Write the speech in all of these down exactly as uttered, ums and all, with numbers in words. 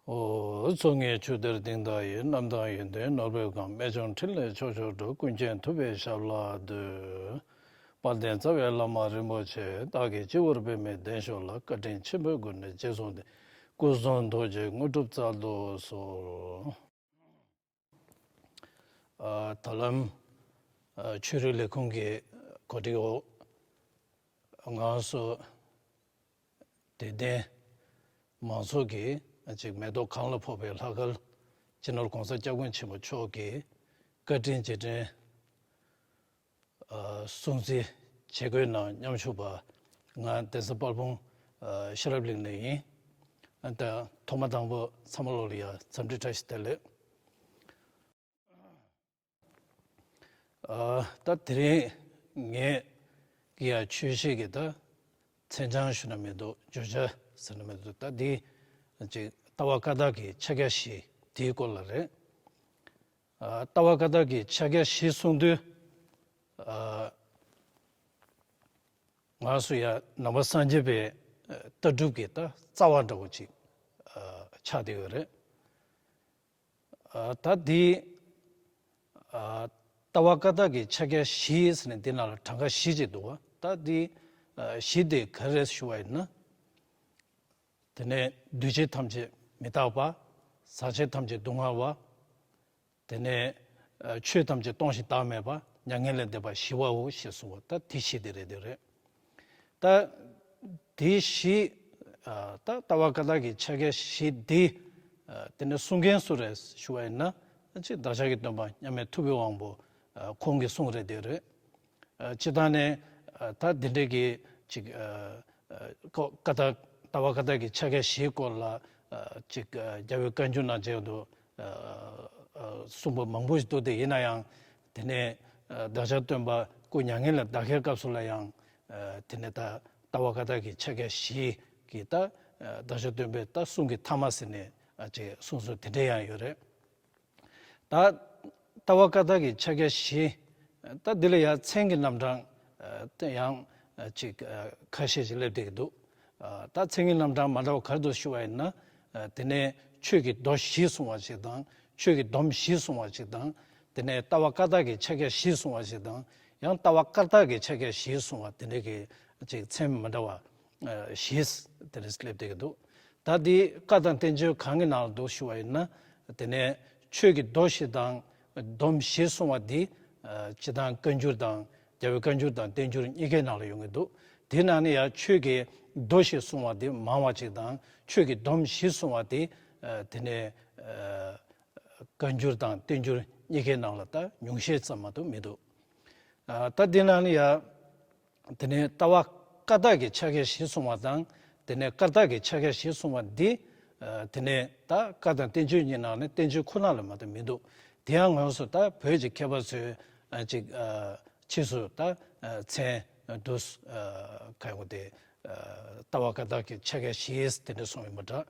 ཨོ། མཚོ་སྔོན་ཆུ་གཏེར་གཏིང་བདག་ཡིན། གནམ་ཐང་ཡོན་ཏན་ནོར་བུས་གང་། རྨད་བྱུང་འཕྲིན་ལས་ཆོས་མཆོག་སྒྲུབ། ཀུན་མཁྱེན་ཐུབ་པའི་ཞབས་ལ་འདུད། དཔལ་ལྡན་རྩ་བའི་བླ་མ་རིན་པོ་ཆེ། བདག་གིས་སྤྱི་བོར་འབུལ་མི་བདེ་མཆོག་ལ། བཀའ་དྲིན་ཆེན་པོའི་སྒོ་ནས་རྗེས་བཟུང་སྟེ། སྐུ་གསུང་ཐུགས་ཀྱི་དངོས་གྲུབ་སྩལ་དུ་གསོལ། ཨ། ད་ལམ། ཨ། ཆོས་རིག་ལས་ཁུངས་ཀྱི་གོ་སྒྲིག་འོག་ང་ཚོ་དད་ལྡན་མང་ཚོགས་ཀྱིས་ཅིག་མེ་ཏོག་གང་ལ་ཕོག་པའི་ལྷ་སྐལ། སྤྱི་ནོར་༸གོང་ས་༸སྐྱབས་མགོན་ཆེན་པོ་མཆོག་གི་བཀའ་དྲིན་རྗེས་དྲན། ཨ། སྲུང་བརྩི་བྱེད་དགོས་ན་མཉམ་ཞུགས་པ་ང་གདན་ས་དཔལ་སྤུངས། ཨ། ཤེས་རབ་གླིང་ནས་ཡིན། ཨ། ད་ཐོག་མ་དང་པོ་ཚང་མ་ལོག་ལ་ཡ་འཚམས་འདྲི་བཀྲ་ཤིས་བདེ་ལེགས། ཨ། ད་དེ་རིང་ངས་ཀྱི་ཡ་ཆོས་བཤད་ཀྱི་ད་མཚན་བྱང་ཞུ་ན་མི་འདུག་བརྗོད་བྱ་ཟེར་ན་མི་འདུག་ད་འདི་ཅིག་ལྟ་བ་བཀའ་རྟགས་ཀྱི་ཕྱག་རྒྱ་བཞི་དེའི་སྐོར་ལ་རེད། ཨ། ལྟ་བ་བཀའ་རྟགས་ཀྱི་ཕྱག་རྒྱ་བཞི་གསུང་དུས། ཨ། ང་ཚོ་ཡ་ནང་པ་སངས་རྒྱས་པའི་ལྟ་གྲུབ་ཀྱི་ད་རྩ་བ་འདྲ་བོ་ཅིག་ཨ། ཆགས་བསྡད་ཡོད་རེད། ཨ། ད་འདི། ཨ། ལྟ་བ་བཀའ་རྟགས་ཀྱི་ཕྱག་རྒྱ་བཞི་ཟེར་ནས་འདི་ནང་ལ་གྲངས་ཀ་བཞི་ཅིག་འདུག་བ། ད་འདི། ཨ། བཞི་དེ་ག་རེ་ཞུ་བ་ཡིན་ན། དེ་ནས་འདུས་བྱས་ཐམས་ཅད་མི་རྟག་པ། ཟག་བཅས་ཐམས་ཅད་སྡུག་བསྔལ་བ། དེ་ནས། ཨ། ཆོས་ཐམས་ཅད་སྟོང་ཞིང་བདག་མེད་པ། མྱ་ངན་ལས་འདས་པ་ཞི་བའོ་ཞེས་གསུངས་པ། ད་དེ་བཞི་དེ་རེད་དེ་རེད། ད་དེ་བཞི། ཨ། ད་ལྟ་བ་བཀའ་རྟགས་ཀྱི་ཕྱག་རྒྱ་བཞི་འདི། ཨ། དེ་ནས་གསུང་མཁན་སུ་རེད་ཞུ་བ་ཡིན་ན། ཅིག་བདག་ཅག་གི་སྟོན་པ་མཉམ་མེད་ཐུབ་པའི་དབང་པོ། ཨ། ཁོང་གི་གསུང་རེད་དེ་རེད། ཨ། སྤྱིར་བཏང་ནས། ཨ། ད་འདི་འདྲའི་གི་ཅིག་ཨ། ཨ། ཀོ། བཀའ་རྟགས། ལྟ་བ་བཀའ་རྟགས་ཀྱི་ཕྱག་རྒྱ་བཞིའི་སྐོར་ལ། ཨ། ཅིག་ཨ། རྒྱལ་བའི་བཀའ་འགྱུར་ནང་བཅས་དུ། ཨ། ཨ། གསུངས་པ་མང་པོ་ཞིག་འདུག་དེ་ཡིན་ན་ཡང་། དེ་ནས། ཨ། བདག་ཅག་སྟོན་པ་སྐུ་མྱ་ངན་ལས་འདའ་མཁན་སྐབས་སུ་ལ་ཡང་། ཨ། དེ་ནས་ད་ལྟ་བ་བཀའ་རྟགས་ཀྱི་ཕྱག་རྒྱ་བཞི་གི་ད། ཨ། བདག་ཅག་སྟོན་པའི་ད་གསུང་གི་ཐ་མ་ཟེར་ནས། ཨ། ཅིག་གསུང་སྲོལ་དེ་འདྲ་ཡང་ཡོད་རེད། ད་ལྟ་བ་བཀའ་རྟགས་ཀྱི་ཕྱག་རྒྱ་བཞི། ད་འདི་ལ་ཡང་མཚན་གྱི་རྣམ་གྲངས། ཨ། དེ་ཡང་། ཨ། ཅིག་ཨ། ཁ་ཤས་ཤིག་སླེབས་བསྡད་ཀྱི་འདུག་ཨ། ད་མཚན་གྱི་རྣམ་གྲངས་མ་འདྲ་བ་ག་རེ་འདུག་ཞུ་བ་ཡིན་ན། ཨ། དེ་ནས་ཆོས་ཀྱི་མདོ་བཞི་གསུང་བ་ཞིག་དང་། ཆོས་ཀྱི་སྡོམ་བཞི་གསུང་བ་ཞིག་དང་། དེ་ནས་ལྟ་བ་བཀའ་རྟགས་ཀྱི་ཕྱག་རྒྱ་བཞི་གསུང་བ་ཞིག་དང་། ཡང་ལྟ་བ་བཀའ་རྟགས་ཀྱི་ཕྱག་རྒྱ་བཞི་གསུང་བ་དེ་འདྲ་གི་ཅིག་མཚན་མ་འདྲ་བ། ཨ། བཞི་དེ་འདྲ་སླེབས་བསྡད་ཀྱི་འདུག་ད་འདི་བཀའ་དང་བསྟན་བཅོས་གང་གི་ནང་ལ་འདུག་ཞུ་བ་ཡིན་ན། དེ་ནས་ཆོས་ཀྱི་མདོ་བཞི་དང་སྡོམ་བཞི་གསུང་བ་འདི། ཨ། སྤྱིར་བཏང་བཀའ་འགྱུར་དང་། རྒྱལ་བའི་བཀའ་འགྱུར་དང་བསྟན་འགྱུར་གཉིས་ཀའི་ནང་ལ་ཡོང་གི་འདུག་དེའི་ནང་ནས་ཡང་ཆོས་ཀྱི་མདོ་བཞི་གསུང་བ་འདི་མང་བ་ཅིག་དང་། ཆོས་ཀྱི་སྡོམ་བཞི་གསུང་བ་འདི། ཨ། དེ་ནས། ཨ། བཀའ་འགྱུར་དང་བསྟན་འགྱུར་གཉིས་ཀའི་ནང་ལ་ད་ཉུང་ཤས་ཙམ་མ་གཏོགས་མི་འདུག་ཨ། ད་འདི་ནང་ནས་ཡང་། དེ་ནས་ལྟ་བ་བཀའ་རྟགས་ཀྱི་ཕྱག་རྒྱ་བཞི་གསུང་བ་དང་། དེ་ནས་བཀའ་རྟགས་ཀྱི་ཕྱག་རྒྱ་བཞི་གསུང་བ་འདི། ཨ། དེ་ནས་ད་བཀའ་དང་བསྟན་བཅོས་གཉིས་ནང་ནས་བསྟན་བཅོས་ཁོ་ན་ལ་མ་གཏོགས་མི་འདུག་དེ་ཡང་ང་ཚོ་ད་བོད་ཀྱི་མཁས་པ་ཚོས། ཨ། ཅིག་ཨ། ཕྱིས་སུ་ད། ཨ། མཚན་དུ། ཨ། ག་ཡོང་དེ། ཨ། ལྟ་བ་བཀའ་རྟགས་ཀྱི་ཕྱག་རྒྱ་བཞི་དེ་འདྲ་གསུངས་ཡོད་པ་འདྲ།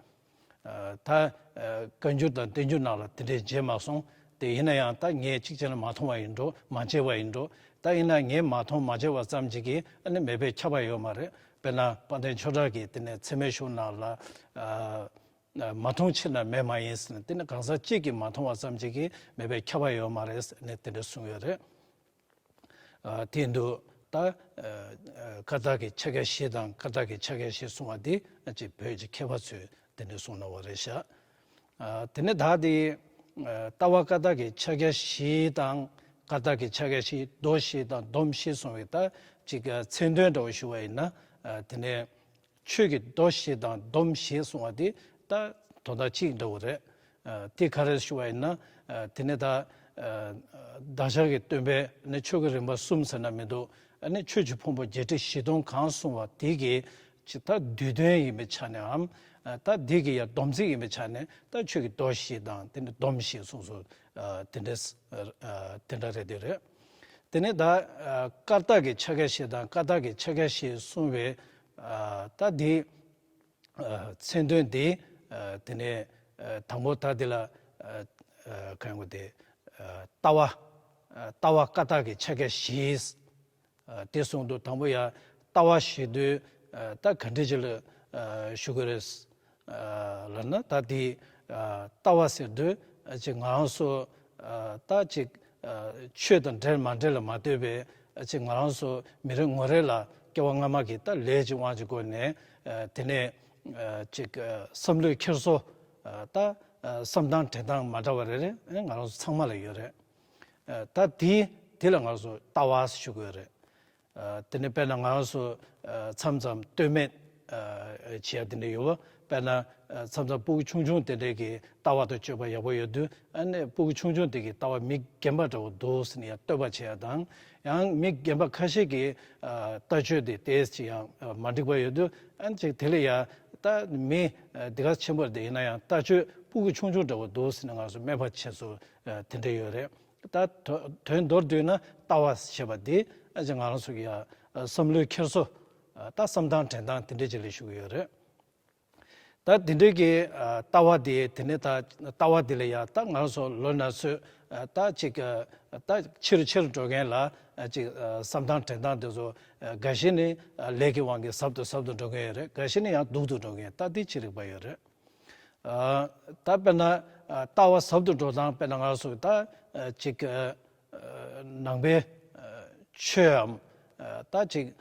ཨ། ད། ཨ། བཀའ་འགྱུར་དང་བསྟན་འགྱུར་ནང་ལ་དེ་འདྲས་མཇལ་མ་སོང་། དེ་ཡིན་ན་ཡང་ད་ངས་གཅིག་བྱས་ན་མ་མཐོང་བ་ཡིན་འགྲོ། མ་མཇལ་བ་ཡིན་འགྲོ། ད་ཡིན་ན་ངས་མ་མཐོང་མ་མཇལ་བ་ཙམ་ཅིག་གིས་ཨ་ནི་མེད་པས་ཁྱབ་པ་ཡོད་མ་རེད། དཔེར་ན་དཔལ་ལྡན་ཆོས་གྲགས་ཀྱིས་དེ་ནས་ཚད་མའི་གཞུང་ནང་ལ། ཨ། ཨ། མ་མཐོང་ཕྱིར་ན་མེད་མ་ཡིན་ཟེར་ནས། དེ་ནི་གང་ཟག་གཅིག་གིས་མ་མཐོང་བ་ཙམ་ཅིག་གིས་མེད་པས་ཁྱབ་པ་ཡོད་མ་རེད་ཟེར་ནས་དེ་འདྲ་གསུངས་ཡོད་རེད། ཨ། དེ་འདུག་ད། ཨ། བཀའ་རྟགས་ཀྱི་ཕྱག་རྒྱ་བཞི་དང་བཀའ་རྟགས་ཀྱི་ཕྱག་རྒྱ་བཞི་གསུང་བ་འདི་ཅིག་བོད་ཀྱི་མཁས་པ་ཚོས་དེ་འདྲ་གསུངས་གནང་བ་རེད་ཤག་ཨ། དེ་ནས་ད་དེ། ཨ། ལྟ་བ་བཀའ་རྟགས་ཀྱི་ཕྱག་རྒྱ་བཞི་དང་། བཀའ་རྟགས་ཀྱི་ཕྱག་རྒྱ་བཞི། མདོ་བཞི་དང་སྡོམ་བཞི་གསུང་བའི་ད་ཅིག་ཨ། མཚན་དོན་འདྲ་བོ་ཞུ་བ་ཡིན་ན། ཨ། དེ་ནས་ཆོས་ཀྱི་མདོ་བཞི་དང་སྡོམ་བཞི་གསུང་བ་དེ་ད་དོན་དག་གཅིག་འདྲ་བོ་རེད། ཨ། དེ་ག་རེ་ཞུ་བ་ཡིན་ན། ཨ། དེ་ནས་ད། ཨ། བདག་ཅག་གི་སྟོན་པས་ནི་ཆོས་ཀྱི་རིམ་པ་གསུམ་ཟེར་ན་མི་འདུག་ཨ་ནི་ཆོས་ཀྱི་ཕུང་པོ་བརྒྱད་ཁྲི་བཞི་སྟོང་གང་གསུང་བ་དེ་གི་ཅིག་ད་བསྡུས་དོན་ཡིན་པའི་ཆ་ནས་འམ། ཨ། ད་དེ་གི་ཡང་སྡོམ་ཚིག་ཡིན་པའི་ཆ་ནས་ད་ཆོས་ཀྱི་མདོ་བཞི་དང་དེ་ནས་སྡོམ་བཞི་གསུངས་སོ། ཨ། དེ་འདྲ། ཨ། དེ་འདྲ་རེད་དེ་རེད། དེ་ནས་ད། ཨ། བཀའ་རྟགས་ཀྱི་ཕྱག་རྒྱ་བཞི་དང་བཀའ་རྟགས་ཀྱི་ཕྱག་རྒྱ་བཞི་གསུང་བའི། ཨ། ད་དེ། ཨ། མཚན་དོན་དེ། ཨ། དེ་ནས། ཨ། དང་པོ་ད་དེ་ལ། ཨ། ཨ། གང་ཡོང་དེ། ཨ། ལྟ་བ། ཨ། ལྟ་བ་བཀའ་རྟགས་ཀྱི་ཕྱག་རྒྱ་བཞི། ཨ། དེ་གསུངས་འདུག་དང་པོ་ཡ་ལྟ་བ་ཞེས་དུས། ཨ། ད་ག་འདྲ་ཅིག་ལ། ཨ། ཞུ་དགོས་རེད། ཨ། ལབ་ན་ད་དེ། ལྟ་བ་ཟེར་དུས་ཅིག་ང་རང་ཚོ་ད་ཅིག་ཆོས་དང་འབྲེལ་མ་འབྲེལ་ལ་མ་ལྟོས་པའི་ཅིག་ང་རང་ཚོ་མི་རེ་ངོ་རེ་ལ་སྐྱེ་བ་སྔ་མ་གི་ད་ལས་ཀྱི་དབང་གི་སྒོ་ནས་དེ་ནས་ཅིག་བསམ་བློའི་འཁྱེར་སོ་ད་བསམ་སྟངས་དྲན་སྟངས་མ་འདྲ་བ་རེ་རེ་ང་རང་ཚོ་ཚང་མ་ལ་ཡོད་རེད། ད་དེ་དེ་ལ་ང་རང་ཚོ་ལྟ་བ་ཞུ་དགོས་རེད། དེ་ནས་དཔེར་ན་ང་རང་ཚོ་མཚམས་མཚམས་ལྟོས་མེད་བྱེད་ཡ་དེ་འདྲ་ཡོད་པ། དཔེར་ན་མཚམས་མཚམས་སྤུ་གུ་ཆུང་ཆུང་དེ་འདྲས་ཀྱི་ལྟ་བ་དང་སྤྱོད་པ་ཡག་པོ་ཡོད་དུས། ཨ་ནི་སྤུ་གུ་ཆུང་ཆུང་དེ་གི་ལྟ་བ་མི་རྒན་པ་འདྲ་བོ་འདུག་ཟེར་ནས་ཡང་བསྟོད་པ་བྱེད་ཡ་དང་། ཡང་མི་རྒན་པ་ཁ་ཤས་ཀྱི་ལྟ་སྤྱོད་དེ་ཏོག་ཙམ་ཡང་མ་འགྲིག་པ་ཡོད་དུས། ཨ་ནི་ཅིག་དེ་ལ་ཡ་ད་མི་འདི་ག་ཆེན་པོ་དེ་ཡིན་ན་ཡང་ལྟ་སྤྱོད་སྤུ་གུ་ཆུང་ཆུང་འདྲ་བོ་འདུག་ཟེར་ནས་ང་ཚོ་སྨད་པ་བྱེད་སོ་དེ་འདྲ་ཡོད་རེད། ད་དོ་དོན་མདོར་བསྡུས་ན་ལྟ་བ་ཞེས་པ་འདི་ཨ་ཅེ་ང་རང་ཚོ་གི་ཡ་བསམ་བློའི་འཁྱེར་སོ། ད་བསམ་སྟངས་དྲན་སྟངས་དེ་འདྲ་ཅིག་ལ་ཞུ་གི་ཡོད་རེད། ད་དེ་འདྲ་གི་ལྟ་བ་དེ་དེ་ནས་ད་ལྟ་བ་དེ་ལ་ཡ་ད་ང་རང་ཚོ་ལོ་ན་ཚོད་ད་ཅིག་ད་ཆེ་རུ་ཆེ་རུ་འགྲོ་མཁན་ལ་ཅིག་བསམ་སྟངས་དྲན་སྟངས་དེ་ཚོ་འགའ་ཞིག་ནི་ལས་ཀྱི་དབང་གིས་ཟབ་ཏུ་ཟབ་ཏུ་འགྲོ་མཁན་ཡོད་རེད། འགའ་ཞིག་ནི་ཡང་སྡུག་ཏུ་འགྲོ་མཁན། ད་དེ་ཅི་རིགས་པ་ཡོད་རེད། ད་དཔེར་ན་ལྟ་བ་ཟབ་ཏུ་འགྲོ་སྟངས། དཔེར་ན་ང་ཚོ་ད་ཅིག་ནང་པའི་ཆོས་འམ། ད་ཅིག་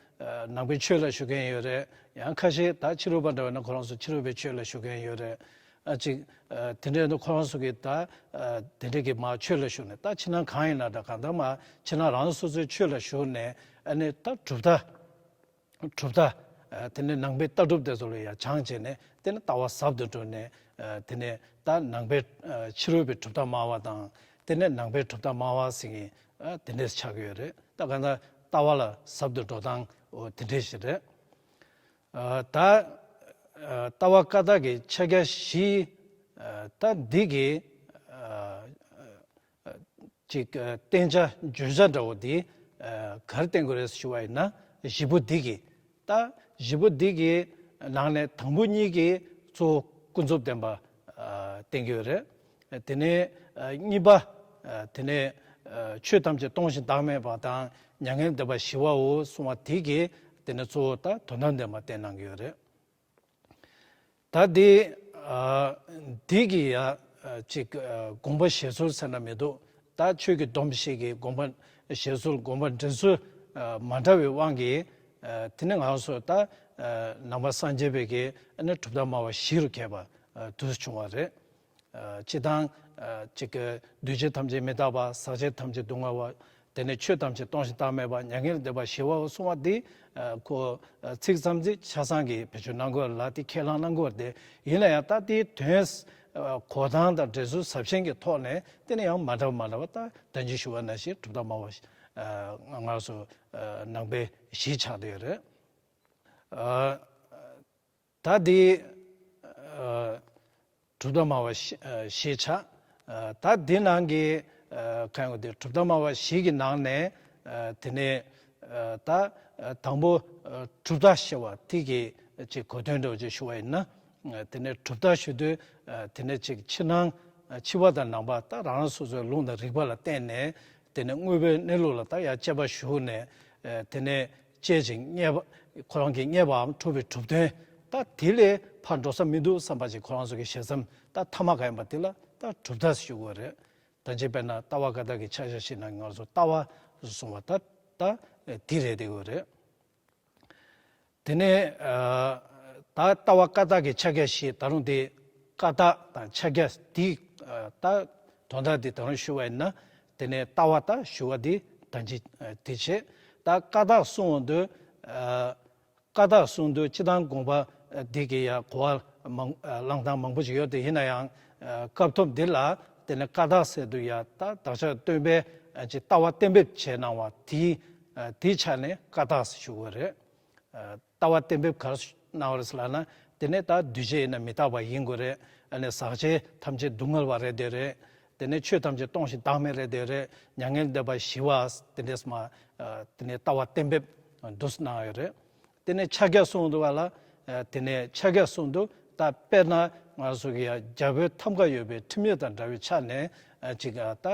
ནང་པའི་ཆོས་ལ་ཞུགས་མཁན་ཡོད་རེད། ཡང་ཁ་ཤས་ད་ཕྱི་རོལ་པ་འདྲ་བ་ན་ཁོ་རང་ཚོ་ཕྱི་རོལ་པའི་ཆོས་ལ་ཞུགས་མཁན་ཡོད་རེད། ཨ་ཅིག་དེ་འདྲའི་ཁོ་རང་ཚོ་གི་ད་དེ་འདྲའི་གི་མ་ཆོས་ལ་ཞུགས་ནས། ད་ཕྱི་ནང་གང་ཡིན་ན་འདྲ། གང་ལྟར་མ་ཕྱི་ནང་རང་སོ་སོའི་ཆོས་ལ་ཞུགས་ནས། ཨ་ནི་ད་གྲུབ་མཐའ། གྲུབ་མཐའ། དེ་ནས་ནང་པའི་ལྟ་གྲུབ་དེ་ཚོ་ལ་ཡང་སྦྱངས་བྱས་ནས། དེ་ནས་ལྟ་བ་ཟབ་ཏུ་འགྲོ་ནས། དེ་ནས་ད་ནང་པའི་ཕྱི་རོལ་པའི་གྲུབ་མཐའ་སྨྲ་བ་དང་། དེ་ནས་ནང་པའི་གྲུབ་མཐའ་སྨྲ་བ་ཟེར་མཁན་དེ་འདྲས་ཆགས་ཀྱི་ཡོད་རེད། ད་གང་ལྟར་ལྟ་བ་ལ་ཟབ་ཏུ་འགྲོ་སྟངས་འོ་དེ་འདྲས་ཞིག་རེད། ད་ལྟ་བ་བཀའ་རྟགས་ཀྱི་ཕྱག་རྒྱ་བཞི། ད་འདི་གི་ཅིག་བསྟན་བྱ་བརྗོད་བྱ་འདྲ་བོ་འདི་ག་རེ་བསྟན་དགོས་རེད་ཞུ་བ་ཡིན་ན། བཞི་པོ་འདི་གི། ད་བཞི་པོ་འདི་གི་ནང་ནས་དང་པོ་གཉིས་ཀྱིས་གཙོ་བོ་ཀུན་རྫོབ་བདེན་པ་བསྟན་གྱི་ཡོད་རེད། དེ་ནས་གཉིས་པ་དེ་ནས་ཆོས་ཐམས་ཅད་སྟོང་ཞིང་བདག་མེད་པ་དང་མྱ་ངན་འདས་པ་ཞི་བའོ་གསུངས་པ་འདི་གིས་དེ་ནས་གཙོ་བོ་ད་དོན་དམ་བདེན་པ་བསྟན་གནང་གི་ཡོད་རེད། ད་འདི་ཨ་འདི་གི་ཡ་ཨ་ཅིག་ཨ་དགོངས་པ་བཞེས་ཚུལ་ཟེར་ན་མི་འདུག་ད་ཆོས་ཀྱི་སྡོམ་བཞི་གི་དགོངས་པ་བཞེས་ཚུལ། དགོངས་པ་འགྲེལ་ཚུལ་ཨ་མ་འདྲ་བའི་དབང་གིས། ཨ་དེ་ནི་ང་རང་ཚོ་ད་ཨ་ནང་པ་སངས་རྒྱས་པའི་གི་ཨ་ནི་གྲུབ་མཐའ་སྨྲ་བ་བཞི་རུ་གྱེས་པ་ཨ་དུ་བྱུང་བ་རེད། ཨ་སྤྱིར་བཏང་ཨ་ཅིག་གི་འདུས་བྱས་ཐམས་ཅད་མི་རྟག་པ། ཟག་བཅས་ཐམས་ཅད་སྡུག་བསྔལ་བ། དེ་ནས་ཆོས་ཐམས་ཅད་སྟོང་ཞིང་བདག་མེད་པ། མྱ་ངན་ལས་འདས་པ་ཞི་བའོ་གསུངས་པ་འདི། ཨ་ཁོ་ཨ་ཚིག་ཙམ་ཅིག་ཆ་ཚང་གི་བེད་སྤྱོད་གནང་དགོས་ལ། དེ་ཁས་བླངས་གནང་དགོས་ཏེ། ཡིན་ན་ཡང་ད་དེའི་དོན་ཨ་གོ་སྟངས་དང་འགྲེལ་ཚུལ་ཟབ་ཆེན་གྱི་ཐོག་ནས། དེ་ནས་ཡང་མ་འདྲ་བ་མ་འདྲ་བ། ད་ད་ཅི་ཞུ་བ་ནང་བཞིན་གྲུབ་མཐའ་སྨྲ་བ་ཨ་ང་རང་ཚོ་ཨ་ནང་པའི་གཞི་ཆགས་བསྡད་ཡོད་རེད། ཨ་ད་འདི་ཨ་གྲུབ་མཐའ་སྨྲ་བ་བཞི་ཨ་བཞི་ཆགས། ཨ་ད་འདི་ནང་གི་ཨ་གང་ཡོད་དེ། གྲུབ་མཐའ་སྨྲ་བ་བཞི་གི་ནང་ནས་ཨ་དེ་ནས་ཨ་ད་ཨ་དང་པོ་ཨ་གྲུབ་མཐའ་ཞེས་པ་དེ་གི་ཅིག་གོ་དོན་འདྲ་བོ་ཅིག་ཞུ་བ་ཡིན་ན། ཨ་དེ་ནས་གྲུབ་མཐའ་ཞུ་དུས་ཨ་དེ་ནས་ཅིག་ཕྱི་ནང་ཨ་ཕྱི་པ་དང་ནང་པ། ད་རང་རང་སོ་སོའི་ལུང་དང་རིགས་པ་ལ་བརྟེན་ནས། དེ་ནས་དངོས་པོའི་གནས་ལུགས་ལ་ད་ཡར་དཔྱད་པ་ཞུགས་ནས། ཨ་དེ་ནས་དཔྱད་ཅིང་རྙེད་པ། ཁོ་རང་གིས་རྙེད་པའམ་གྲུབ་པའི་གྲུབ་དོན། ད་དེ་ལས་ཕར་འགྲོ་ས་མི་འདུག་བསམ་པ་ཅིག་ཁོ་རང་ཚོ་གི་ཞེ་བསམ་ད་ཐ་མ་ག་ཡིན་པ་དེ་ལ་ད་གྲུབ་མཐའ་ཞུ་དགོས་རེད། ད་ཅི་དཔེར་ན་ལྟ་བ་བཀའ་རྟགས་ཀྱི་ཕྱག་རྒྱ་བཞི་ནང་ང་ཚོ་ལྟ་བ་གསུང་བ་ད་ད་དེ་རེད་བསྡད་དགོས་རེད། དེ་ནས་ཨ་ད་ལྟ་བ་བཀའ་རྟགས་ཀྱི་ཕྱག་རྒྱ་བཞི། ད་རུང་དེ་བཀའ་རྟགས་དང་ཕྱག་རྒྱ་དེ་ཨ་ད་དོན་དག་དེ་ད་རུང་ཞུ་བ་ཡིན་ན། དེ་ནས་ལྟ་བ་ད་ཞུ་བ་དེ་ད་ཅི་ཨ་དེ་བྱས། ད་བཀའ་རྟགས་གསུང་འོང་དུས་ཨ་བཀའ་རྟགས་གསུང་དུས་སྤྱིར་བཏང་དགོངས་པ་ཨ་འདི་གི་ཡ་གོ་བ་མང་ཨ་བླང་སྟངས་མང་པོ་ཞིག་ཡོད་དེ། ཡིན་ན་ཡང་ཨ་སྐབས་ཐོབ་འདི་ལ་དེ་ནས་བཀའ་རྟགས་ཟེར་དུས་ཡ་ད་བདག་ཅག་སྟོན་པའི་ཨ་ཅིག་ལྟ་བ་གཏན་འབེབས་བྱས་གནང་བ་དེ་ཨ་དེའི་ཆ་ནས་བཀའ་རྟགས་ཞུ་དགོས་རེད། ལྟ་བ་གཏན་འབེབས་ག་རེ་གནང་བ་རེད་ཟེར་ལབ་ན། དེ་ནས་ད་འདུས་བྱས་ཡིན་ན་མི་རྟག་པ་ཡིན་དགོས་རེད། ཨ་ནི་ཟག་བཅས་ཐམས་ཅད་སྡུག་བསྔལ་བ་རེད་དེ་རེད། དེ་ནས་ཆོས་ཐམས་ཅད་སྟོང་ཞིང་བདག་མེད་རེད་དེ་རེད། མྱ་ངན་འདས་པ་ཞི་བ། དེ་འདྲས་མ་དེ་ནས་ལྟ་བ་གཏན་འབེབས་འདུག་གནང་ཡོད་རེད། དེ་ནས་ཕྱག་རྒྱ་གསུང་འདུག་བ་ལ། དེ་ནས་ཕྱག་རྒྱ་གསུང་འདུག་ད་དཔེར་ན་ང་ཚོ་གི་ཡ་རྒྱལ་པོའི་ཐམ་ག་ཡོད་པའི་ཁྲིམས་ཡིག་དང་འདྲ་བའི་ཆ་ནས་ཅིག་ད་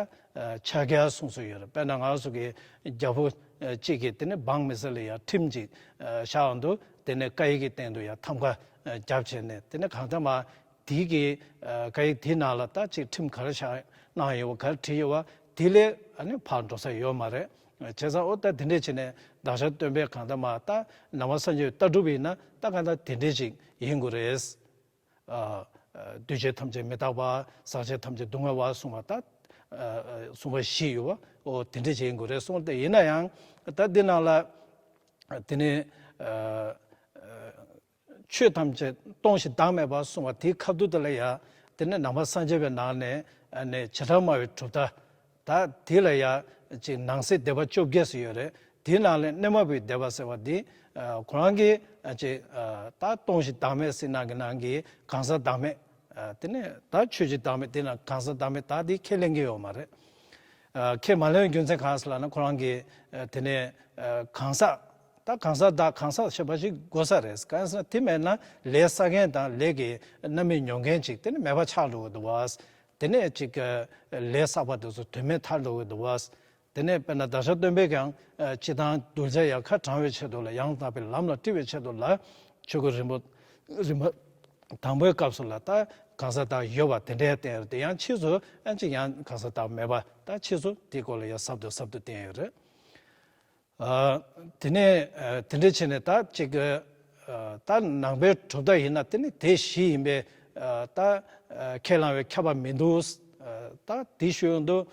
ཕྱག་རྒྱ་གསུང་སྲོལ་ཡོད་རེད། དཔེར་ན་ང་ཚོ་གི་རྒྱལ་པོ་གཅིག་གིས་དེ་ནས་འབངས་མི་སེར་ལ་ཡ་ཁྲིམས་ཅིག་བཞག་འོང་དུས། དེ་ནས་བཀའ་ཡིག་གི་སྟེང་དུ་ཡ་ཐམ་ག་བརྒྱབ་བྱས་ནས། དེ་ནས་གང་ལྟར་མ་ དེའི་གི་ཨ་བཀའ་ཡིག་དེའི་ནང་ལ་ད་ཅིག་ཁྲིམས་ག་རེ་བཞག་གནང་ཡོད་པ་ག་རེ་བྲིས་ཡོད་པ་དེ་ལས་ཨ་ནི་ཕར་འགྲོ་ས་ཡོད་མ་རེད། བྱས་ཙང་ཨོ་ད་དེ་འདྲས་བྱས་ནས་བདག་ཅག་སྟོན་པས་གང་ལྟར་མ་ད་ནང་པ་སངས་རྒྱས་པའི་ལྟ་གྲུབ་ཡིན་ན་ད་གང་ལྟར་དེ་འདྲས་ཅིག་ཡིན་དགོས་རེད། ཨ་ཨ་འདུས་བྱས་ཐམས་ཅད་མི་རྟག་པ། ཟག་བཅས་ཐམས་ཅད་སྡུག་བསྔལ་བ་གསུངས་པ་ད་ཨ་ཨ་གསུངས་པ་བཞི་ཡོད་པ་ཨོ་དེ་འདྲས་ཅིག་ཡིན་དགོས་རེད་གསུངས་ཏེ། ཡིན་ན་ཡང་ད་འདི་ནང་ལ་དེ་ནས་ཨ་ཨ་ཆོས་ཐམས་ཅད་སྟོང་ཞིང་བདག་མེད་པ་གསུངས་པ་དེའི་ཁ་བསྡུ་དེ་ལ་ཡ་དེ་ནས་ནང་པ་སངས་རྒྱས་པའི་ནང་ནས་ཨ་ནས་བྱེ་བྲག་སྨྲ་བའི་གྲུབ་མཐའ། ད་དེ་ལ་ཡ་ཅིག་ནང་གསེས་སྡེ་པ་བཅོ་བརྒྱད་ཙམ་ཡོད་རེད། དེའི་ནང་ལས་གནས་མ་བུའི་སྡེ་པ་ཟེར་བ་འདི་ཨ་ཁོ་རང་གིས་ཨ་ཅིག་ཨ་ད་སྟོང་ཞིང་བདག་མེད་ཟེར་ནང་གི་ནང་གི་གང་ཟག་བདག་མེད། ཨ་དེ་ནས་ད་ཆོས་ཀྱི་བདག་མེད་དེ་ན་གང་ཟག་བདག་མེད་ད་དེ་ཁས་ལེན་གྱི་ཡོད་མ་རེད། ཨ་ཁས་མ་ལེན་རྒྱུ་མཚན་གང་ཟེར་ལབ་ན་ཁོ་རང་གིས་ཨ་དེ་ནས་ཨ་གང་ཟག་ད་གང་ཟག་བདག་གང་ཟག་ཞེས་པ་ཞིག་དགོས་ས་རེད། གང་ཟག་དེ་མེད་ན་ལས་བསགས་མཁན་དང་ལས་ཀྱི་རྣམ་སྨིན་མྱོང་མཁན་ཅིག་དེ་ནི་མེད་པ་ཆགས་འགྲོ་གི་འདུག་བ། དེ་ནས་ཅིག་ལས་བསགས་པ་དེ་ཚོ་དོན་མེད་ཐལ་འགྲོ་གི་འདུག་བ། དེ་ནས་དཔེར་ན་བདག་ཅག་སྟོན་པས་ཀྱང་ཨ་སྤྱིར་བཏང་གདུལ་བྱ་ཡལ་ག་དྲང་བའི་ཆེད་དུ་ལ་ཡང་དག་པའི་ལམ་ལ་དཀྲི་བའི་ཆེད་དུ་ལ་ཆོས་གོས་རིམ་པ་རིམ་པ་དང་པོའི་སྐབས་སུ་ལ་ད་གང་ཟག་བདག་ཡོད་པ་དེ་འདྲའི་བསྟན་ཡོད་དེ། ཡང་ཕྱིས་སུ་ཨ་ཅིག་ཡང་གང་ཟག་བདག་མེད་པ་ད་ཕྱིས་སུ་དེའི་སྐོར་ལ་ཡང་ཟབ་ཏུ་ཟབ་ཏུ་བསྟན་ཡོད་རེད། ཨ་དེ་ནས་ཨ་དེ་འདྲ་བྱས་ནས་ད་ཅིག་ཨ་ད་ནང་པའི་གྲུབ་མཐའ་ཡིན་ན་དེ་ནི་དེ་བཞི་ཡིན་པས། ཨ་ད་ཨ་ཁས་བླངས་པའི་ཁྱབ་པ་མི་འདུག་ཨ་ད་དེ་ཞུ་ཡོང་དུས།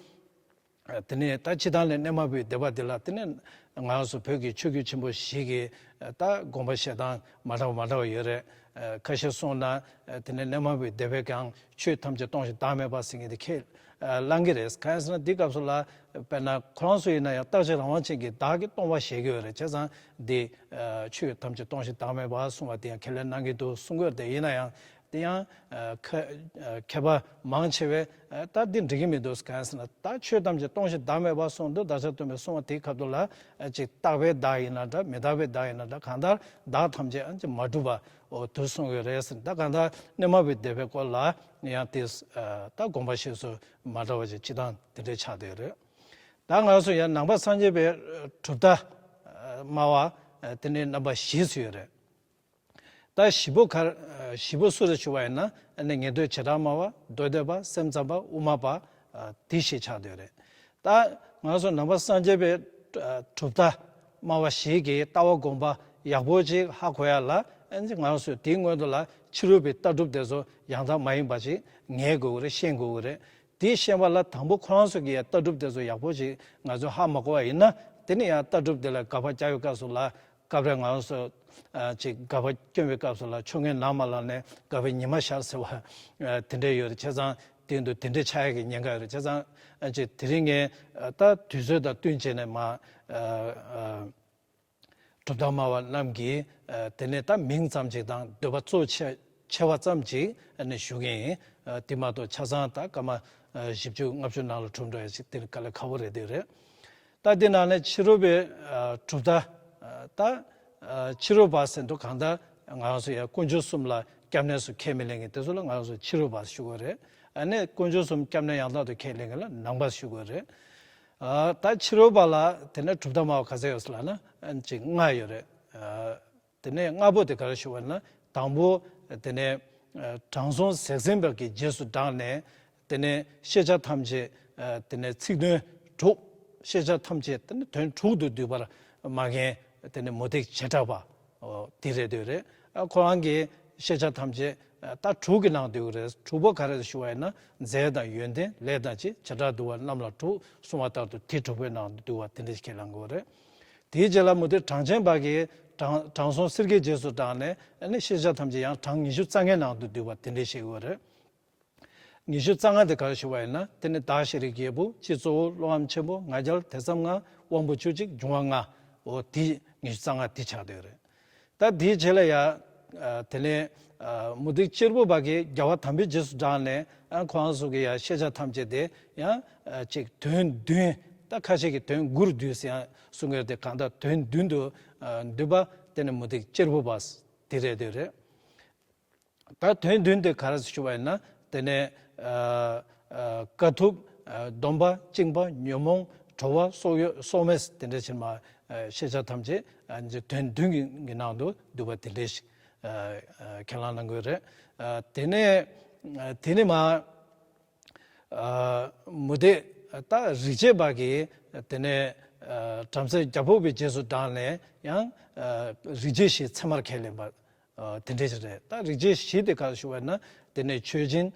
དེ་ནས་ད་སྤྱིར་བཏང་ལས་གནས་མ་བུའི་སྡེ་པ་འདི་ལ་དེ་ནས་ང་རང་ཚོ་བོད་ཀྱི་ཆོས་བརྒྱུད་ཆེན་པོ་བཞི་གི་ད་དགོངས་པ་བཞེས་སྟངས་མ་འདྲ་བ་མ་འདྲ་བ་ཡོད་རེད། ཁ་ཤས་གསུངས་ན་དེ་ནས་གནས་མ་བུའི་སྡེ་པས་ཀྱང་ཆོས་ཐམས་ཅད་སྟོང་ཞིང་བདག་མེད་པ་ཟེར་མཁན་དེ་ཁས་བླངས་ཀྱི་རེད། གང་ཡིན་ཟེར་ན་འདི་སྐབས་སུ་ལ་དཔེར་ན་ཁོ་རང་ཚོ་ཡིན་ན་ཡང་རྟག་གཅིག་རང་དབང་ཅན་གྱི་བདག་གིས་སྟོང་པ་བཞེད་ཀྱི་ཡོད་རེད། བྱས་ཙང་འདི་ཆོས་ཐམས་ཅད་སྟོང་ཞིང་བདག་མེད་པ་གསུངས་པ་དེ་ཡང་ཁས་ལེན་གནང་གི་འདུག་གསུང་གི་ཡོད་རེད། དེ་ཡིན་ན་ཡང་། དེ་ཡང་ཨ་ཁ་ཨ་མཁས་པ་མང་ཆེ་བས་ཨ་ད་འདི་འགྲིག་གི་མི་འདུག་གང་ཟེར་ན། ད་ཆོས་ཐམས་ཅད་སྟོང་ཞིང་བདག་མེད་པ་གསུངས་འདུག་བདག་ཅག་སྟོན་པས་གསུངས་པ་དེའི་སྐབས་དུ་ལ་ཨ་ཅིག་རྟག་པའི་བདག་ཡིན་ན་འདྲ། མི་རྟག་པའི་བདག་ཡིན་ན་འདྲ། གང་ལྟར་བདག་ཐམས་ཅད་ཨ་ཅིག་མ་གྲུབ་པ་འོ་དུ་གསུངས་ཡོད་རེད་ཟེར། ད་གང་ལྟར་གནས་མ་བུའི་སྡེ་པའི་སྐོར་ལ་ཡང་དེ་ཨ་ད་དགོངས་པ་བཞེས་སུ་མ་འདྲ་བ་ཞིག་སྤྱི་བཏང་དེ་འདྲའི་ཆགས་བསྡད་ཡོད་རེད། ད་ང་ཚོ་ཡང་ནང་པ་སངས་རྒྱས་པའི་གྲུབ་མཐའ་ཨ་སྨྲ་བ་ཨ་དེ་ནས་རྣམ་པ་བཞི་ཚུད་ཡོད་རེད། ད་བཞི་པོ་ག་རེ་བཞི་པོ་སུ་རེད་ཞུ་བ་ཡིན་ན་ཨ་ནི་ཉན་ཐོས་བྱེ་བྲག་སྨྲ་བ། མདོ་སྡེ་པ། སེམས་ཙམ་པ། དབུ་མ་པ། ཨ་དེ་བཞི་ཆགས་བསྡད་རེད། ད་ང་ཚོ་ནང་པ་སངས་རྒྱས་པའི་ཨ་གྲུབ་མཐའ་སྨྲ་བ་བཞི་གི་ལྟ་བ་དགོངས་པ་ཡག་པོ་ཅིག་ཧ་གོ་ཡ་ལ་ཨ་ནི་ང་ཚོས་དེའི་སྔོན་དུ་ལ་ཕྱི་རོལ་པའི་ལྟ་གྲུབ་དེ་ཚོ་ཡང་དག་མ་ཡིན་པ་ཅིག་ངེས་དགོས་ཀྱི་རེད། ཤེས་དགོས་ཀྱི་རེད། དེ་ཤེས་པ་ལ་དང་པོ་ཁོ་རང་ཚོ་གི་ཡ་ལྟ་གྲུབ་དེ་ཚོ་ཡག་པོ་ཅིག་ང་ཚོས་ཧ་མ་གོ་བ་ཡིན་ན་དེ་ནི་ཡང་ལྟ་གྲུབ་དེ་ལ་དགག་པ་རྒྱག་པའི་སྐབས་སུ་ལ། སྐབས་རེ་ང་རང་ཚོ་ཨ་ཅིག་དགག་པ་སྐྱོན་པའི་སྐབས་སུ་ལ་ཆོ་ངེས་ནང་མ་ལངས་ནས་དགག་པའི་ཉི་མ་ཤར་ཟེར་བ་ཨ་དེ་འདྲས་ཡོད་རེད། བྱས་ཙང་དེ་འདུག་དེ་འདྲས་ཆགས་ཡག་གི་ཉེན་ཁ་ཡོད་རེད། བྱས་ཙང་ཨ་ཅིག་དེ་རིང་ངས་ཨ་ད་དུས་ཚོད་དང་བསྟུན་བྱས་ནས་མ་ཨ་ཨ་གྲུབ་མཐའ་སྨྲ་བ་རྣམས་ཀྱིས་ཨ་དེ་ནས་ད་མིང་ཙམ་ཅིག་དང་འདོད་པ་གཙོ་ཆེ་ཆེ་བ་ཙམ་ཅིག་ཨ་ནི་ཞུ་གི་ཡིན། ཨ་དེ་མ་གཏོགས་ཆ་ཚང་ད་སྐར་མ་ཨ་བཞི་བཅུ་ལྔ་བཅུ་ནང་ལ་གྲུབ་འགྲོ་ཡག་ཅིག་དེ་ནི་དཀའ་ལས་ཁག་པོ་རེད་དེ་རེད། ད་འདི་ནང་ནས་ཕྱི་རོལ་པའི་ཨ་གྲུབ་མཐའ་ཨ་ད་ཨ་ཕྱི་རོལ་པ་ཟེར་དུས་གང་ལྟར་ང་རང་ཚོ་ཡང་དཀོན་མཆོག་གསུམ་ལ་སྐྱབས་གནས་སུ་ཁས་མི་ལེན་མཁན་དེ་ཚོ་ལ་ང་རང་ཚོ་ཕྱི་རོལ་པ་ཞུ་དགོས་རེད། ཨ་ནི་དཀོན་མཆོག་གསུམ་སྐྱབས་གནས་ཡང་དག་ཏུ་ཁས་ལེན་མཁན་ལ་ནང་པ་ཞུ་དགོས་རེད། ཨ་ད་ཕྱི་རོལ་པ་ལ་དེ་ནས་གྲུབ་མཐའ་སྨྲ་བ་ག་ཚད་ཡོད་ཟེར་ལབ་ན་ཨ་ཅིག་ལྔ་ཡོད་རེད། ཨ་དེ་ནས་ལྔ་པོ་དེ་ག་རེ་ཞུ་བ་ན། དང་པོ་དེ་ནས་ཨ་དྲང་སྲོང་གཟེགས་འཛིན་པ་གི་རྗེས་སུ་འབྲངས་ནས་དེ་ནས་ཤེས་བྱ་ཐམས་ཅད་ཨ་དེ་ནས་ཚིག་དོན་དྲུག་ཤེས་བྱ་ཐམས་ཅད་དེ་ནས་དོན་དྲུག་ཏུ་འདུས་པར་སྨྲ་མཁན་དེ་ནས་མུ་སྟེགས་བྱེ་བྲག་པ་འོ་དེ་རེད་འདོད་རེད། ཨ་ཁོ་རང་གི་ཤེས་བྱ་ཐམས་ཅད་ཨ་ད་དྲུག་གི་ནང་འདུས་རེད། དྲུག་པོ་ག་རེ་ཞུ་བ་ཡིན་ན། རྫས་དང་ཡོན་ཏན་ལས་དང་བཅས། བྱེ་བྲག་འདུ་བ་རྣམས་ལ་དྲུག་གསུངས་པ་ལྟར་དུ་དེ་དྲུག་པོའི་ནང་དུ་འདུས་པ་དེ་འདྲ་ཞིག་ཁས་བླང་དགོས་རེད། དེའི་རྗེས་ལ་མུ་སྟེགས་གྲངས་ཅན་པ་གིས་དྲང་དྲང་སྲོང་གསེར་གྱི་རྗེས་སུ་འབྲངས་ནས་ཨ་ནི་ཤེས་བྱ་ཐམས་ཅད་ཡང་གྲངས་ཉི་ཤུ་རྩ་ལྔའི་ནང་དུ་འདུས་པ་དེ་འདྲ་ཞིག་ཡོད་རེད། ཉི་ཤུ་རྩ་ལྔ་དེ་ག་རེ་ཞུ་བ་ཡིན་ན། དེ་ནི་བདག་ཤེས་རིག་བརྒྱད་པོ། སྤྱི་གཙོ་བོ་བློ་ཧམ་ཆེན་པོ། ང་རྒྱལ་དད་གསུམ་ལྔ། དབང་པོ་བཅུ་གཅིག་འབྱུང་བ་ལྔ། འོ་དེ་ཉི་ཤུ་རྩ་ལྔ་དེ་ཆགས་བསྡད་ཡོད་རེད། ད་དེའི་རྗེས་ལ་ཡ་ཨ་དེ་ནས་ཨ་མུ་སྟེགས་གཅེར་བུ་པ་གིས་རྒྱལ་བ་དམ་པའི་རྗེས་སུ་འབྲངས་ནས་ཨ་ཁོ་རང་ཚོ་གི་ཡ་ཤེས་བྱ་ཐམས་ཅད་དེ་ཡང་ཨ་ཅིག་དོན་བདུན། ད་ཁ་ཤས་ཀྱིས་དོན་དགུར་བསྡུས་ཟེར་ཡང་གསུང་གི་ཡོད་དེ། གང་ལྟར་དོན་བདུན་དུ་ཨ་འདུས་པ་དེ་ནི་མུ་སྟེགས་གཅེར་བུ་པ་དེ་རེད་དེ་རེད། ད་དོན་བདུན་དེ་ག་རེ་ཞུ་བ་ཡིན་ན། དེ་ནས་ཨ་ཨ་དཀའ་ཐུབ། ཨ་སྡོམ་པ། བཅིངས་པ། ཉོན་མོངས། གྲོལ་བ། སོགས་ཡོད་སོགས་མེད་དེ་འདྲ་ཕྱིར་མ་ཨ་ཤེས་བྱ་ཐམས་ཅད་ཨ་དོན་བདུན་གྱི་གི་ནང་དུ་འདུས་པ་དེ་འདྲ་ཞིག་ཨ་ཨ་ཁས་བླངས་གནང་དགོས་རེད། ཨ་དེ་ནས་ དེ་ནས་མ། མུ་སྟེགས་ད་རིག་བྱེད་པ་གིས་དེ་ནས་བྲམ་ཟེ་རྒྱལ་པོ་བའི་རྗེས་སུ་འབྲངས་ནས་ཡང་རིག་བྱེད་བཞི་ཚད་མར་ཁས་ལེན་པ། དེ་འདྲས་ཞིག་རེད། ད་རིག་བྱེད་བཞི་དེ་ག་རེ་ཞུ་བ་ན། དེ་ནས་མཆོད་སྦྱིན།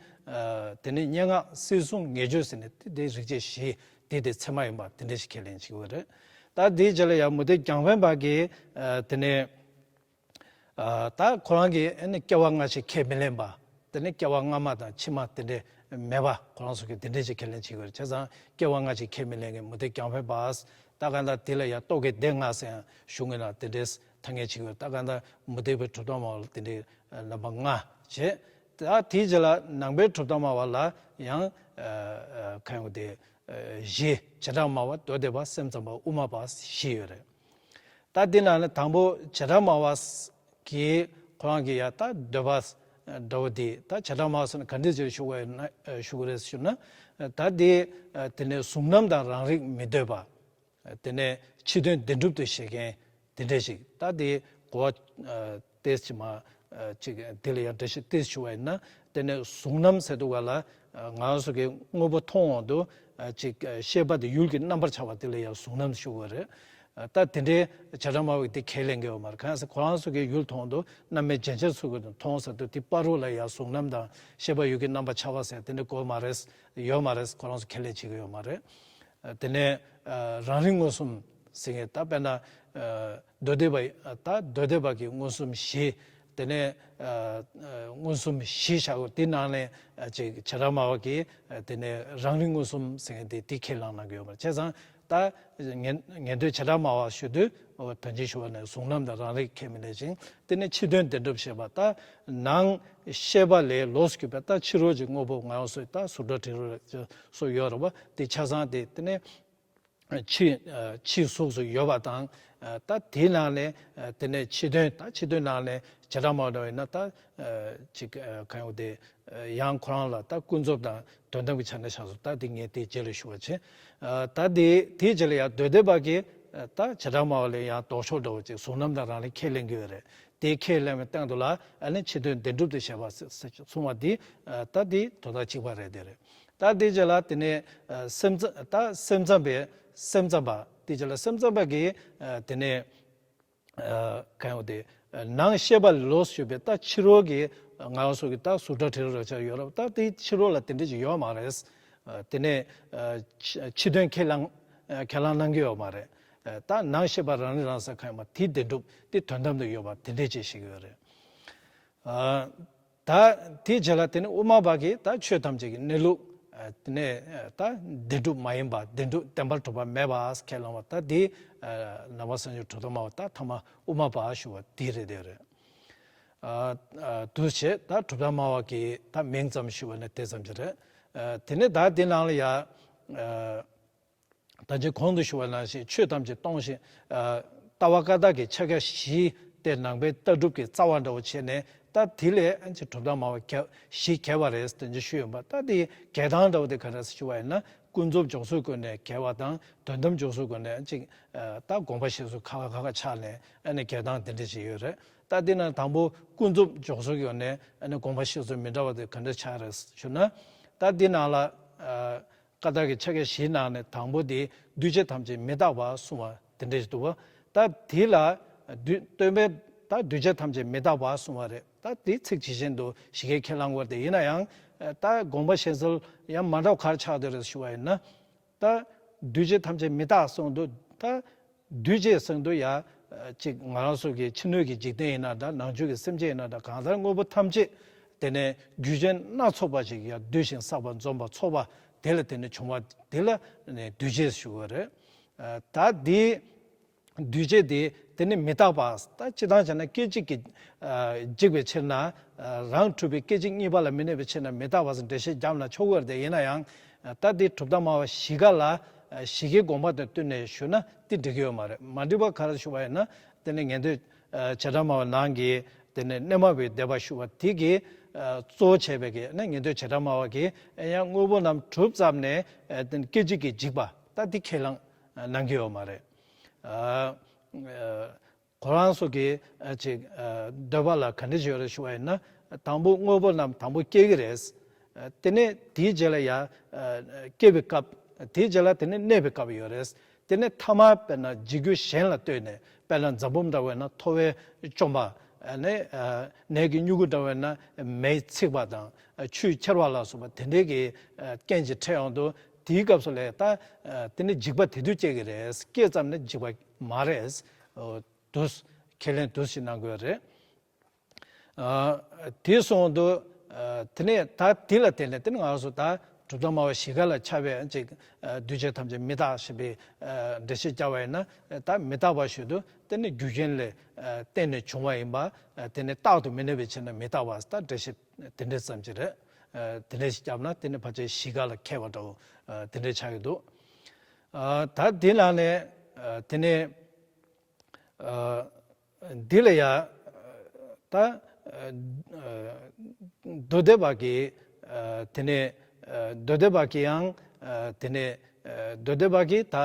དེ་ནས་སྙན་ངག་སིལ་སྲུང་ངེས་བརྗོད་ཟེར་ནས་དེ་རིག་བྱེད་བཞི་དེ་དེ་ཚད་མ་ཡིན་པ་དེ་འདྲས་ཞིག་ཁས་ལེན་བྱེད་ཀྱི་ཡོད་རེད། ད་དེའི་རྗེས་ལ་ཡང་མུ་སྟེགས་རྒྱང་འཕེན་པ་གིས་དེ་ནས། ད་ཁོ་རང་གིས་ཨ་ནི་སྐྱེ་བ་སྔ་ཕྱི་ཁས་མི་ལེན་པ། དེ་ནི་སྐྱེ་བ་སྔ་མ་དང་ཕྱི་མ་དེ་འདྲས་མེད་པ་ཁོ་རང་ཚོ་གིས་དེ་འདྲས་ཅིག་ཁས་ལེན་བྱེད་ཀྱི་ཡོད་རེད། བྱས་ཙང་སྐྱེ་བ་སྔ་ཕྱི་ཁས་མི་ལེན་མཁན་མུ་སྟེགས་རྒྱང་འཕེན་པ། ད་ག་ད་དེ་ལ་ཡང་རྟོག་གེ་སྡེ་ལྔ་ཟེར་ཡང་ཞུ་ངེས་ན་དེ་འདྲས་ཐ་སྙད་བྱེད་ཀྱི་ཡོད་རེད། ད་ག་ད་མུ་སྟེགས་པའི་གྲུབ་མཐའ་སྨྲ་བ་ལ་དེ་འདྲས་རྣམ་པ་ལྔ་བྱས། ད་དེའི་རྗེས་ལ་ནང་པའི་གྲུབ་མཐའ་སྨྲ་བ་ལ་ཡང་གང་ཡོང་དེ་བཞི་བྱེ་བྲག་སྨྲ་བ་མདོ་སྡེ་པ་སེམས་ཙམ་པ་དབུ་མ་པ་བཞི་ཡོད་རེད། ད་འདི་ནང་ནས་དང་པོ་བྱེ་བྲག་སྨྲ་བ་གིས་ཁོ་རང་གི་ཡ་ད་འདོད་པ་འདྲ་བོ་འདི་ད་བྱེ་བྲག་སྨྲ་བ་སོགས་ནས་ག་འདྲས་ཅིག་ཞུ་དགོས་ན་ཞུ་དགོས་རེད་ཞུ་ན། ད་འདི་དེ་ནས་གཟུང་རྣམ་དང་རང་རིག་མི་འདོད་པ། དེ་ནས་ཕྱི་དོན་བདེན་གྲུབ་ཏུ་བཞེད་མཁན་དེ་འདྲས་ཞིག་ད་འདི་གོ་བ་ཏེས་ཅི་མ་ཅིག་འདི་ལ་ཡང་འགྲེལ་བཤད་ཏེས་ཞུ་བ་ཡིན་ན། དེ་ནས་གཟུང་རྣམ་ཟེར་དུས་ག་ལ་ང་རང་ཚོ་གི་དངོས་པོ་མཐོང་འོང་དུ་ཅིག་ཤེས་པ་དེ་ཡུལ་གྱི་རྣམ་པར་འཆར་བ་དེ་ལ་ཡང་གཟུང་རྣམ་ཞུ་དགོས་རེད། ད་དེ་འདྲའི་བྱེ་བྲག་སྨྲ་བས་དེ་ཁས་ལེན་གྱི་ཡོད་མ་རེད། གང་ཟེར་ཁོ་རང་ཚོ་གི་ཡུལ་མཐོང་དུ་རྣམ་སྨིན་རྒྱན་ཆ་ཚུལ་གྱིས་མཐོང་ཟེར་དུས་དེ་བར་རོ་ལ་ཡང་གཟུང་རྣམ་དང་ཤེས་པ་ཡུལ་གྱི་རྣམ་པར་འཆར་བ་ཟེར་དེ་འདྲ་དགོས་མ་རེད། ཡོད་མ་རེད། ཁོ་རང་ཚོ་ཁས་ལེན་བྱེད་ཀྱི་ཡོད་མ་རེད། དེ་ནས་རང་རིག་མངོན་སུམ་ཟེར་མཁན་ད་དཔེར་ན་མདོ་སྡེ་པ་ད་མདོ་སྡེ་པ་གི་མངོན་སུམ་བཞི། དེ་ནས་མངོན་སུམ་བཞི་བཞག་གོ་དེ་ནང་ནས་ཅིག་བྱེ་བྲག་སྨྲ་བ་གིས་དེ་ནས་རང་རིག་མངོན་སུམ་ཟེར་མཁན་དེ་དེ་ཁས་བླངས་གནང་གི་ཡོད་མ་རེད། བྱས་ཙང་ད་ཉན་ཉན་ཐོས་བྱེ་བྲག་སྨྲ་བ་ཞུ་དུས་དོན་ཆེན་ཞུ་བ་ནས་གཟུང་རྣམ་དང་རང་རིག་ཁས་མི་ལེན་ཞིང་། དེ་ནས་ཕྱི་དོན་བདེན་གྲུབ་ཞེས་པ་ད་ནང་ཤེས་པ་ལས་ལོགས་སུ་གྱུར་པའི་ད་ཕྱི་རོལ་གྱི་དངོས་པོ་ང་རང་ཚོའི་ད་གཟུགས་སྒྲ་དྲི་རོ་སོགས་ཡོད་རེད་པ། དེ་ཆ་ཚང་དེ་དེ་ནས་ཕྱི་ཕྱི་གཟུགས་སུ་ཡོད་པ་དང་། ད་དེའི་ནང་ནས་དེ་ནས་ཕྱི་དོན་ད་ཕྱི་དོན་ནང་ནས་བྱེ་བྲག་སྨྲ་བ་ཡིན་ན་ད་ཅིག་གང་ཡོད་དེ་ཡང་ཁོ་རང་ལ་ད་ཀུན་རྫོབ་དང་དོན་དམ་གྱི་ཆ་ནས་ཆགས་སོང་། ད་དེ་ངས་དེའི་རྗེས་ལ་ཞུ་བ་བྱེད། ད་དེ་དེའི་རྗེས་ལ་ཡང་མདོ་སྡེ་པ་གིས་ད་བྱེ་བྲག་སྨྲ་བ་ལས་ཡང་ལྡོག་ཕྱོགས་འདྲ་བོ་ཅིག་གཟུང་རྣམ་དང་རང་རིག་ཁས་ལེན་གྱི་ཡོད་རེད། དེ་ཁས་ལེན་པའི་སྟེང་དུ་ལ་ཨ་ནི་ཕྱི་དོན་བདེན་གྲུབ་ཏུ་བྱེད་པ་གསུངས་པ་འདི་ད་འདི་དོན་དག་གཅིག་པ་རེད་དེ་རེད། ད་དེ་རྗེས་ལ་དེ་ནས་སེམས་ཙམ་ད་སེམས་ཙམ་པའི་སེམས་ཙམ་པ་དེ་རྗེས་ལ་སེམས་ཙམ་པ་གིས་དེ་ནས་གང་ཡོད་དེ་ནང་ཤེས་པ་ལོགས་ཞུས་པའི་ད་ཕྱི་རོལ་གྱི་ང་རང་ཚོ་གི་ད་གཟུགས་སྒྲ་དྲི་རོ་རེག་བྱ་ཡོད་རབས། ད་དེ་ཕྱི་རོལ་ལ་དེ་འདྲ་ཅིག་ཡོད་མ་རེད། དེ་ནས་ཕྱི་དོན་ཁས་བླངས་ཁས་བླངས་གནང་གི་ཡོད་མ་རེད། ད་ནང་ཤེས་པ་རང་རིག་རང་གསལ་གང་ཡོད་མ་དེ་བདེན་གྲུབ་དེ་དོན་དམ་དུ་ཡོད་པ་དེ་འདྲས་ཅིག་བཤད་ཀྱི་ཡོད་རེད། ད་དེའི་རྗེས་ལ་དེ་ནི་དབུ་མ་པ་གིས་ད་ཆོས་ཐམས་ཅད་ཀྱི་གནས་ལུགས་དེ་ནས་ད་བདེན་གྲུབ་མ་ཡིན་པ་བདེན་གྲུབ་བདེན་པར་གྲུབ་པ་མེད་པ་ཁས་བླངས་པ། ད་དེ་ནང་པ་སངས་རྒྱས་གྲུབ་མཐའ་སྨྲ་བ་ད་ཐ་མ་དབུ་མ་པ་ཞུ་བ་དེ་རེད་དེ་རེད། དུ་བྱས་ད་གྲུབ་མཐའ་སྨྲ་བ་གི་ད་མིང་ཙམ་ཞུ་བ་ནི་དེ་ཙམ་ཅིག་རེད། དེ་ནས་ད་དེ་ནང་ལ་ཡ། ད་ཅི་གོང་དུ་ཞུ་བ་ནང་བཞིན་ཆོས་ཐམས་ཅད་སྟོང་ཞིང་། ལྟ་བ་བཀའ་རྟགས་ཀྱི་ཕྱག་རྒྱ་བཞི་དེ་ནང་པའི་ལྟ་གྲུབ་ཀྱི་རྩ་བ་འདྲ་བོ་བྱས་ནས་ད་དེ་ལས་ཨ་ཅེ་གྲུབ་མཐའ་སྨྲ་བ་བརྒྱ་བཞི་གྱེས་པ་རེད་དེ་ཅི་ཞུས་ཡོད་པ། ད་དེ་གྱེས་སྟངས་འདྲ་བོ་དེ་ག་འདྲ་ཞུ་བ་ཡིན་ན་ཀུན་རྫོབ་འཇོག་ཚུལ་སྒོ་ནས་གྱེས་པ་དང་དོན་དམ་འཇོག་ཚུལ་སྒོ་ནས་ཨ་ཅེ་ད་དགོངས་པ་བཞེས་ཚུལ་ཁ་ཁ་ཁ་ཁ་ཆགས་ནས་ཨ་ནི་གྱེས་སྟངས་དེ་འདྲ་ཅིག་ཡོད་རེད། ད་དེ་ནང་དང་པོ་ཀུན་རྫོབ་འཇོག་ཚུལ་སྒོ་ནས་ཨ་ནི་དགོངས་པ་བཞེས་ཚུལ་མི་འདྲ་བ་དེ་ག་འདྲ་ཆགས་རེད་ཞུ་ན། ད་དེ་ནང་ལ། བཀའ་རྟགས་ཀྱི་ཕྱག་རྒྱ་བཞིའི་ནང་ནས་དང་པོ་དེ་འདུས་བྱས་ཐམས་ཅད་མི་རྟག་པ་གསུང་བ་དེ་འདྲ་ཞིག་འདུག་པ། ད་དེ་ལ་འདུས་སྟོན་པས་ད་འདུས་བྱས་ཐམས་ཅད་མི་རྟག་པ་གསུང་བ་རེད། ད་དེ་ཚིག་ཇི་བཞིན་དུ་ཞིག་གིས་ཁས་བླངས་དགོས་ཏེ་ཡིན་ན་ཡང་ད་དགོངས་པ་བཞེས་སྲོལ་ཡང་མ་འདྲ་བ་ག་རེ་ཆགས་བསྡད་རེད་ཞུ་བ་ཡིན་ན། ད་འདུས་བྱས་ཐམས་ཅད་མི་རྟག་གསུང་དུས་ད། འདུས་བྱས་ཟེར་དུས་ཡ། ཅིག་ང་རང་ཚོ་གི་ཕྱི་སྣོད་ཀྱི་འཇིག་རྟེན་ཡིན་ན་འདྲ་ནང་བཅུད་ཀྱི་སེམས་ཅན་ཡིན་ན་འདྲ་གང་ལྟར་དངོས་པོ་ཐམས་ཅད་དེ་ནས་རྒྱུ་རྐྱེན་སྣ་ཚོགས་པ་ཞིག་ཡ་འདུས་ཤིང་བསགས་པ་འཛོམས་པ་ཚོགས་པ་དེ་ལ་དེ་ནས་བྱུང་བ་དེ་ལ་ནས་འདུས་བྱས་ཞུ་བ་རེད། ད་དེ་འདུས་བྱས་དེ་དེ་ནི་མི་རྟག་པ། ད་སྤྱིར་བཏང་བྱས་ན་སྐད་ཅིག་གིས་འཇིག་པའི་ཕྱིར་ན། རང་གྲུབ་པའི་སྐད་ཅིག་གཉིས་པ་ལ་མི་གནས་པའི་ཕྱིར་ན་མི་རྟག་པ་ཟེར་འགྲེལ་བཤད་བརྒྱབ་ན་ཆོག་གི་རེད་དེ་ཡིན་ན་ཡང་། ད་དེ་གྲུབ་མཐའ་སྨྲ་བ་བཞི་ཀ་ལ་བཞི་ཀའི་དགོངས་པ་དང་བསྟུན་ནས་ཞུ་ན་དེ་འགྲིག་གི་ཡོད་མ་རེད། མ་འགྲིག་པ་ག་རེ་ཞུ་བ་ཡིན་ན་དེ་ནི་ཉན་ཐོས་བྱེ་བྲག་སྨྲ་བ་ནང་གི་དེ་ནི་གནས་མ་བུའི་སྡེ་པ་ཞུ་བ་དེ་གིས་གཙོ་བོ་བྱས་པའི་གི་ནི་ཉན་ཐོས་བྱེ་བྲག་སྨྲ་བ་གིས་ཡང་དངོས་པོ་རྣམས་གྲུབ་ཙམ་ནས་དེ་ནི་སྐད་ཅིག་གིས་འཇིག་པ་ད་དེ་ཁས་བླངས་གནང་གི་ཡོད་མ་རེད། ཁོ་རང་ཚོ་གི་ཅིག་འདོད་པ་ལ་ག་འདྲ་ཞིག་ཡོད་རེད་ཞུ་བ་ཡིན་ན། དང་པོ་དངོས་པོ་རྣམས་དང་པོ་སྐྱེ་གི་རེད། དེ་ནས་དེའི་རྗེས་ལ་ཡ་སྐྱེ་བའི་སྐབས། དེའི་རྗེས་ལ་དེ་ནས་གནས་པའི་སྐབས་ཡོད་རེད། དེ་ནས་ཐ་མ་དཔེར་ན་འཇིག་རྒྱུ་གཞན་ལ་ལྟོས་ནས། དཔེར་ན་རྫ་བུམ་འདྲ་བས་ན་ཐོ་བས་བཅོམ་པ། ནས་ནས་ཀྱི་མྱུ་གུ་འདྲ་བས་ན་མེས་ཚིག་པ་དང་ཆུས་ཁྱེར་བ་ལ་སོགས་པ་དེ་འདྲའི་གི་རྐྱེན་གྱིས་འཕྲད་ཡོང་དུས། དེའི་སྐབས་སུ་ལས་ད་དེ་ནི་འཇིགས་པ་དེ་དུས་སྐྱེ་གི་རེད། སྐྱེས་ཙམ་ནས་འཇིགས་པ་མ་རེད། འདུག་ཁས་ལེན་འདུག་ཞིག་གནང་དགོས་རེད། ཨ། དེ་སོང་དུས། ཨ། དེ་ནས་ད་དེ་ལ་བརྟེན་ནས་དེ་ནི་ང་ཚོ་ད་གྲུབ་མཐའ་སྨྲ་བ་བཞི་ཀ་ལ་ཁྱབ་པའི་ཅིག་ཨ། འདུས་བྱས་ཐམས་ཅད་མི་རྟག་ཞེས་པའི་ཨ། འགྲེལ་བཤད་བརྒྱབ་པ་ཡིན་ན། ད་མི་རྟག་པ་ཞུ་དུས་དེ་ནི་རྒྱུ་རྐྱེན་ལ་ཨ། བརྟེན་ནས་བྱུང་བ་ཡིན་པ། ཨ། དེ་ནི་རྟག་ཏུ་མི་གནས་པའི་ཕྱིར་ན་མི་རྟག་པ། ད་འགྲེལ་བཤད་དེ་འདྲ་ཙམ་ཅིག་རེད། ཨ། དེ་འདྲ་ཞིག་བརྒྱབ་ན་དེ་ནི་ཕལ་ཆེར་བཞི་ཀ་ལ་མཁས་པ་འདྲ་བོ་ཨ། དེ་འདྲ་ཆགས་ཀྱི་འདུག་ཨ། ད་དེ་ནང་ནས་ཨ། དེ་ནས་ཨ། འདི་ལ་ཡ། ད། མདོ་སྡེ་པ་གིས། དེ་ནས། མདོ་སྡེ་པ་གིས་ཡང་། དེ་ནས། མདོ་སྡེ་པ་གིས་ད་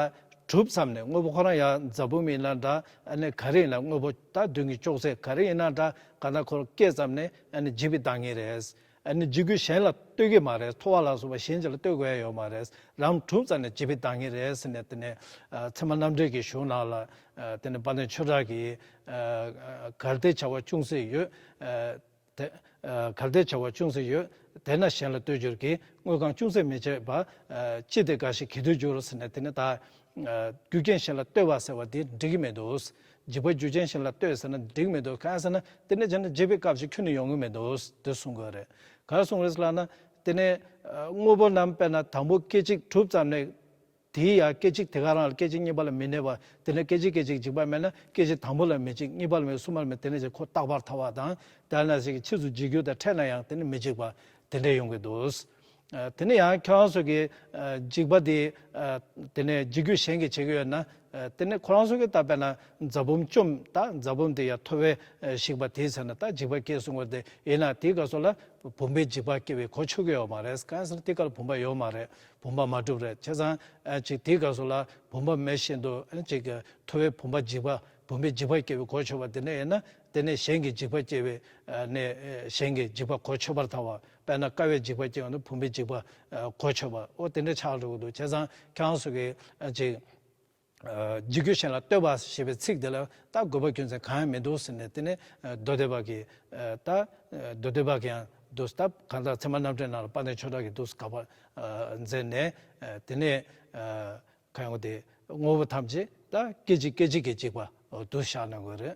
གྲུབ་ཙམ་ནས་དངོས་པོ་ཁོ་རང་ཡང་རྫ་བུམ་ཡིན་ན་འདྲ། ཨ་ནི་ག་རེ་ཡིན་ན། དངོས་པོ་ད་མདུན་གྱི་ཅོག་ཙེ་ག་རེ་ཡིན་ན་འདྲ། གང་ལྟར་ཁོ་སྐྱེས་ཙམ་ནས་ཨ་ནི་འཇིག་པའི་བདག་ཉིད་རེད། ཨ་ནི་འཇིག་རྒྱུ་གཞན་ལ་ལྟོས་ཀྱི་མ་རེད། ཐོ་བ་ལ་སོགས་པ་གཞན་ཅིག་ལ་ལྟོས་དགོས་ཡ་ཡོད་མ་རེད། རང་གྲུབ་ཙམ་ནས་འཇིག་པའི་བདག་ཉིད་རེད་ཟེར་ནས། དེ་ནས་ཚད་མ་རྣམ་འགྲེལ་གྱི་གཞུང་ནང་ལ། དེ་ནས་དཔལ་ལྡན་ཆོས་གྲགས་ཀྱིས། གལ་ཏེ་བྱ་བ་ཅུང་ཟད་ཡོད། དེ། གལ་ཏེ་བྱ་བ་ཅུང་ཟད་ཡོད། དེས་ན་གཞན་ལ་ལྟོས་འགྱུར་གྱི། དངོས་གང་ཅུང་ཟད་མི་བྱེད་པ། ཅི་སྟེ་འགའ་ཞིག་གལ་དུ་འགྱུར་ཟེར་ནས། དེ་ནས་ད། རྒྱུ་རྐྱེན་གཞན་ལ་ལྟོས་པ་ཟེར་བ་དེ་འགྲིག་གི་མི་འདུག་འཇིག་པ་རྒྱུ་རྐྱེན་གཞན་ལ་ལྟོས་ཟེར་ན་འགྲིག་མི་འདུག་གང་ཟེར་ན། དེ་ནས་བྱས་ན་འཇིག་པའི་སྐབས་ཤིག་ཁྱོན་ནས་ཡོང་གི་མི་འདུག་དེ་གསུང་དགོས་རེད། ག་རེ་གསུང་རེད་ལབ་ན། དེ་ནས་དངོས་པོ་རྣམས་དཔེར་ན་དང་པོ་སྐད་ཅིག་གྲུབ་ཙམ་ནས། དེའི་ཡང་སྐད་ཅིག་དེ་ག་རང་ལ་སྐད་ཅིག་གཉིས་པ་ལ་མི་གནས་པ། དེ་ནས་སྐད་ཅིག་སྐད་ཅིག་འཇིག་པ་མེད་ན། སྐད་ཅིག་དང་པོ་ལ་མི་འཇིག་གཉིས་པ་ལ་མི། གསུམ་པ་ལ་མི། དེ་ནས་ཅིག་ཁོ་རྟག་པར་ཐལ་བ་དང་། དེ་ནས་ཅིག་ཕྱིས་སུ་འཇིག་རྒྱུ་དེ་འཕྲད་ན་ཡང་དེ་ནི་མི་འཇིག་པ་དེ་འདྲ་ཡོང་གི་འདུག་ཨ། དེ་ནས་ཡང་ཁྱེད་རང་ཚོ་གིས་ཨ། འཇིག་པ་དེ་ཨ། དེ་ནས་འཇིག་རྒྱུ་གཞན་གྱིས་བྱེད་ཀྱི་ཡོད་ན། ཨ། དེ་ནས་ཁོ་རང་ཚོ་གིས་ད་དཔེར་ན་རྫ་བུམ་བཅོམ། ད་རྫ་བུམ་དེ་ཡང་ཐོ་བས་ཨ། བཤིག་པ་དེ་ཟེར་ན་ད་འཇིག་པ་སྐྱེས་གསུང་གི་རེད། དེ་ཡིན་ན་དེའི་སྐབས་སུ་ལ་བུམ་པའི་འཇིག་པ་སྐྱེ་བའི་གོ་ཆོད་ཀྱི་ཡོད་མ་རེད། གང་ཟེར་ན་དེའི་སྐབས་ལ་བུམ་པ་ཡོད་མ་རེད། བུམ་པ་མ་གྲུབ་རེད། བྱས་ཙང་ཨ། ཅིག་དེའི་སྐབས་སུ་ལ་བུམ་པ་མེད་བཞིན་དུ། ཨ། ཅིག་ཐོ་བས་བུམ་པ་འཇིག་པ། བུམ་པའི་འཇིག་པ་སྐྱེ་བའི་གོ་ཆོད་པ་དེ་འདྲ་ཡིན་ན། དེ་ནས་གཞན་གྱི་འཇིག་པ་སྐྱེ་བའི་ཨ། ནས་ཨ། གཞན་གྱི་འཇིག་པ་གོ་ཆོད་པར་ཐལ་བ། དཔེར་ན་ཀ་བའི་འཇིག་པ་སྐྱེ་བ་ནི་བུམ་པའི་འཇིག་པ་ཨ། གོ་ཆོད་པ། འོ་དེ་འདྲ་ཆགས་འགྲོ་གི་འདུག་བྱས་ཙང་ཁྱེད་རང་ཚོ་གིས་ཨ། ཅིག་ཨ། འཇིག་རྒྱུ་གཞན་ལ་ལྟོས་པ་ཞེས་པའི་ཚིག་འདི་ལ་ད་དགོས་པ་རྒྱུ་མཚན་གང་ཡང་མི་འདུག་ཟེར་ནས། དེ་ནས་ཨ། མདོ་སྡེ་པ་གིས་ཨ། ད་ཨ། མདོ་སྡེ་པ་གིས་ཡང་འདུག་ད་གང་ལྟར་ཚད་མ་རྣམ་འགྲེལ་ནང་ལ་དཔལ་ལྡན་ཆོས་གྲགས་ཀྱིས་འདུག་དགག་པ་ཨ། མཛད་ནས། ཨ། དེ་ནས་ཨ། གང་ཡོང་དེ། དངོས་པོ་ཐམས་ཅད་ད་སྐད་ཅིག་སྐད་ཅིག་གིས་འཇིག་པ་འདུ་བཞག་ན་དགོས་རེད།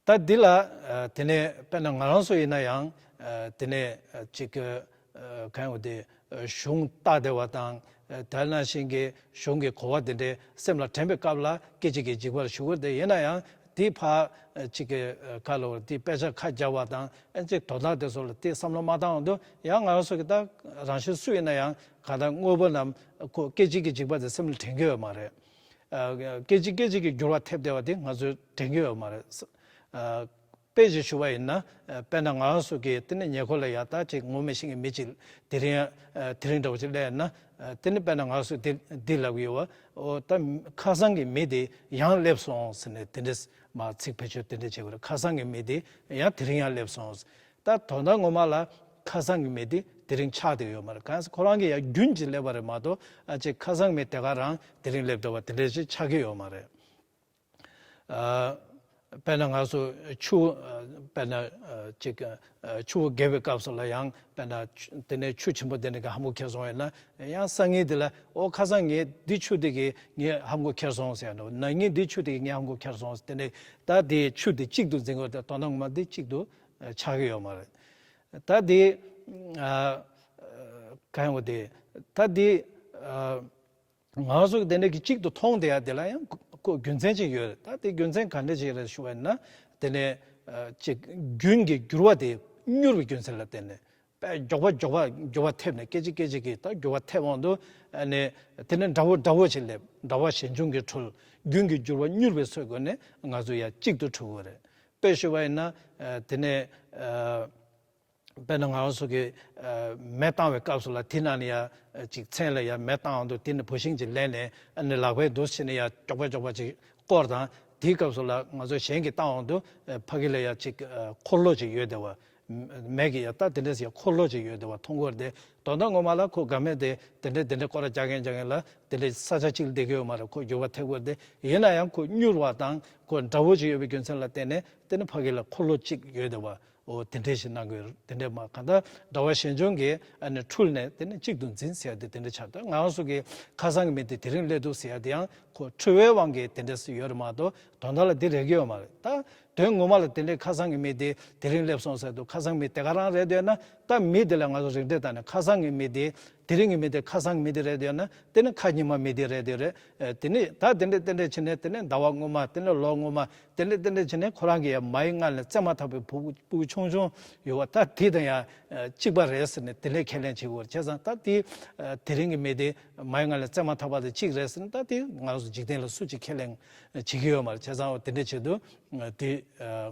ད་འདི་ལ་ཨ། དེ་ནས་དཔེར་ན་ང་རང་ཚོ་ཡིན་ན་ཡང་ཨ། དེ་ནས་ཨ། ཅིག་ཨ། གང་ཡོང་དེ། གཞུང་ལྟ་བདེ་བ་དང་། ཨ། དེ་ནང་བཞིན་གྱི་གཞུང་གི་གོ་བ་དེ་འདྲའི་སེམས་ལ་དྲན་པའི་སྐབས་ལ་སྐད་ཅིག་གིས་འཇིག་པར་ཞུ་དགོས་ཏེ། ཡིན་ན་ཡང་དེ་ཕར་ཨ། ཅིག་གི་ཨ། ག་ལབ་དགོས་རེད། དེ་དཔེ་ཆ་ཁ་རྒྱག་པ་དང་། ཨ། ཅིག་དོན་དག་དེ་ཚོ་ལ་དེ་བསམ་བློ་མ་བཏང་དུས། ཡང་ང་རང་ཚོ་གི་ད་རང་བཞིན་སུ་ཡིན་ན་ཡང་གང་ལྟར་དངོས་པོ་རྣམས་ཁོ་སྐད་ཅིག་གིས་འཇིག་པ་དེ་སེམས་ལ་དྲན་གྱི་ཡོད་མ་རེད། ཨ། སྐད་ཅིག་སྐད་ཅིག་གིས་འགྱུར་བ་ཐེབས་བསྡད་པ་དེ་ང་ཚོས་དྲན་གྱི་ཡོད་མ་རེད། ཨ། དཔེ་ཅིག་ཞུ་བ་ཡིན་ན། ཨ། དཔེར་ན་ང་རང་ཚོ་གིས་དེ་ནས་ཉེ་འཁོར་ལ་ཡ་ད་ཅིག་ངོ་མི་ཤེས་མཁན་མི་ཅིག་དེ་རིང་ཡང་ཨ། དེ་རིང་འདྲ་བོ་ཅིག་སླེབས་ན། ཨ། དེ་ནས་དཔེར་ན་ང་རང་ཚོས་འདི་འདི་ལབ་ཀྱི་ཡོད་པ། འོ་ད་ཁ་སང་གི་མི་དེ་ཡང་སླེབས་སོང་ཟེར་ནས་དེ་འདྲས་མ་ཚིག་བེད་སྤྱོད་དེ་འདྲས་བྱེད་དགོས་རེད། ཁ་སང་གི་མི་དེ་ཡང་དེ་རིང་ཡང་སླེབས་སོང་། ད་དོན་དག་ངོ་མ་ལ་ཁ་སང་གི་མི་དེ་དེ་རིང་ཆགས་བསྡད་ཡོད་མ་རེད། གང་ཟེར་ཁོ་རང་གི་ཡང་རྒྱུན་གྱི་སླེབས་པ་རེད་མ་གཏོགས། ཨ། ཅིག་ཁ་སང་མི་དེ་ག་རང་དེ་རིང་སླེབས་འགྲོ་བ་དེ་འདྲ་ཞིག་ཆགས་ཀྱི་ཡོད་མ་རེད། ཨ། དཔེར་ན་ང་ཚོ་ཆུ། ཨ། དཔེར་ན་ཨ། ཅིག་ཨ། ཆུ་བོ་རྒལ་བའི་སྐབས་སུ་ལ་ཡང་དཔེར་ན་ཆུ་དེ་ནས་ཆུ་ཆེན་པོ་དེ་ནས་གི་ཧ་མགོ་ཁྱེར་སོང་ཡོད་ན། ཡང་སང་ཉིན་དེ་ལ་ཨོ་ཁ་སང་ངས་འདི་ཆུ་དེ་གིས་ངའི་ཧ་མགོ་ཁྱེར་སོང་ཟེར་ཡ་འདྲ་བོ། ན་ནིང་འདི་ཆུ་དེ་གིས་ངའི་ཧ་མགོ་ཁྱེར་སོང་ཟེར། དེ་ནས་ད་དེ་ཆུ་དེ་གཅིག་ཏུ་འཛིན་དགོས་ཏེ། དོན་དག་ངོ་མ་དེ་གཅིག་ཏུ་ཨ། ཆགས་ཀྱི་ཡོད་མ་རེད། ད་དེ་ཨ། གང་ཡོང་དེ། ད་དེ་ཨ། ང་ཚོ་གི་དེ་འདྲ་གི་གཅིག་ཏུ་མཐོང་བསྡད་ཡ་དེ་ལ་ཡང་ཁོ་རྒྱུ་མཚན་ཅིག་ཡོད་རེད། ད་དེ་རྒྱུ་མཚན་ག་འདྲ་ཅིག་རེད་ཞུ་བ་ཡིན་ན། དེ་ནས་ཨ། ཅིག་རྒྱུན་གྱི་འགྱུར་བ་དེ་མྱུར་བའི་རྒྱུ་མཚན་ལ་བརྟེན་ནས། དཔེ་མགྱོགས་པ་མགྱོགས་པ་མགྱོགས་པ་ཐེབས་ནས། སྐད་ཅིག་སྐད་ཅིག་གིས་ད་མགྱོགས་པ་ཐེབས་འོང་དུས། ཨ་ནི་དེ་ནས་འདྲ་བོ་འདྲ་བོ་ཞིག་སླེབས། འདྲ་བ་ཞན་ཆུང་གིས་འཁྲུལ། རྒྱུན་གྱི་འགྱུར་བ་མྱུར་བའི་ཚུལ་སྒོ་ནས་ང་ཚོ་ཡ་གཅིག་ཏུ་འཁྲུལ་དགོས་རེད། དཔེ་ཞུ་བ་ཡིན་ན། ཨ། དེ་ནས་ཨ། དཔེར་ན་ང་རང་ཚོ་གི་ཨ། མེ་བཏང་བའི་སྐབས་སུ་ལ་དེ་ནང་ནས་ཡ་ཅིག་མཚན་ལ་ཡ་མེ་བཏང་འོང་དུས། དེ་ནས་བུད་ཤིང་ཅིག་ལེན་ནས། ཨ་ནི་ལག་པས་འདུག་བྱས་ནས་ཡ་མགྱོགས་པ་མགྱོགས་པ་ཅིག་བསྐོར་དང་། དེའི་སྐབས་སུ་ལ་ང་ཚོ་གཞན་གྱིས་བཏང་འོང་དུས། ཨ། ཕ་གི་ལ་ཡ་ཅིག་ཨ། འཁོར་ལོ་ཅིག་ཡོད་བསྡད་པ། མེད་ཀྱི་ཡ་ད་དེ་འདྲས་ཡ་འཁོར་ལོ་ཅིག་ཡོད་དེ་བ་མཐོང་གི་ཡོད་རེད་དེ། དོན་དག་ངོ་མ་ལ་ཁོ་དགའ་མེད་དེ་དེ་འདྲས་དེ་འདྲས་སྐོར་ར་རྒྱག་མཁན་རྒྱག་མཁན་ལ་དེ་འདྲས་ས་ཆ་གཅིག་ལ་བསྡད་ཀྱི་ཡོད་མ་རེད། ཁོ་འགྱུར་བ་ཐེབས་ཀྱི་ཡོད་རེད་དེ། ཡིན་ན་ཡང་ཁོ་མྱུར་བ་དང་ཁོ་དགྲ་བོ་ཅིག་ཡོད་པའི་རྒྱུ་མཚན་ལ་བརྟེན་ནས་དེ་ནི་ཕ་གི་ལ་འཁོར་ལོ་གཅིག་ཡོད་དེ་བ། འོ་དེ་འདྲས་ཞིག་གནང་གི་ཡོད་རེད། དེ་འདྲས་མ་གང་ལྟར་འགྲོ་བ་གཞན་བྱུང་གི་ཨ་ནི་འཁྲུལ་ནས་དེ་ནི་གཅིག་ཏུ་འཛིན་ཟེར་ཡ་དེ་དེ་འདྲས་ཆགས། ད་ང་རང་ཚོ་གི་ཁ་སང་གི་མི་དེ་དེ་རིང་སླེབས་འདུག་ཟེར་ཡ་དེ་ཡང་ཁོ་འཁྲུལ་བའི་དབང་གིས་དེ་འདྲས་ཡོད་རེད་མ་གཏོགས་དོན་དག་ལ་དེ་རེག་གི་ཡོད་མ་རེད། ད་དོན་ངོ་མ་ལ་དེ་འདྲའི་ཁ་སང་གི་མི་དེ་དེ་རིང་སླེབས་སོང་ཟེར་འདུག་ཁ་སང་མི་དེ་ག་རང་རེད་འདོད་ན། ད་མི་དེ་ལ་ང་ཚོ་རིགས་འགྲེ་བཏང་ནས་ཁ་སང་གི་མི་དེ་དེ་རིང་གི་མི་དེ་ཁ་སང་གི་མི་དེ་རེད་འདོད་ན། དེ་ནི་ཁ་ཉི་མ་མི་དེ་རེད་འདོད་རེད། ཨེ་དེ་ནི་ད་དེ་འདྲས་དེ་འདྲས་བྱས་ནས་དེ་ནི་ཟླ་བ་སྔོན་མ་དེ་ནི་ལོ་སྔོན་མ་དེ་འདྲས་དེ་འདྲས་བྱས་ནས་ཁོ་རང་གི་ཡ་མའི་མངལ་ནས་བཙས་མ་ཐག་པའི་བུ་བུ་ཆུང་ཆུང་ཡོད་པ་ད་དེ་དང་ཡ་གཅིག་པ་རེད་ཟེར་ནས་དེ་འདྲས་ཁས་ལེན་བྱེད་དགོས་རེད། བྱས་ཙང་ད་དེ་དེ་རིང་གི་མི་དེ་མའི་མངལ་ནས་བཙས་མ་ཐག་པ་དེ་གཅིག་རེད་ཟེར་ན། ད་དེ་ང་ཚོ་འཇིག་རྟེན་ལ་སུ་གཅིག་ཁས་ལེན་བྱེད་ཀྱི་ཡོད་མ་རེད། བྱས་ཙང་དེ་འདྲས་བྱེད་དུས། དེ་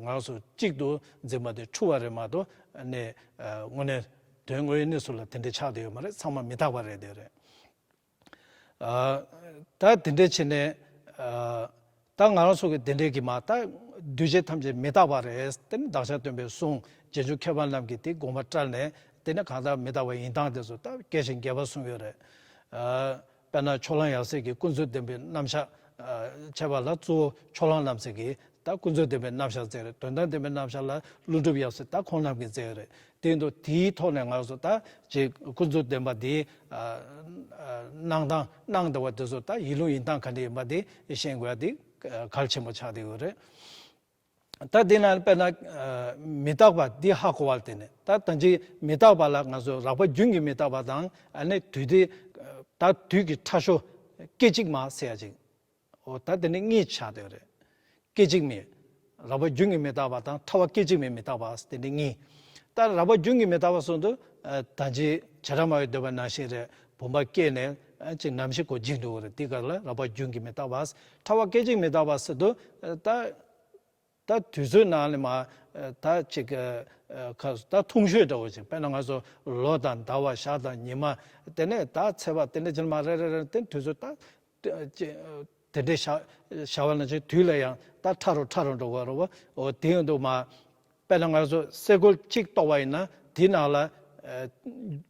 ང་ཚོ་གཅིག་ཏུ་འཛིན་པ་དེ་འཁྲུལ་བ་རེད་མ་གཏོགས་ནས་དངོས་གནས་དོན་དངོས་ཡོད་གནས་ཚུལ་ལ་དེ་འདྲས་ཆགས་བསྡད་ཡོད་མ་རེད། ཚང་མ་མི་རྟག་པ་རེད་དེ་རེད། ད་དེ་འདྲས་བྱས་ནས་ད་ང་རང་ཚོ་གི་དེ་འདྲས་ཀྱི་མ་ད་འདུས་བྱས་ཐམས་ཅད་མི་རྟག་པ་རེད། དེ་ནི་བདག་ཅག་སྟོན་པའི་གསུང་རྗེས་འཇུག་མཁས་པ་རྣམས་ཀྱིས་དེ་དགོངས་པ་བཀྲལ་ནས་དེ་ནི་གང་ལྟར་མི་རྟག་པ་ཡིན་སྟངས་དེ་ཚོ་ད་རྒྱས་ཤིང་རྒྱས་པ་གསུངས་ཡོད་རེད། དཔེར་ན་ཕྱོགས་གླང་ཡབ་སྲས་ཀྱི་ཀུན་རྫོབ་བདེན་པའི་རྣམ་གཞག་བྱས་པ་ལ་གཙོ་བོ་ཕྱོགས་གླང་རྣམ་སྲས་ཀྱིས་ད་ཀུན་རྫོབ་བདེན་པའི་རྣམ་གཞག་མཛད་རེད། དོན་དམ་བདེན་པའི་རྣམ་གཞག་ལ་ཀླུ་སྒྲུབ་ཡབ་སྲས་ད་ཁོང་རྣམས་ཀྱིས་མཛད་ཡོད་རེད། དེ་ཡིན་དུས་དེའི་ཐོག་ནས་ང་ཚོ་ད་ཅིག་ཀུན་རྫོབ་བདེན་པ་དེའི་སྣང་སྟངས་སྣང་བསྡད་པ་དེ་ཚོ་ད་ཡིད་ལུང་ཡིན་སྟངས་ག་འདྲ་ཡིན་པ་དེ་ཤེས་དགོས་ཡ་དེ་གལ་ཆེན་པོ་ཆགས་བསྡད་ཡོད་རེད། ད་དེ་ན་དཔེར་ན་མི་རྟག་པ་འདི་ཧ་གོ་བ་ལ་བརྟེན་ནས། ད་ད་ཅི་མི་རྟག་པ་ལ་ང་ཚོ་རགས་པ་རྒྱུན་གྱི་མི་རྟག་པ་དང་ཨ་ནི་དུས་དེ་ད་དུས་ཀྱི་ཕྲ་ཤོ་སྐད་ཅིག་མ་ཟེར་ཡ་ཅིག་འོ་ད་དེ་ནི་གཉིས་ཆགས་བསྡད་ཡོད་རེད། སྐད་ཅིག་མའི་རགས་པ་རྒྱུན་གྱི་མི་རྟག་པ་དང་ཕྲ་བ་སྐད་ཅིག་མའི་མི་རྟག་པ་དེ་འདྲ་གཉིས། ད་རགས་པ་རྒྱུན་གྱི་མི་རྟག་པ་སོང་དུས་ད་ཅི་བྱེ་བྲག་སྨྲ་བའི་འདོད་པ་ནང་བཞིན་རེད། བུམ་པ་སྐྱེས་ནས་ཅིག་ནམ་ཞིག་གོ་འཇིག་འགྲོ་གི་རེད། དེ་ག་ལ་རགས་པ་རྒྱུན་གྱི་མི་རྟག་པ། ཕྲ་བ་སྐད་ཅིག་མི་རྟག་པ་ཟེར་དུས་ད་ད་དུས་ཚོད་ནང་ནས་མ་ད་ཅིག་ཁ་ད་ཐུང་ཤོས་འདྲ་བོ་ཅིག་དཔེར་ན་ང་ཚོ་ལོ་དང་ཟླ་བ་ཞག་དང་ཉི་མ་དེ་ནས་ད་ཚེས་པ་དེ་འདྲ་ཅིག་མ་རེ་རེ་རེ་དེ་དུས་ཚོད་ད། དེ་འདྲའི་བྱ་བྱ་བ་ན་ཅིག་དུས་ལ་ཡང་ད་ཕྲ་རུ་ཕྲ་རུ་འགྲོ་གི་རེད་བ། འོ་དེ་ཡིན་དུས་མ་དཔེར་ན་ང་ཚོ་སེ་གོལ་གཅིག་གཏོགས་པ་ཡིན་ན་དེ་ནང་ལ་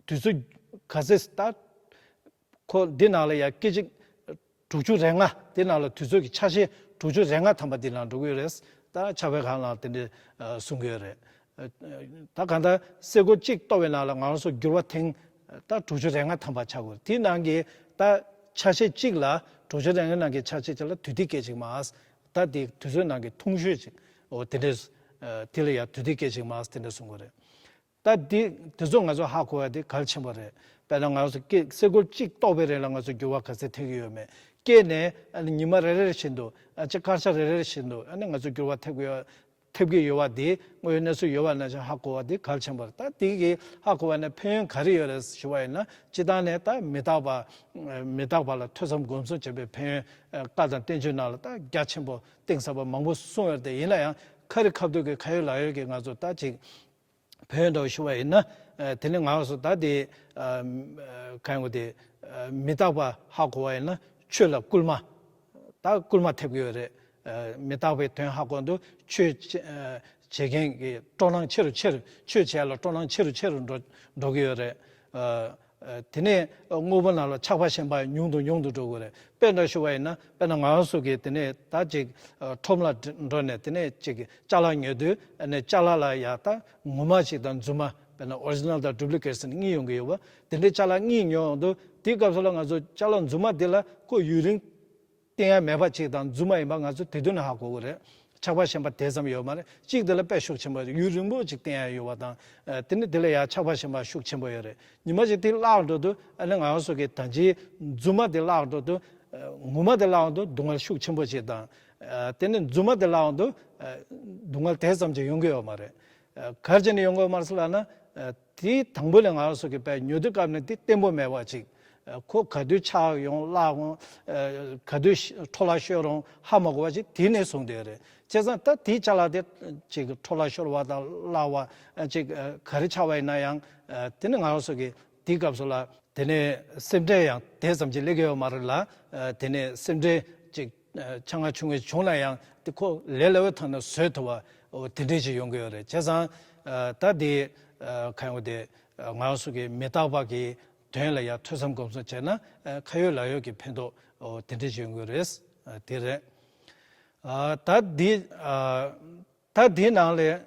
དུས་ཚོད་ག་ཚོད་ད་ཁོ་འདི་ནང་ལ་ཡང་སྐད་ཅིག་དྲུག་ཅུ་རེ་ལྔ། དེ་ནང་ལ་དུས་ཚོད་ཀྱི་ཆ་ཤས་དྲུག་ཅུ་རེ་ལྔ་ཐམ་པ་འདི་ནང་འགྲོ་གི་ཡོད་རེད། ད་ཕྱག་དཔེ་ཁང་ནང་དེ་འདྲ་གསུང་གི་ཡོད་རེད། ད་གང་ལྟར་སེ་གོལ་གཅིག་གཏོགས་པའི་ནང་ལ་ང་རང་ཚོ་འགྱུར་བ་ཐེངས་ད་དྲུག་ཅུ་རེ་ལྔ་ཐམ་པ་ཆགས་དགོས་རེད། དེའི་ནང་གི་ད་ཆ་ཤས་གཅིག་ལ་དྲུག་ཅུ་རེ་ལྔའི་ནང་གི་ཆ་ཤས་གཅིག་ལ་དུས་ཐིག་སྐད་ཅིག་མ། ད་དེ་དུས་ཚོད་ནང་གི་ཐུང་ཤོས་ཅིག་འོ་དེ་འདྲས། དེ་ལ་ཡང་དུས་ཐིག་སྐད་ཅིག་མ་དེ་འདྲས་གསུང་གི་རེད། ད་དེ་དེ་ཚོ་ང་ཚོ་ཧ་གོ་ཡ་དེ་གལ་ཆེན་པོ་རེད། དཔེར་ན་ང་ཚོ་སྐད་སེ་གོལ་གཅིག་གཏོགས་པའི་རིང་ལ་ང་ཚོ་འགྱུར་བ་ག་ཚད་ཐེབས་ཀྱི་ཡོད་མེད། སྐྱེས་ནས་ཨ་ནི་ཉི་མ་རེ་རེ་བཞིན་དུ་ཨ་ཅིག་སྐར་ཆ་རེ་རེ་བཞིན་དུ་ཨ་ནི་ང་ཚོ་འགྱུར་བ་ཐེབས་ཀྱི་ཡོད། ཐེབས་ཀྱི་ཡོད་པ་དེ་དངོས་ཡོད་གནས་ཚུལ་ཡོད་པ་ནང་བཞིན་ཧ་གོ་བ་དེ་གལ་ཆེན་པོ་རེད། ད་དེ་གི་ཧ་གོ་བ་ནས་ཕན་ཡོན་ག་རེ་ཡོད་རེད་ཞུ་བ་ཡིན་ན། སྤྱི་བཏང་ནས་ད་མི་རྟག་པ་མི་རྟག་པ་ལ་ཐོས་བསམ་སྒོམ་གསུམ་བྱེད་པའི་ཕན་ཡོན་བཀའ་དང་བསྟན་བཅོས་ནང་ལ་ད་རྒྱ་ཆེན་པོ་གཏིང་ཟབ་པ་མང་པོ་གསུངས་ཡོད་རེད། དེ་ཡིན་ན་ཡང་ཁ་རི་ཁ་ཐུག་གི་ཁ་ཡོད་ལག་ཡོད་ཀྱི་ང་ཚོ་ད་ཅིག་ཕན་ཡོན་འདྲ་བོ་ཞུ་བ་ཡིན་ན། དེ་ནི་ང་ཚོ་ད་དེ་གང་ཡོང་དེ་མི་རྟག་པ་ཧ་གོ་བ་ཡིན་ན་ཆོས་ལ་སྐུལ་མ། ད་སྐུལ་མ་ཐེབས་ཀྱི་ཡོད་རེད། མི་རྟག་པའི་དོན་ཧ་གོ་དུས་ཆོས་བྱེད་མཁན་གྱི་སྤྲོ་སྣང་ཆེ་རུ་ཆེ་རུ་ཆོས་བྱེད་ཡ་ལ་སྤྲོ་སྣང་ཆེ་རུ་ཆེ་རུ་འགྲོ་འགྲོ་གི་ཡོད་རེད། དེ་ནས་དངོས་པོ་ནང་ལ་ཆགས་པ་ཞེན་པ་ཉུང་དུ་ཉུང་དུ་འགྲོ་གི་རེད། དཔེ་འདྲ་ཞུ་བ་ཡིན་ན་དཔེར་ན་ང་རང་ཚོ་གིས་དེ་ནས་ད་ཅིག་ཁྲོམ་ལ་འགྲོ་ནས་དེ་ནས་ཅིག་ཅ་ལག་ཉོ་དུས་ཨ་ནི་ཅ་ལག་ལ་ཡ་ད་ངོ་མ་ཅིག་དང་རྫུན་མ་དཔེར་ན་ཨོ་རི་ཇི་ནལ་དང་ཌུབ་ལི་ཀེ་ཊི་ཟེར་ནས་གཉིས་ཡོང་གི་ཡོད་པ། དེ་འདྲའི་ཅ་ལག་གཉིས་ཉོ་ཡོང་དུས་དེའི་སྐབས་སུ་ལ་ང་ཚོ་ཅ་ལག་རྫུན་མ་དེ་ལ་ཁོ་ཡུན་རིང་བསྟེན་ཡ་མེད་པ་ཅིག་དང་རྫུན་མ་ཡིན་པ་ང་ཚོ་དེ་དུས་ནས་ཧ་གོ་གི་རེད། ཆགས་པ་ཞེན་པ་དེ་ཙམ་ཡོད་མ་རེད། གཅིག་དེ་ལ་དཔེ་ཤུགས་ཆེན་པོ་ཡོད་རེད། ཡུན་རིང་པོ་ཅིག་བསྟེན་ཡ་ཡོད་པ་དང་། ཨ་དེ་ནི་དེ་ལ་ཡ་ཆགས་པ་ཞེན་པ་ཤུགས་ཆེན་པོ་ཡོད་རེད། ཉི་མ་ཅིག་དེ་བརླག་འགྲོ་དུས་ཨ་ནི་ང་རང་ཚོ་གི་ད་ཅིའི་རྫུན་མ་དེ་བརླག་འགྲོ་དུས་ངོ་མ་དེ་བརླག་འོང་དུས་སྡུག་བསྔལ་ཤུགས་ཆེན་པོ་ཅིག་དང་། ཨ་དེ་ནི་རྫུན་མ་དེ་བརླག་འོང་དུས་སྡུག་བསྔལ་དེ་ཙམ་ཅིག་ཡོང་གི་ཡོད་མ་རེད། ག་རེ་བྱས་ནས་ཡོང་གི་ཡོད་མ་རེད་ཟེར་ལབ་ན། དེའི་དང་པོ་ནས་ང་རང་ཚོ་གི་དཔེ་ཉོ་དུས་སྐབས་ནས་དེ་བརྟན་པོ་མེད་པ་ཅིག་ཁོ་ག་དུས་ཆག་ཡོང་བརླག་འོང་། ག་དུས་འཕྲོ་བརླག་ཤོར་འོང་ཧ་མ་གོ་བ་ཅིག་དེ་ནས་བཟུང་བསྡད་ཡོད་རེད། བྱས་ཙང་ད་དེའི་ཅ་ལག་དེ་ཅིག་འཕྲོ་བརླག་ཤོར་བ་དང་བརླག་པ་ཅིག་ག་རེ་ཆགས་པ་ཡིན་ན་ཡང་། དེ་ནི་ང་རང་ཚོ་གི་དེའི་སྐབས་སུ་ལ་དེ་ནས་སེམས་ཁྲལ་ཡང་དེ་ཙམ་ཅིག་སླེབས་ཀྱི་ཡོད་མ་རེད་ལ། དེ་ནས་སེམས་ཁྲལ་ཅིག་ཆང་ང་ཆུང་ངེ་བྱུང་ན་ཡང་དེ་ཁོ་ལས་སླ་བོའི་ཐོག་ནས་བཟོད་ཐུབ་པ་འོ་དེ་འདྲས་ཅིག་ཡོང་གི་ཡོད་རེད། བྱས་ཙང་ ཨ་ད་དེ་ཨ་གང་ཡོང་དེ་ཨ་ང་རང་ཚོ་གི་མི་རྟག་པ་གི་དོན་ལ་ཡང་ཐོས་བསམ་སྒོམ་གསུམ་བྱས་ན་ཨ་ཁ་ཡོད་ལག་ཡོད་ཀྱི་ཕན་ཐོགས་ཨོ་དེ་འདྲ་ཞིག་ཡོང་གི་རེད། ཨ་དེ་རེད། ཨ་ད་དེ་ཨ་ད་དེའི་ནང་ལས་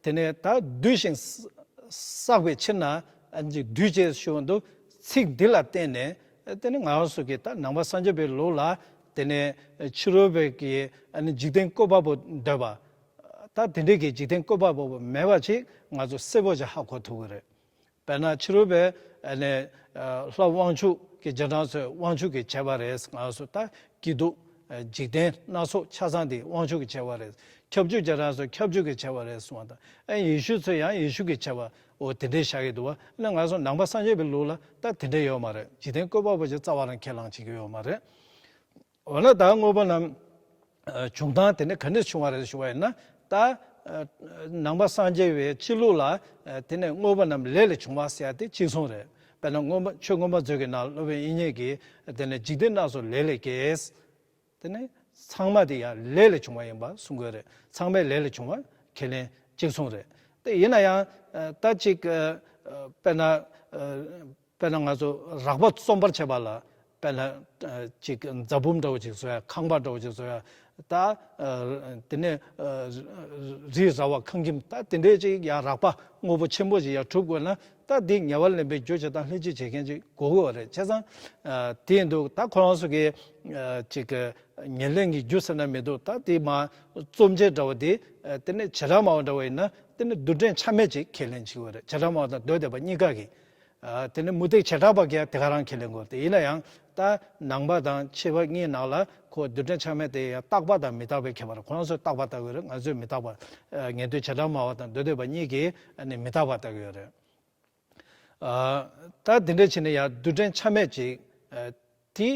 དེ་ནས་ད་འདུས་ཤིང་བསགས་པའི་ཕྱིར་ན་ཨ་ནི་འདུས་བྱས་ཞུ་བ་འདུག་ཚིག་འདི་ལ་བརྟེན་ནས་དེ་ནི་ང་རང་ཚོ་གི་ད་ནང་པ་སངས་རྒྱས་པའི་ལུགས་ལ་དེ་ནས་ཕྱི་རོལ་པའི་གི་ཨ་ནི་འཇིག་རྟེན་བཀོད་པ་པོ་འདོད་པ། ད་དེ་འདྲའི་གི་འཇིག་རྟེན་བཀོད་པ་པོ་མེད་པ་ཅིག་ང་ཚོ་གསལ་པོ་ཅིག་ཧ་གོ་ཐུབ་ཀྱི་རེད། དཔེར་ན་ཕྱི་རོལ་པའི་ཨ་ནི་ཨ་ལྷ་དབང་ཕྱུག་གི་རྗེས་འབྲང་ཚོས་དབང་ཕྱུག་གིས་བྱས་པ་རེད། ང་ཚོ་ད་སྐྱིད་སྡུག་ཨ་འཇིག་རྟེན་སྣ་ཚོགས་ཆ་ཚང་དེ་དབང་ཕྱུག་གིས་བྱས་པ་རེད། ཁྱབ་འཇུག་རྗེས་འབྲང་ཚོས་ཁྱབ་འཇུག་གིས་བྱས་པ་རེད་གསུངས་པ་དང་ཨ་ཡེ་ཤུ་ཚོས་ཡང་ཡེ་ཤུ་གིས་བྱས་པ་འོ་དེ་འདྲའི་བཞག་གི་འདུག་བ། ཨ་ནི་ང་ཚོ་ནང་པ་སངས་རྒྱས་པའི་ལུགས་ལ་ད་དེ་འདྲ་ཡོད་མ་རེད། འཇིག་རྟེན་བཀོད་པ་པོ་ཅིག་རྩ་བ་རང་ཁས་བླངས་བྱེད་ཀྱི་ཡོད་མ་རེད། འོ་ན་ད་དངོས་པོ་རྣམས་ཨ་བྱུང་སྟངས་དེ་ནི་ག་འདྲས་བྱུང་བ་རེད་ཞུ་བ་ཡིན་ན་ད་ཨ་ནང་པ་སངས་རྒྱས་པའི་སྤྱི་ལུགས་ལ་ཨ་དེ་ནས་དངོས་པོ་རྣམས་ལས་ལས་བྱུང་བ་ཟེར་ཡ་དེ་གཅིག་མཚུངས་རེད། དཔེར་ན་མངོན་པ་ཆོས་མངོན་པ་མཛོད་ཀྱི་ནང་སློབ་དཔོན་དབྱིག་གཉེན་གྱིས་དེ་ནས་འཇིག་རྟེན་སྣ་ཚོགས་ལས་ལས་སྐྱེས། དེ་ནས་ཚང་མ་དེ་ཡང་ལས་ལས་བྱུང་བ་ཡིན་པ་གསུང་གི་ཡོད་རེད། ཚང་མས་ལས་ལས་བྱུང་བ་ཁས་ལེན་གཅིག་མཚུངས་རེད། དེ་ཡིན་ན་ཡང་ཨ་ད་ཅིག་ཨ་དཔེར་ན་ཨ་དཔེར་ན་ང་ཚོ་རགས་པ་རྩོམ་པར་བྱེད་པ་ལ་དཔེར་ན་ཨ་ཅིག་རྫ་བུམ་འདྲ་བོ་ཅིག་བཟོ་ཡ། ཁང་པ་འདྲ་བོ་ཅིག་བཟོ་ཡ། ད་ཨ་དེ་ནས་ཨ་རི་ར་བ་ཁང་ཁྱིམ་ད་དེ་འདྲས་ཅིག་ཡང་རགས་པ་དངོས་པོ་ཆེན་པོ་ཅིག་ཡང་གྲུབ་དགོས་ན་ད་འདི་ཉེ་བར་ལེན་པའི་རྒྱུ་བྱེད་དང་ལྷན་ཅིག་བྱེད་མཁན་ཅིག་དགོས་ཀྱི་ཡོད་རེད། བྱས་ཙང་ཨ་དེ་ཡིན་དུས་ད་ཁོ་རང་ཚོ་གི་ཨ་ཅིག་ཉེར་ལེན་གྱི་རྒྱུ་ཟེར་ན་མི་འདུག་ད་དེ་མ་རྩོམ་བྱེད་འདྲ་བོ་དེ་ཨ་དེ་ནས་བྱེ་བྲག་སྨྲ་བ་འདྲ་བོ་ཡིན་ན་དེ་ནི་རྡུལ་ཕྲན་ཆ་མེད་ཅིག་ཁས་ལེན་བྱེད་ཀྱི་ཡོད་རེད། བྱེ་བྲག་སྨྲ་བ་དང་མདོ་སྡེ་པ་གཉིས་ཀ་གིས། ཨ་དེ་ནི་མུ་སྟེགས་བྱེ་བྲག་པ་གིས་དེ་ག་རང་ཁས་ལེན་དགོས་ཏེ། ཡིན་ན་ཡང་ད་ནང་པ་དང་ཕྱི་པ་གཉིས་ནང་ལ་ཁོ་རྡུལ་ཕྲན་ཆ་མེད་དེ་ཡང་རྟག་པ་དང་མི་རྟག་པའི་ཁྱད་པར། ཁོ་རང་ཚོས་རྟག་པ་ལྟ་གི་རེད། ང་ཚོས་མི་རྟག་པ། ཨ་ངེས་དོན་བྱེ་བྲག་སྨྲ་བ་དང་མདོ་སྡེ་པ་གཉིས་ཀྱིས་ཨ་ནི་མི་རྟག་པ་ལྟ་གི་ཡོད་རེད། ཨ་ད་དེ་འདྲ་བྱས་ནས་ཡང་རྡུལ་ཕྲན་ཆ་མེད་ཅིག་ཨ་དེ་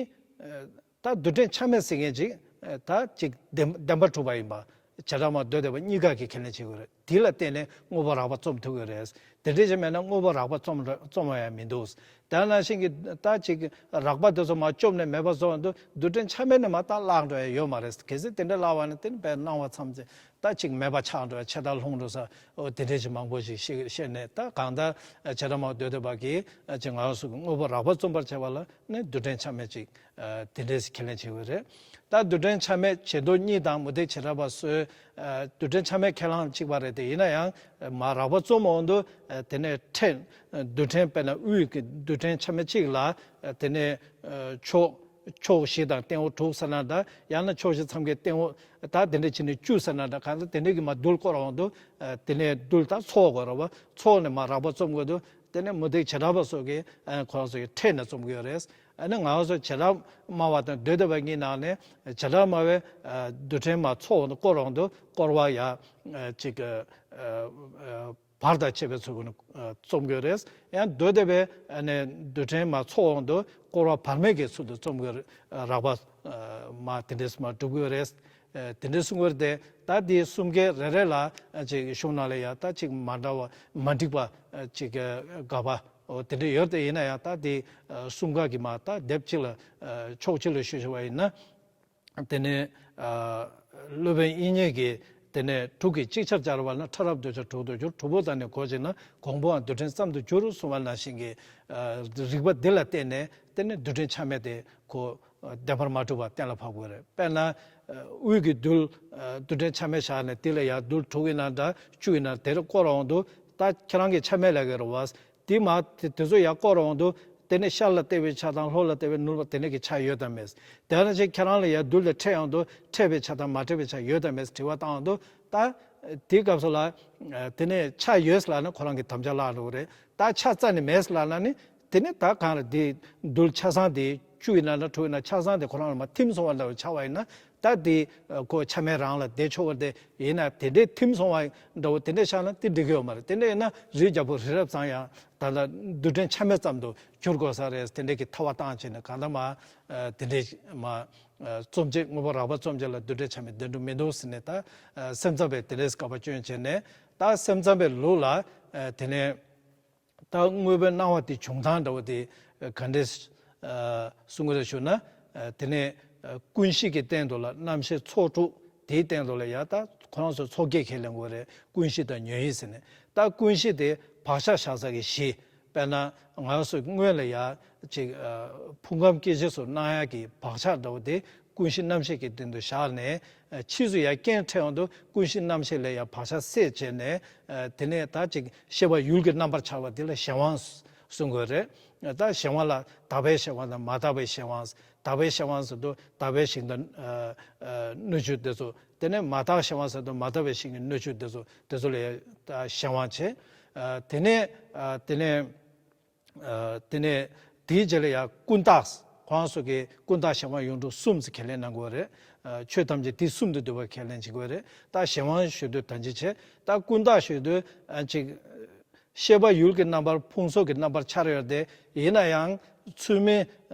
ཨ་ད་རྡུལ་ཕྲན་ཆ་མེད་ཟེར་མཁན་ཅིག་ཨ་ད་ཅིག་བདེན་བདེན་པ་གྲུབ་པ་ཡིན་པ་བྱེ་བྲག་སྨྲ་མདོ་སྡེ་པ་གཉིས་ཀ་གིས་ཁས་ལེན་བྱེད་དགོས་རེད། དེ་ལ་བརྟེན་ནས་དངོས་པོ་རགས་པ་རྩོམ་ཐུབ་ཀྱི་རེད། དེ་འདྲ་ཅིག་མེད་ན་དངོས་པོ་རགས་པ་རྩོམ་ར་རྩོམ་པ་ཡང་མི་འདུག་དེ་ནང་བཞིན་གྱི་ད་ཅིག་རགས་པ་དེ་ཚོ་མར་བཅོམ་ནས་མེད་པ་བཟོ་བ་འདུག་རྡུལ་ཕྲན་ཆ་མེད་ནས་མར་ད་བརླག་འགྲོ་ཡ་ཡོད་མ་རེད། གལ་སྲིད་དེ་འདྲ་བརླག་པ་ན་དེ་ནི་དཔེ་སྣང་བ་མཚམས་ཅིག་ད་ཅིག་མེད་པ་ཆགས་འགྲོ་བ། ཆད་མཐར་ལྷུང་འགྲོ་ས་འོ་དེ་འདྲས་ཅིག་མང་པོ་ཞིག་བཤད་བཤད་ནས། ད་གང་ལྟར་བྱེ་བྲག་སྨྲ་བ་མདོ་སྡེ་པ་གིས་ཅིག་ང་རང་ཚོ་གི་དངོས་པོ་རགས་པ་རྩོམ་པར་བྱེད་པ་ལ་ནི་རྡུལ་ཕྲན་ཆ་མེད་ཅིག་དེ་འདྲས་ཁས་ལེན་བྱེད་དགོས་རེད། ད་རྡུལ་ཕྲན་ཆ་མེད་བྱེ་མདོ་གཉིས་དང་མུ་སྟེགས་བྱེ་བྲག་པ་ཚོས་རྡུལ་ཕྲན་ཆ་མེད་ཁས་བླངས་གཅིག་པ་རེད་དེ། ཡིན་ན་ཡང་མར་རགས་པ་རྩོམ་འོང་དུས་དེ་ནས་ཕྲད་རྡུལ་ཕྲན་དཔེར་ན་དབུས་ཀྱི་རྡུལ་ཕྲན་ཆ་མེད་གཅིག་ལ་དེ་ནས་ཕྱོགས་ཕྱོགས་བཞི་དང་སྟེང་འོག་དྲུག་ཟེར་ན་འདྲ། ཡང་ན་ཕྱོགས་བཞི་མཚམས་ཀྱི་སྟེང་འོག་ད་དེ་འདྲ་བྱས་ནས་བཅུ་ཟེར་ན་འདྲ། གང་ལྟར་དེ་འདྲ་གི་མར་རྡུལ་བསྐོར་འོང་དུས་དེ་ནས་རྡུལ་ད་ཚོགས་དགོས་རེད་བ། ཚོགས་ནས་མར་རགས་པ་རྩོམ་དགོས་དུས་དེ་ནས་མུ་སྟེགས་བྱེ་བྲག་པ་སོགས་ཀྱིས་ཁོ་རང་ཚོ་གིས་ཕྲད་ནས་རྩོམ་གྱི་ཡོད་རེད། ཨ་ནི་ང་རང་ཚོ་བྱེ་བྲག་སྨྲ་བ་དང་མདོ་སྡེ་པ་གཉིས་ནང་ནས་བྱེ་བྲག་སྨྲ་བས་རྡུལ་ཕྲན་མར་ཚོགས་འོང་དུས་བསྐོར་འོང་དུས་བསྐོར་བ་ཡ་ཅིག་བར་དང་ཕྱེད་པའི་ཚུལ་གྱིས་རྩོམ་གྱི་ཡོད་རེད། ཡང་མདོ་སྡེ་པས་ཨ་ནི་རྡུལ་ཕྲན་མར་ཚོགས་འོང་དུས་བསྐོར་བ་བར་མའི་གི་ཚུལ་དུ་རྩོམ་གྱི་ཡོད་རེད། རགས་པ་མར་དེ་འདྲས་མར་སྒྲུབ་ཀྱི་ཡོད་རེད། དེ་འདྲས་གསུང་གི་ཡོད་རེད་དེ། ད་དེ་གསུམ་ཀའི་རེ་རེ་ལ་ཅིག་གཞུང་ནང་ལ་ཡ་ད་ཅིག་མ་འདྲ་བ་མ་འགྲིག་པ་ཅིག་དགག་པ་འོ་དེ་འདྲས་ཡོད་དེ། ཡིན་ན་ཡང་ད་དེ་གསུམ་ཀ་གི་མར་ད་སྡེབ་གཅིག་ལ་ཕྱོགས་གཅིག་ལ་ཞུ་ཞུ་བ་ཡིན་ན། དེ་ནས་ཨ་སློབ་དཔོན་དབྱིག་གཉེན་གྱིས་དེ་ནས་དྲུག་གིས་ཅིག་ཆར་སྦྱར་བ་ན། ཕྲ་རབ་འདོད་ཆགས་དྲུག་ཏུ་འགྱུར། དྲུག་པོ་དག་ནི་གོ་ཅིག་ན། གོང་བུའང་རྡུལ་ཕྲན་ཙམ་དུ་འགྱུར། གསུངས་པ་ནང་བཞིན་གྱི་ཨ་རིགས་པ་འདི་ལ་བརྟེན་ནས་དེ་ནས་རྡུལ་ཕྲན་ཆ་མེད་དེ་ཁོ་བདེན་པར་མ་གྲུབ་པ་གཏན་ལ་ཕབ་དགོས་རེད། དཔེར་ན་ཨ་དབུས་ཀྱི་རྡུལ་ཨ་རྡུལ་ཕྲན་ཆ་མེད་བཞག་ནས་དེ་ལ་ཡང་རྡུལ་དྲུག་ཡིན་ན་འདྲ་བཅུ་ཡིན་ན་དེར་བསྐོར་འོང་དུས་ད་ཁྱེད་རང་གི་ཆ་མེད་ལབ་ཀྱི་རེད་བ། དེ་མ་དེ་དེ་ཚོ་ཡར་བསྐོར་འོང་དུས་དེ་ནས་ཤར་ལ་བལྟས་པའི་ཆ་དང་ལྷོ་ལ་བལྟས་པའི་ནུབ་ལ་དེ་ནས་ཀྱི་ཆ་ཡོད་དམ་མེད། དེ་ནང་བཞིན་ཁྱེད་རང་ལ་ཡར་རྡུལ་དེ་འཕྲད་ཡོང་དུས་འཕྲད་པའི་ཆ་དང་མ་འཕྲད་པའི་ཆ་ཡོད་དམ་མེད་དྲི་བ་བཏང་འོང་དུས། ད་དེའི་སྐབས་སུ་ལ་དེ་ནས་ཆ་ཡོད་ལབ་ན་ཁོ་རང་གི་དམ་བཅའ་བརླག་འགྲོ་གི་རེད། ད་ཆ་རྩ་ནས་མེད་ལབ་ན་ནི་དེ་ནས་ད་གང་ལ་དེ་རྡུལ་ཆ་ཚང་དེ་བཅུ་ཡིན་ན་འདྲ་དྲུག་ཡིན་ན་ཆ་ཚང་དེ་ཁོ་རང་ལ་མར་ཐིམ་སོང་བ་འདྲ་བོ་ཆགས་པ་ཡིན་ན། ད་དེ་ཁོ་ཆ་མེད་རང་ལ་བསྡད་ཆོག་གི་རེད་དེ། ཡིན་ན་དེ་འདྲའི་ཐིམ་སོང་བ་འདྲ་བོ་དེ་འདྲ་ཆགས་ན་དེ་འགྲིག་གི་ཡོད་མ་རེད། དེ་འདྲ་ཡིན་ན་རིའི་རྒྱལ་པོ་རི་རབ་ཚང་ཡང་ད་ལྟ་རྡུལ་ཕྲན་ཆ་མེད་ཙམ་དུ་འགྱུར་དགོས་ས་རེད། དེ་འདྲའི་གི་ཐལ་བ་བཏང་བྱས་ནས་གང་ལྟར་མར་ཨ་དེ་འདྲའི་མར་ཨ་རྩོམ་བྱེད་དངོས་པོ་རགས་པ་རྩོམ་བྱེད་ལ་རྡུལ་ཕྲན་ཆ་མེད་བདེན་གྲུབ་མི་འདུག་ཟེར་ནས། ད་ཨ་སེམས་ཙམ་པས་དེ་འདྲའི་སྐབས་བཅོས་བྱས་ནས། ད་སེམས་ཙམ་པའི་ལུགས་ལ་ཨ་དེ་ནས། ད་དངོས་པོའི་སྣང་བ་དེ་བྱུང་སྟངས་འདྲ་བོ་དེ་ག་འདྲས་ཨ་གསུང་གི་རེད་ཞུ་ན། ཨ་དེ་ནས་ཨ་ཀུན་གཞི་གི་སྟེང་དུ་ལ་རྣམ་ཤེས་ཚོགས་དྲུག་དེའི་སྟེང་དུ་ལ་ཡ་ད་ཁོ་རང་ཚོ་ཚོགས་བརྒྱད་ཁས་ལེན་དགོས་རེད། ཀུན་གཞི་དང་ཉོན་ཡིད་ཟེར་ནས། ད་ཀུན་གཞི་དེ་བག་ཆགས་བཞག་ས་གི་གཞི། དཔེར་ན་ང་ཚོ་སྔོན་ལ་ཡ་ཅིག་ཕུང་ཁམས་སྐྱེ་མཆེད་སོགས་སྣང་ཡག་གི་བག་ཆགས་འདྲ་བོ་དེ་ཀུན་གཞི་རྣམ་ཤེས་ཀྱི་སྟེང་དུ་བཞག་ནས། ཕྱིས་སུ་ཡ་རྐྱེན་འཕྲད་ཡོང་དུས་ཀུན་གཞི་རྣམ་ཤེས་ལས་ཡ་བག་ཆགས་སད་བྱས་ནས། དེ་ནས་ད་ཅིག་ཤེས་པ་ཡུལ་གྱི་རྣམ་པར་འཆར་བ་དེ་ལ་གཞན་དབང་གསུང་དགོས་རེད། ད་གཞན་དབང་ལ་དག་པའི་གཞན་དབང་དང་མ་དག་པའི་གཞན་དབང་། དག་པའི་གཞན་དབང་ཟེར་དུས་དག་པའི་ཞིང་དང་སྣོད་བཅུད་དེ་ཚོ། དེ་ནས་མ་དག་གཞན་དབང་ཟེར་དུས་མ་དག་པའི་ཞིང་གི་སྣོད་བཅུད་དེ་ཚོ། དེ་ཚོ་ལ་ཡ་ད་གཞན་དབང་བྱེད། དེ་ནས་དེ་ནས། དེ་ནས་དེའི་རྗེས་ལ་ཡང་ཀུན་བརྟགས། ཁོང་སོགས་ཀྱིས་ཀུན་བརྟགས་གཞན་དབང་ཡོངས་གྲུབ་གསུམ་ཟེར་ཁས་ལེན་གནང་དགོས་རེད། ཆོས་ཐམས་ཅད་དེ་གསུམ་དུ་འདུས་པ་ཁས་ལེན་བྱེད་དགོས་རེད། ད་གཞན་དབང་ཞུ་དུས་ད་ཅི་བྱེད། ད་ཀུན་བརྟགས་ཞུ་དུས་ཅིག་ཤེས་པ་ཡུལ་གྱི་རྣམ་པར་ཕུང་སོགས་ཀྱི་རྣམ་པར་འཆར་ཡོད་དེ། ཡིན་ན་ཡང་ཚུལ་མིན་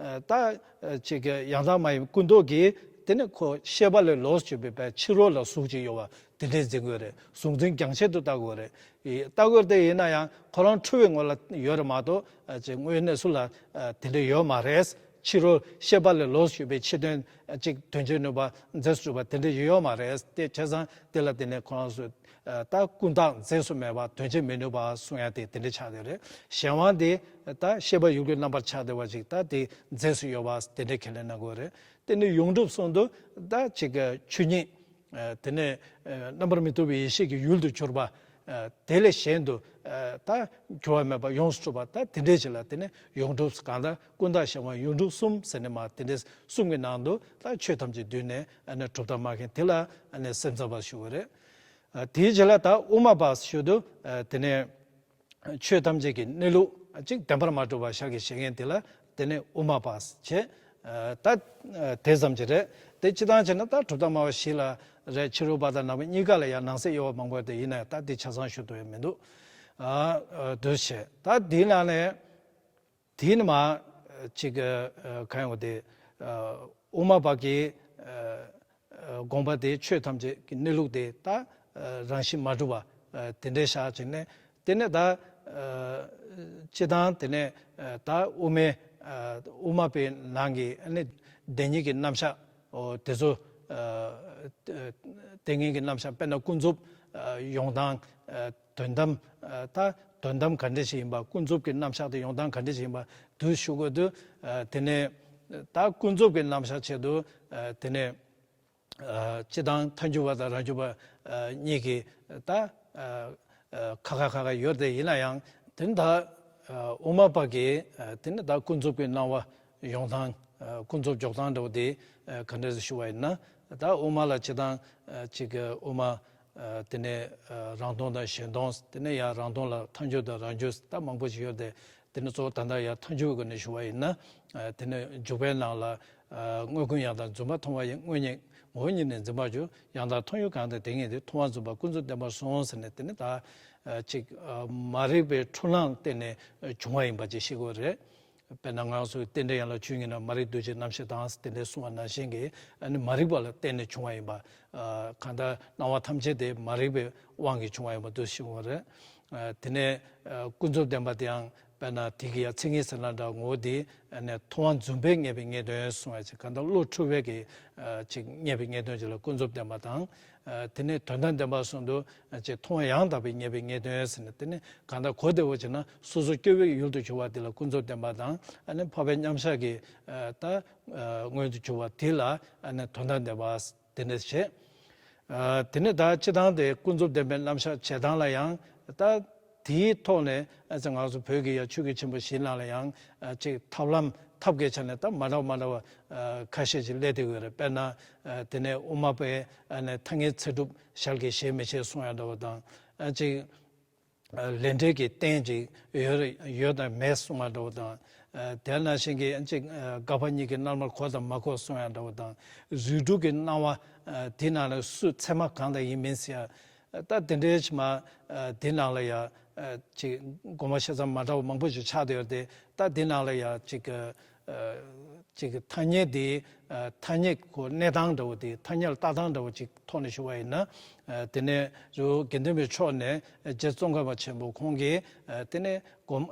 ད་ཅིག་ཡང་དག་མ་ཡིན་ཀུན་རྟོག་གིས། དེ་ནི་ཁོ་ཤེས་པ་ལས་ལོགས་ཅིག་པའི་ཕྱི་རོལ་ལ་གཟུགས་ཅིག་ཡོད་པ་དེ་འདྲས་འཛིན་དགོས་རེད། གཟུང་འཛིན་རྒྱང་ཆད་དུ་བལྟ་དགོས་རེད། ལྟ་དགོས་དེ་ཡིན་ན་ཡང་ཁོ་རང་འཁྲུལ་བའི་ངོ་ལ་ཡོད་རེད་མ་གཏོགས། ཅིག་དངོས་གནས་སུ་ལ་དེ་འདྲ་ཡོད་མ་རེད། ཕྱི་རོལ་ཤེས་པ་ལས་ལོགས་ཞུས་པའི་ཕྱི་དོན་ཅིག་དོན་བྱེད་ནུས་པ་མཛད་སུ་གྲུབ་པ་དེ་འདྲ་ཡོད་མ་རེད། དེ་བྱས་ཙང་དེ་ལ་དེ་ནས་ཁོ་རང་ཚོས་ད་ཀུན་བརྟགས་མཛད་སུ་མེད་པ་དོན་བྱེད་མི་ནུས་པ་གསུང་ཡ་དེ་དེ་འདྲ་ཆགས་བསྡད་རེད། གཞན་དབང་དེ་ད་ཤེས་པ་ཡུལ་གྱི་རྣམ་པར་ཆགས་བསྡད་པ་ཅིག་ད་དེ་མཛད་སུ་ཡོད་པ་དེ་འདྲ་ཁས་ལེན་གནང་དགོས་རེད། དེ་ནས་ཡོངས་གྲུབ་གསུང་དུས་ད་ཅིག་ཆོས་ཉིད། དེ་ནས་རྣམ་པར་མི་རྟོག་པའི་ཡེ་ཤེས་ཀྱི་ཡུལ་དུ་གྱུར་པ། དེ་ལས་གཞན་དུ་ད་གྱུར་པ་མེད་པ་ཡོངས་སུ་གྲུབ་པ། ད་དེ་འདྲས་ཅིག་ལ་དེ་ནས་ཡོངས་གྲུབ། གང་ལྟར་ཀུན་བརྟགས་གཞན་དབང་ཡོངས་གྲུབ་གསུམ་ཟེར་ནས་མ་དེ་འདྲས་གསུམ་གྱི་ནང་དུ་ད་ཆོས་ཐམས་ཅད་བསྡུས་ནས་ཨ་ནི་གྲུབ་མཐའ་སྨྲ་མཁན་དེ་ལ་ཨ་ནི་སེམས་ཙམ་པ་ཞུ་བ་རེད། དེའི་རྗེས་ལ་ད་དབུ་མ་པ་ཞུ་དུས་དེ་ནས། ཆོས་ཐམས་ཅད་ཀྱི་གནས་ལུགས་གཅིག་བདེན་པར་མ་གྲུབ་པ་ཞལ་གྱིས་བཞེས་མཁན་དེ་ལ་དེ་ནས་དབུ་མ་པ་བྱས། ད་དེ་ཙམ་གྱིས་རེད། དེ་སྤྱི་བཏང་བྱས་ན་ད་གྲུབ་མཐའ་སྨྲ་བ་བཞི་ལ་རེད། ཕྱི་རོལ་པ་དང་ནང་པ་གཉིས་ཀ་ལ་ཡང་ནང་གསེས་དབྱེ་བ་མང་པོ་ཡོད་དེ། ཡིན་ན་ཡང་ད་དེ་ཆ་ཚང་ཞུ་ཐུབ་ཡ་མི་འདུག་དུ་བྱས། ད་དེའི་ནང་ནས་དེའི་ནི་མ་གཅིག་ག་ཡོང་དེ། དབུ་མ་པ་གི་དགོངས་པ་དེ་ཆོས་ཐམས་ཅད་ཀྱི་གནས་ལུགས་དེ་ད་རང་བཞིན་མ་གྲུབ་པ་དེ་འདྲའི་ཞག་ཅིག་ནས། དེ་ནས་ད་སྤྱི་བཏང་དེ་ནས་ད་དབུ་མའི་དབུ་མ་པའི་ནང་གི་ཨ་ནི་བདེན་གཉིས་ཀྱི་རྣམ་གཞག་དེ་ཚོ། བདེན་གཉིས་ཀྱི་རྣམ་གཞག་དཔེར་ན་ཀུན་རྫོབ་ཡོང་སྟངས། དོན་དམ། ད་དོན་དམ་ག་འདྲ་ཞིག་ཡིན་པ། ཀུན་རྫོབ་ཀྱི་རྣམ་གཞག་དེ་ཡོང་སྟངས་ག་འདྲ་ཞིག་ཡིན་པ་དུ་ཞུ་དགོས་དུས། དེ་ནས་ད་ཀུན་རྫོབ་ཀྱི་རྣམ་གཞག་ཆེད་དུ་དེ་ནས། སྤྱི་བཏང་ཐལ་འགྱུར་བ་དང་རང་རྒྱུད་པ་གཉིས་ཀྱི་ད་ཁ་ཁ་ཁ་ཁ་ཡོད་དེ། ཡིན་ན་ཡང་དེ་ནི་ད་དབུ་མ་པ་གིས་དེ་ནི་ད་ཀུན་རྫོབ་ཀྱི་སྣང་བ་ཡོང་སྟངས། ཀུན་རྫོབ་འཇོག་སྟངས་འདྲ་བོ་དེ་ག་འདྲ་ཞུ་བ་ཡིན་ན། ད་དབུ་མ་ལ་སྤྱི་བཏང་གཅིག་དབུ་མ། དེ་ནས་རང་སྟོང་དང་གཞན་སྟོང་། དེ་ནས་ཡང་རང་སྟོང་ལ་ཐལ་འགྱུར་དང་རང་རྒྱུད་ད་མང་པོ་ཞིག་ཡོད་དེ། དེ་ནི་གཙོ་བོ་ད་ལྟ་ཡང་ཐལ་འགྱུར་སྒོ་ནས་ཞུ་བ་ཡིན་ན། དེ་ནི་འཇུག་པའི་ནང་ལ། དངོས་ཀུན་ཡང་དག་རྫུན་མ་མཐོང་བ་ཡི། དངོས་ཉིད་ངོ་བོ་ཉིད་ནི་འཛིན་པར་འགྱུར། ཡང་དག་མཐོང་ཡུལ་གང་དེ་དེ་ཉིད་དེ། མཐོང་བ་རྫུན་པ་ཀུན་རྫོབ་བདེན་པར་གསུངས་ཟེར་ནས། དེ་ནི་ད་ཅིག་མ་རིག་པའི་འཁྲུལ་སྣང་བརྟེན་ནས་བྱུང་བ་ཡིན་པ་ཅིག་ཤེས་དགོས་རེད། དཔེར་ན་ང་ཚོའི་རྟེན་འབྲེལ་ཡན་ལག་བཅུ་གཉིས་ན། མ་རིག་འདུ་བྱེད་རྣམ་ཤེས་དང་དེ་འདྲའི་གསུངས་པ་ནང་བཞིན་གྱི་ཨ་ནི་མ་རིག་པ་ལ་བརྟེན་ནས་བྱུང་བ་ཡིན་པ། གང་ལྟར་སྣང་བ་ཐམས་ཅད་དེ་མ་རིག་པའི་དབང་གིས་བྱུང་བ་ཡིན་པ་འདུ་ཤེས་དགོས་རེད། དེ་ནས་ཀུན་རྫོབ་བདེན་པ་དེའང་དཔེར་ན་དེ་གི་ཡ་མཚན་ཉིད་ཟེར་ན་འདྲ། ངོ་བོ་དེ་ཨ་ནི་མཐོང་བ་རྫུན་པས་རྙེད་པའི་ངེས་དོན་གསུངས་པ་ཅིག་གང་ལྟར་བློ་འཁྲུལ་བས་ཀྱི་ཅིག་རྙེད་པའི་ངེས་དོན་ཅིག་ལ་ཀུན་རྫོབ་བདེན་པ་དང་། དེ་ནས་དོན་དམ་བདེན་པ་གསུངས་དུས་ཅིག་མཐོང་བ་ཡང་དག་པས་རྙེད་པའི་ངེས་དོན་ཟེར་ནས། དེ་ནས་གང་ལྟར་གོ་བདེ་བོ་བྱས་ན་སོ་སོ་སྐྱེ་བོའི་ཡུལ་དུ་གྱུར་པ་དེ་ལ་ཀུན་རྫོབ་བདེན་པ་དང་། ཨ་ནི་འཕགས་པའི་མཉམ་གཞག་གི་ད་མངོན་དུ་གྱུར་པ་དེ་ལ་ཨ་ནི་དོན་དམ་བདེན་པ་དེ་འདྲ་བྱས། དེ་ནས་ད་སྤྱི་བཏང་དེ་ཀུན་རྫོབ་བདེན་པའི་རྣམ་གཞག་བྱེད་སྟངས་ལ་ཡང་ད། དེའི་ཐོག་ནས་ཨ་ཙི་ང་ཚོ་བོད་ཀྱི་ཡ་ཆོས་བརྒྱུད་ཆེན་པོ་བཞིའི་ནང་ལ་ཡང་ཨ་ཅིག་ཐབས་ལམ་ཐབས་ཀྱི་ཆ་ནས་ད་མ་འདྲ་བ་མ་འདྲ་བ་ཨ་ཁ་ཤས་ཅིག་སླེབས་བསྡད་ཡོད་རེད། དཔེར་ན་ཨ་དེ་ནས་དབུ་མ་པས་ཨ་ནི་ཐ་སྙད་ཚད་གྲུབ་ཞལ་གྱིས་བཞེས་མི་བཞེས་གསུང་ཡ་འདྲ་བོ་དང་། ཨ་ཅིག་ཨ་ལས་འབྲས་ཀྱི་རྟེན་ཅིག་ཡོད་རེད། ཡོད་དང་མེད་གསུང་བ་འདྲ་བོ་དང་། ཨ་དེ་ནང་བཞིན་གྱི་ཨ་ཅིག་ཨ་འགག་པ་གཉིས་ཀྱི་རྣལ་མར་གོ་དང་མ་གོ་གསུང་ཡ་འདྲ་བོ་དང་། རིགས་དྲུག་གི་སྣང་བ་ཨ་དེ་ནང་ལ་སུ་ཚད་མ་གང་དང་ཡིན་མིན་ཟེར་ཡ། ད་དེ་འདྲའི་ཕྱི་མ་དེ་ནང་ལ་ཡ་ཅིག་དགོངས་པ་བཞེས་མཚམས་མ་འདྲ་བ་མང་པོ་ཞིག་ཆགས་བསྡད་ཡོད་དེ། ད་དེ་ནང་ལ་ཡ་ཅིག་ཅིག་ཐ་སྙད་དེ་ཐ་སྙད་ཁོ་གནས་སྟངས་འདྲ་བོ་དེ། ཐ་སྙད་ལ་ལྟ་སྟངས་འདྲ་བོ་ཅིག་ཐོག་ནས་ཞུ་བ་ཡིན་ན། དེ་ནས་རི་བོ་དགེ་ལྡན་པའི་ཕྱོགས་ནས་རྗེ་ཙོང་ཁ་པ་ཆེན་པོ་ཁོང་གིས་དེ་ནས་དགོངས་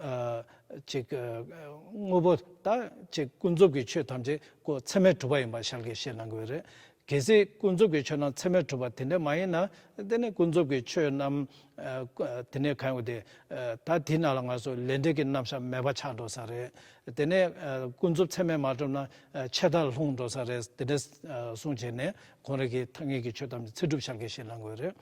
ཅིག་དངོས་པོ་ད་ཅིག་ཀུན་རྫོབ་ཀྱི་ཆོས་ཐམས་ཅད་ཁོ་ཚད་མས་གྲུབ་པ་ཡིན་པ་ཞལ་གྱིས་བཞེས་གནང་དགོས་རེད། གལ་སྲིད་ཀུན་རྫོབ་ཀྱི་ཆོས་རྣམས་ཚད་མས་གྲུབ་པ་དེ་འདྲ་མ་ཡིན་ན། དེ་ནི་ཀུན་རྫོབ་ཀྱི་ཆོས་རྣམས་ཨ་ཀུ་དེ་ནས་གང་ཡོད་དེ། ཨ་ད་དེ་ནང་ལ་ང་ཚོ་ལས་འབྲས་ཀྱི་རྣམ་གཞག་མེད་པ་ཆགས་འགྲོ་ས་རེད། དེ་ནས་ཨ་ཀུན་རྫོབ་ཚད་མས་མ་གྲུབ་ན་ཨ་ཆད་མཐར་ལྷུང་འགྲོ་ས་རེད། དེ་འདྲ་ཨ་གསུངས་བྱས་ནས་ཁོང་རང་གིས་ཐ་སྙད་ཀྱི་ཆོས་ཐམས་ཅད་ཚད་གྲུབ་ཤར་གྱི་ཞེས་ལབ་དགོས་རེད།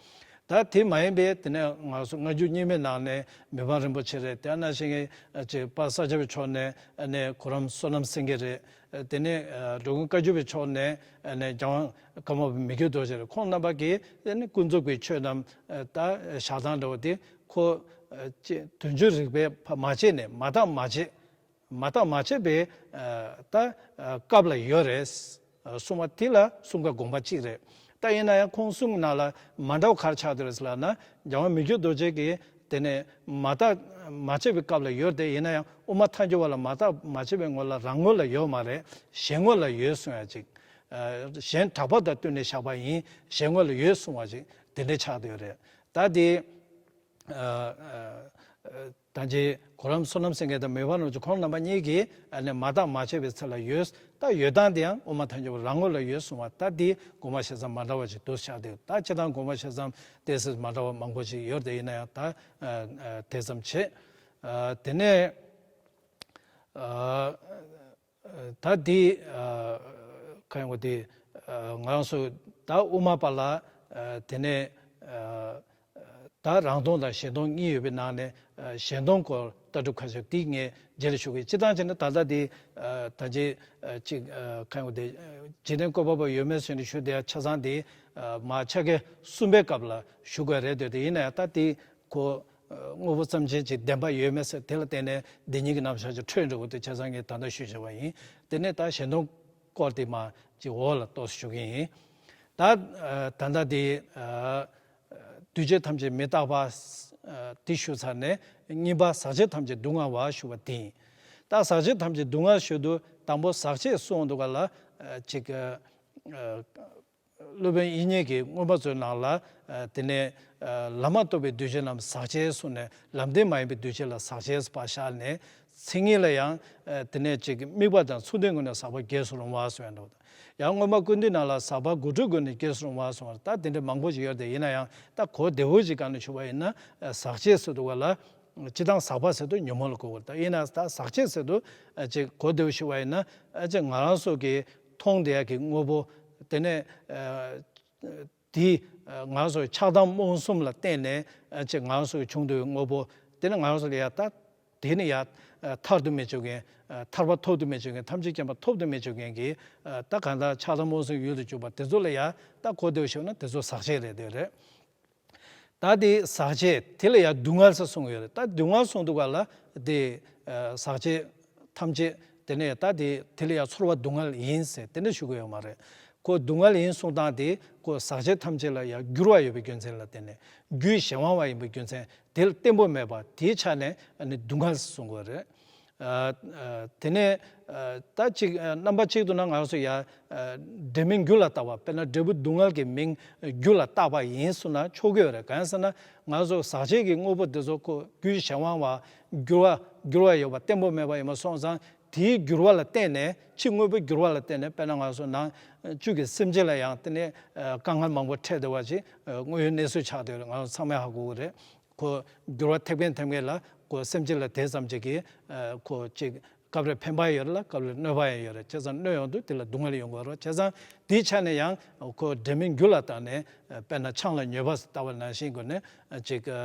ད་དེ་མ་ཡིན་པའི་དེ་ནས་ང་ཚོ་སྔ་འགྱུར་རྙིང་མའི་ནང་ནས་མི་ཕམ་རིན་པོ་ཆེ་རེད། དེ་ནང་བཞིན་གྱི་ཨ་ཅིག་དཔལ་ས་སྐྱ་པའི་ཕྱོགས་ནས་ཨ་ནས་གོ་རམས་བསོད་ནམས་སེང་གེ་རེད། ཨ་དེ་ནས་ཨ་འགྲོ་མགོན་བཀའ་བརྒྱུད་པའི་ཕྱོགས་ནས་ཨ་ནས་རྒྱལ་དབང་ཀརྨ་པ་མི་བསྐྱོད་རྡོ་རྗེ་རེད། ཁོང་རྣམ་པ་གིས་ཨ་ནི་ཀུན་རྫོབ་ཀྱི་ཆོས་རྣམས་ཨ་ད་བཞག་སྟངས་འདྲ་བོ་དེ་ཁོ་ཨ་ཅིག་དོན་བརྗོད་རིགས་པས་ཕར་མ་ཕྱེ་ནས་མ་བརྟགས་མ་དཔྱད། མ་བརྟགས་མ་དཔྱད་པའི་ཨ་ད་ཨ་སྐབས་ལ་ཡོད་རེད། ཨ་གསུང་བ་དེ་ལ་གསུང་སྐབས་དགོངས་པ་གཅིག་རེད། ད་ཡིན་ན་ཡང་ཁོང་གསུང་ནང་ལ་མ་འདྲ་བ་ག་རེ་ཆགས་བསྡད་རེད་ཟེར་ལབ་ན། རྒྱལ་དབང་མི་བསྐྱོད་རྡོ་རྗེ་གིས་དེ་ནས་མ་བརྟགས་མ་དཔྱད་པའི་སྐབས་ལ་ཡོད་དེ། ཡིན་ན་ཡང་དབུ་མ་ཐལ་འགྱུར་བ་ལ་མ་བརྟགས་མ་དཔྱད་པའི་ངོ་ལ་རང་ངོ་ལ་ཡོད་མ་རེད། གཞན་ངོ་ལ་ཡོད་གསུང་ཡ་གཅིག་ཨ་གཞན་གྲགས་པ་དང་བསྟུན་ནས་བཞག་པ་ཡིན། གཞན་ངོ་ལ་ཡོད་གསུང་བ་ཅིག་དེ་འདྲ་ཆགས་བསྡད་ཡོད་རེད། ད་དེ་ཨ་ཨ་ད་ཅི་གོ་རམས་བསོད་ནམས་སེང་གེ་དང་མི་ཕམ་རིན་པོ་ཆེ་ཁོང་རྣམ་པ་གཉིས་ཀྱིས་ཨ་ནི་མ་བརྟགས་མ་དཔྱད་པའི་ཚེ་ལ་ཡོད། ད་ཡོད་སྟངས་དེ་ཡང་དབུ་མ་ཐལ་འགྱུར་བ་རང་ངོ་ལ་ཡོད་གསུང་བ། ད་དེ་དགོངས་པ་བཞེས་མཚམས་མ་འདྲ་བ་ཅིག་འདུག་ཆགས་བསྡད་ཡོད། ད་སྤྱིར་བཏང་དགོངས་པ་བཞེས་མཚམས་ཏོག་ཙམ་མ་འདྲ་བ་མང་པོ་ཅིག་ཡོད་དེ། ཡིན་ན་ཡང་ད་ཨ་ཨ་དེ་ཙམ་བྱས། ཨ་དེ་ནས་ཨ་ད་འདི་ཨ་གང་ཡོང་དེ་ཨ་ང་རང་ཚོ་ད་དབུ་མ་པ་ལ་ཨ་དེ་ནས་ཨ་ད་རང་སྟོང་དང་གཞན་སྟོང་གཉིས་ཡོད་པའི་ནང་ནས་ཨ་གཞན་སྟོང་སྐོར་ལྟ་གྲུབ་ཁ་ཤས་དེ་ངས་རྗེས་ལ་ཞུ་གི། སྤྱིར་བཏང་བྱས་ན་ད་ལྟ་འདི་ཨ་ད་ཅི་ཨ་ཅིག་ཨ་གང་ཡོང་དེ་འཇིག་རྟེན་བཀོད་པ་པོ་ཡོད་མེད་ཟེར་ནས་ཞུ་བསྡད་ཡ་ཆ་ཚང་དེ་ཨ་མ་ཆ་ག་གསུམ་པའི་སྐབས་ལ་ཞུ་དགོས་རེད་འདོད་དེ། ཡིན་ན་ཡང་ད་དེ་ཁོ་དངོས་པོ་ཙམ་ཅན་གྱི་བདེན་པ་ཡོད་མེད་ཟེར་དེ་ལ་བརྟེན་ནས་བདེན་གཉིས་ཀྱི་རྣམ་གཞག་ཅིག་འཕྲོས་འགྲོ་གི་འདུག། བྱས་ཙང་ངས་ད་ལྟ་ཞུས་བཞག་པ་ཡིན། དེ་ནས་ད་གཞན་སྟོང་སྐོར་དེ་མ་ཅིག་འོག་ལ་ཏོག་ཙམ་ཞུ་གི་ཡིན། ད་ད་ལྟ་དེ་འདུས་བྱས་ཐམས་ཅད་མི་རྟག་པ་དེ་ཞུ་ཚར་ནས། གཉིས་པ་ཟག་བཅས་ཐམས་ཅད་སྡུག་བསྔལ་བ་ཞུ་བ་དེ་ཡིན། ད་ཟག་བཅས་ཐམས་ཅད་སྡུག་བསྔལ་ཞུ་དུས་དང་པོ་ཟག་བཅས་གསུངས་འདུག་ག་ལ་ཅིག་སློབ་དཔོན་དབྱིག་གཉེན་གྱི་མངོན་པ་མཛོད་ནང་ལ་ཨ་དེ་ནས་ཨ་ལམ་མ་གཏོགས་པའི་འདུས་བྱས་རྣམས་ཟག་བཅས་གསུངས་ནས། ལམ་བདེན་མ་ཡིན་པའི་འདུས་བྱས་ལ་ཟག་བཅས་ཟེར་བ་བཞག་ནས། མཚན་ཉིད་ལ་ཡང་ཨ་དེ་ནས་ཅིག་དམིགས་པ་དང་མཚུངས་ལྡན་ཀུན་ནས་ཟག་པ་རྒྱས་སུ་རུང་བ་གསུངས་ཡོད་འདུག། ཡང་མངོན་པ་ཀུན་བཏུས་ནང་ལ་ཟག་པ་དགུ་ཕྲད་ཀུན་ནས་རྒྱས་སུ་རུང་བ་གསུངས་པ། ད་དེ་འདྲ་མང་པོ་ཞིག་ཡོད་དེ། ཡིན་ན་ཡང་ད་གོ་བདེ་བོ་ཞིག་གང་ནས་ཞུ་བ་ཡིན་ན། ཨ་ཟག་བཅས་ཟེར་དུས་ག་ལ། སྤྱིར་བཏང་ཟག་པ་ཟེར་དུས་ཉོན་མོངས་ལ་གོ་དགོས། ད་ཡིན་ན་ད་ཟག་བཅས་ཟེར་དུས་ཨ་ཅིག་གོ་བདེ་བོ་ཞུ་བ་ཡིན་ན། ཨ་ཅིག་ང་རང་ཚོ་གི་མཐོང་བསྡད་ཡ་གི་དངོས་པོ་དེ་ནས་ཨ་དེ་ཨ་ང་ཚོ་ཆགས་སྡང་རྨོངས་གསུམ་ལ་བརྟེན་ནས། ཨ་ཅིག་ང་རང་ཚོ་གི་བྱུང་བསྡད་པའི་དངོས་པོ་དེ་ནི་ང་རང་ཚོ་ལ་ཡ་ད་དེ་ནི་ཡ་ཨ་ཐར་དུ་མི་འཇུག་མཁན། ཨ་ཐར་པ་ཐོབ་ཏུ་མི་འཇུག་མཁན། ཐམས་ཅད་མཁྱེན་པ་ཐོབ་ཏུ་མི་འཇུག་མཁན་གྱི་ཨ་ད་གང་ལྟར་ཆགས་སྡང་རྨོངས་གསུམ་ཡུལ་དུ་འཇུག་པ་དེ་ཚོ་ལ་ཡ་ད་གོ་བདེ་བོ་ཞུ་ན་དེ་ཚོ་ཟག་བཅས་རེད། དེ་རེད། ད་དེ་ཟག་བཅས་དེ་ལ་ཡང་སྡུག་བསྔལ་ཟེར་གསུངས་ཡོད་རེད། ད་སྡུག་བསྔལ་གསུངས་དུས་ག་ལ་དེ་ཨ་ཟག་བཅས་ཐམས་ཅད་དེ་ནས་ད་དེ་དེ་ལ་ཡང་ཚོར་བ་སྡུག་བསྔལ་ཡིན་ཟེར་དེ་འདྲ་ཞུ་གི་ཡོད་མ་རེད། ཁོ་སྡུག་བསྔལ་ཡིན་གསུངས་སྟངས་དེ་ཁོ་ཟག་བཅས་ཐམས་ཅད་ལ་ཡང་འགྱུར་བ་ཡོད་པའི་རྒྱུ་མཚན་ལ་བརྟེན་ནས། རྒྱུའི་གཞན་དབང་བ་ཡིན་པའི་རྒྱུ་མཚན་དེ་ལ་བརྟན་པོ་མེད་པ་དེའི་ཆ་ནས་ཨ་ནི་སྡུག་བསྔལ་གསུང་གི་ཡོད་རེད། ཨ་ཨ་དེ་ནས་ཨ་ད་ཅིག་ཨ་རྣམ་པ་གཅིག་ཏུ་ན་ང་ཚོ་ཡ་ཨ་འབྲས་མིན་རྒྱུ་ལ་བཏགས་པ། དཔེར་ན་འབྲས་བུ་སྡུག་བསྔལ་གྱི་མིང་རྒྱུ་ལ་བཏགས་པ་ཡིན་གསུངས་ན་ཆོག་གི་ཡོད་རེད། གང་ཡིན་ཟེར་ན་ང་ཚོ་ཟག་བཅས་ཀྱི་དངོས་པོ་དེ་ཚོ་ཁོ་རྒྱུའི་གཞན་དབང་བ་འགྱུར་བ་འགྱུར་བ་ཡོད་པ་བརྟན་པོ་མེད་པ་ཡིན་པ་སོང་ཙང་། དེའི་འགྱུར་བ་ལ་བརྟེན་ནས། ཕྱི་དངོས་པོའི་འགྱུར་བ་ལ་བརྟེན་ནས། དཔེར་ན་ང་ཚོ་ནང་བཅུད་ཀྱི་སེམས་ཅན་ལ་ཡང་དེ་ནས་ཨ་དཀའ་ངལ་མང་པོ་འཕྲད་བསྡད་པ་ཅིག་ཨ་དངོས་ཡོད་གནས་ཚུལ་ཆགས་བསྡད་ཡོད་རེད། ང་ཚོ་ཚང་མས་ཧ་གོ་གི་རེད། ཁོ་འགྱུར་བ་ཐེབས་མཁན་ཐེབས་མཁན་ལ་ཁོ་སེམས་ཅན་ལ་དེ་ཙམ་ཅིག་གིས་ཨ་ཁོ་ཅིག་སྐབས་རེ་ཕན་པ་ཡོད་རེད་ལ། སྐབས་རེ་གནོད་པ་ཡང་ཡོད་རེད། བྱས་ཙང་གནོད་ཡོང་དུས་དེ་ལ་སྡུག་བསྔལ་ཡོང་གི་ཡོད་རེད། བྱས་ཙང་དེའི་ཆ་ནས་ཡང་ཁོ་འབྲས་མིན་རྒྱུ་ལ་བཏགས་ནས། ཨ་དཔེར་ན་ཆང་ལ་མྱོས་པ་ལྟ་བུ་ནང་བཞིན་སྒོ་ནས་ཨ་ཅིག་ཨ་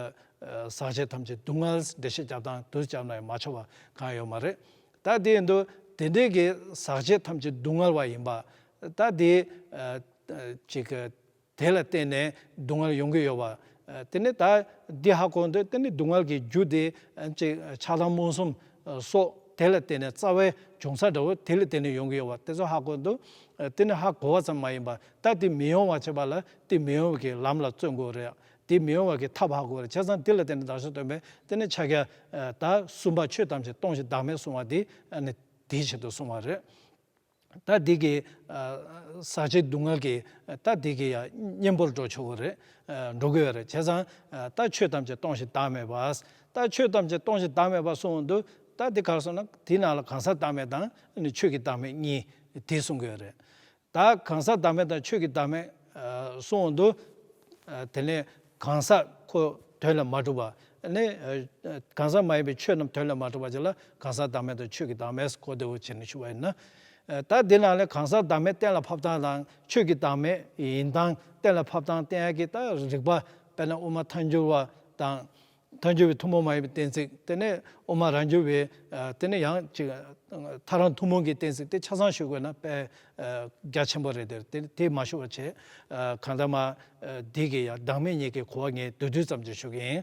ཟག་བཅས་ཐམས་ཅད་སྡུག་བསྔལ་འགྲེལ་བཤད་རྒྱབ་སྟངས་དུ་བརྩིས་ན་ཡང་མ་ཆོག་པ་གང་ཡང་ཡོད་མ་རེད། ད་དེ་ཡིན་དུས་དེ་འདྲའི་གི་ཟག་བཅས་ཐམས་ཅད་སྡུག་བསྔལ་བ་ཡིན་པ། ད་དེ་ཨ་ཨ་ཅིག་ཨ་དེ་ལ་བརྟེན་ནས་སྡུག་བསྔལ་ཡོང་གི་ཡོད་པ། ཨ་དེ་ནས་ད་འདི་ཧ་གོ་དུས་དེ་ནི་སྡུག་བསྔལ་གྱི་རྒྱུ་དེ་ཨ་ཅིག་ཆགས་སྡང་རྨོངས་གསུམ་ཨ་སོགས་དེ་ལ་བརྟེན་ནས་རྩ་བའི་འབྱུང་ས་འདྲ་བོ་དེ་ལ་བརྟེན་ནས་ཡོང་གི་ཡོད་པ་དེ་ཚོ་ཧ་གོ་དུས། ཨ་དེ་ནི་ཧ་གོ་བ་ཙམ་མ་ཡིན་པ། ད་དེ་མི་ཡོང་བ་བྱེད་པ་ལ་དེ་མི་ཡོང་བའི་གི་ལམ་ལ་བརྩོན་དགོས་རེད། དེ་མི་ཡོང་བའི་གི་ཐབས་ཧ་གོ་རེད། བྱས་ཙང་དེ་ལ་བརྟེན་ནས་བདག་ཅག་སྟོན་པས་དེ་ནི་ཕྱག་རྒྱ་ཨ་ད་གསུམ་པ་ཆོས་ཐམས་ཅད་སྟོང་ཞིང་བདག་མེད་གསུང་བ་དེ་ཨ་ནི་དེའི་ཆེད་དུ་གསུང་བ་རེད། ད་འདི་གི་ཨ་ཟག་བཅས་སྡུག་བསྔལ་གྱི་ད་འདི་གི་ཡ་གཉེན་པོར་འགྲོ་ཆོག་གི་རེད། ཨ་འགྲོ་གི་ཡོད་རེད། བྱས་ཙང་ཨ་ད་ཆོས་ཐམས་ཅད་སྟོང་ཞིང་བདག་མེད་པ། ད་ཆོས་ཐམས་ཅད་སྟོང་ཞིང་བདག་མེད་པ་གསུངས་འདུག། ད་འདི་ག་རེ་གསུངས་ན། དེའི་ནང་ལ་གང་ཟག་བདག་མེད་དང་ཨ་ནི་ཆོས་ཀྱི་བདག་མེད་གཉིས་དེ་གསུང་གི་ཡོད་རེད། ད་གང་ཟག་བདག་མེད་དང་ཆོས་ཀྱི་བདག་མེད་གསུངས་འདུག་དེ་ནས་གང་ཟག་ཁོ་དོན་ལ་མ་གྲུབ་པ་ནི། གང་ཟག་མ་ཡིན་པའི་ཆོས་རྣམས་དོན་ལ་མ་གྲུབ་པ་ཅིག་ལ་གང་ཟག་བདག་མེད་དང་ཆོས་ཀྱི་བདག་མེད་གོ་བདེ་བོ་བྱས་ནས་ཞུ་བ་ཡིན་ན། ད་འདི་ནང་ལས་གང་ཟག་བདག་མེད་གཏན་ལ་ཕབ་སྟངས་དང་ཆོས་ཀྱི་བདག་མེད་ཡིན་སྟངས་གཏན་ལ་ཕབ་སྟངས་བསྟན་ཡག་གི་ད་རིགས་པ། དཔེར་ན་དབུ་མ་ཐལ་འགྱུར་བ་དང་། ཐལ་འགྱུར་བའི་ཐུན་མོང་མ་ཡིན་པའི་གཏན་ཚིགས། དེ་ནས་དབུ་མ་རང་རྒྱུད་པའི་དེ་ནས་ཡང་ཅིག་ཐལ་རང་ཐུན་མོང་གི་གཏན་ཚིགས་དེ་ཆ་ཚང་ཞུ་དགོས་ན་དཔེ་རྒྱ་ཆེན་པོ་རེད། དེ་དེ་མ་ཞུ་བ་བྱས། གང་ལྟར་མ་འདི་གི་ཡང་བདག་མེད་གཉིས་ཀྱི་གོ་བ་ངས་བསྡུས་བསྡུས་ཙམ་ཅིག་ཞུ་གི་ཡིན།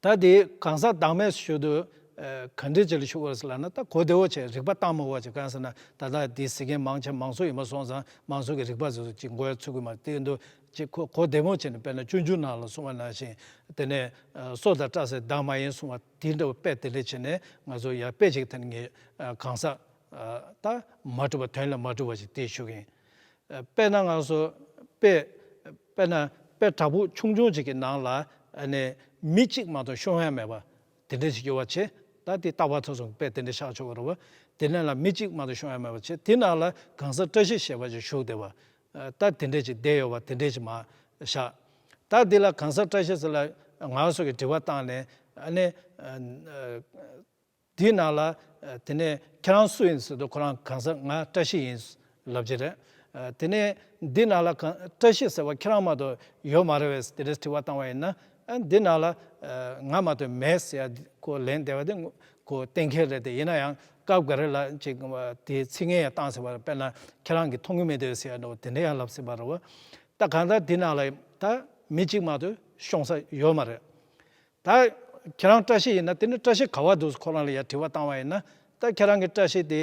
ད་དེ་གང་ཟག་བདག་མེད་ཞུ་དུས་ག་འདྲ་ཅིག་ལ་ཞུ་དགོས་ཟེར་ལབ་ན། ད་གོ་བདེ་བོ་བྱས་རིགས་པ་བཏང་མ་དགོས་པ་ཅིག་གང་ཟེར་ན། ད་ལྟ་འདི་ཟེར་མཁན་མང་ཆེ་མང་ཚོགས་ཡིན་པ་སོང་ཙང་མང་ཚོགས་ཀྱི་རིགས་པ་ཚོ་ཅིག་མགོ་ཡ་ཚུད་ཀྱི་མ་རེད། དེ་ཡིན་དུས་ཅིག་གོ་གོ་བདེ་མོ་བྱས་ནས། དཔེར་ན་སྤྱོད་འཇུག་ནང་ལ་གསུངས་པ་ནང་བཞིན། དེ་ནས་སྲོག་དང་བྲལ་ཟེར་བདག་མ་ཡིན་གསུངས་པ་དེ་འདྲ་བོ་དཔེ་དེ་འདྲ་བྱས་ནས་ང་ཚོ་ཡར་དཔེ་ཅིག་དེ་ནས་ངས་གང་ཟག་ད་མ་གྲུབ་པ་དོན་ལ་མ་གྲུབ་པ་ཞིག་དེ་ཞུ་གི་ཡིན། དཔེར་ན་ང་ཚོ་དཔེ་དཔེར་ན་དཔེ་བྲག་ཕུག་ཆུང་ཆུང་ཅིག་གི་ནང་ལ་ཨ་ནི་མི་གཅིག་མ་གཏོགས་ཤོང་ཡ་མེད་པ་དེ་འདྲ་ཞིག་ཡོད་པ་བྱས། ད་དེ་རྟག་པར་ཐོབ་སོང་དཔེ་དེ་འདྲ་བཞག་ཆོག་གི་རེད་བ། དེ་ནང་ལ་མི་གཅིག་མ་གཏོགས་ཤོང་ཡ་མེད་པ་བྱས། དེ་ནང་ལ་གང་ཟག་བཀྲ་ཤིས་ཞེས་པ་ཅིག་བཞུགས་བསྡད་པ། ད་དེ་འདྲ་ཅིག་བསྡད་ཡོད་པ་དེ་འདྲ་ཅིག་མ་བཞག་ད་འདི་ལ་གང་ཟག་བཀྲ་ཤིས་ཟེར་ལ་ང་ཚོ་གི་དྲི་བ་བཏང་ནས་ཨ་ནི། འདི་ནང་ལ་དེ་ནས་ཁྱེད་རང་སུ་ཡིན་ཟེར་དུས་ཁོ་རང་གང་ཟག་ང་བཀྲ་ཤིས་ཡིན་ལབ་ཀྱི་རེད། དེ་ནས་འདི་ནང་ལ་གང་བཀྲ་ཤིས་ཟེར་བ་ཁྱེད་རང་མ་གཏོགས་ཡོད་མ་རེད་པས་དེ་འདྲ་དྲི་བ་བཏང་བ་ཡིན་ན། འདི་ནང་ལ་ང་མ་གཏོགས་མེད་ཟེར་ཡ་ཁོ་ལན་འདེབས་པ་དེ་ཁོ་གཏན་འཁེལ་རེད། དེ་ཡིན་ན་ཡང་སྐབས་འགའ་རེ་ལ་ཅིག་དེ་ཚིག་ངན་ཡང་བཏང་ཟེར་བ་རེད། དཔེར་ན་ཁྱེད་རང་གིས་མཐོང་གི་མེད་དེ་ཟེར་ཡ་འདྲ་བོ་དེ་འདྲ་ཡང་ལབ་སྲིད་པ་རེད་བ། ད་གང་ལྟར་འདི་ནང་ལ་ད་མི་གཅིག་མ་གཏོགས་ཤོང་ས་ཡོད་མ་རེད། ད་ཁྱེད་རང་བཀྲ་ཤིས་ཡིན་ན་དེ་ནི་བཀྲ་ཤིས་ག་བ་འདུག་ཁོ་རང་ལ་ཡ་དྲི་བ་བཏང་བ་ཡིན་ན། ད་ཁྱེད་རང་གི་བཀྲ་ཤིས་དེ་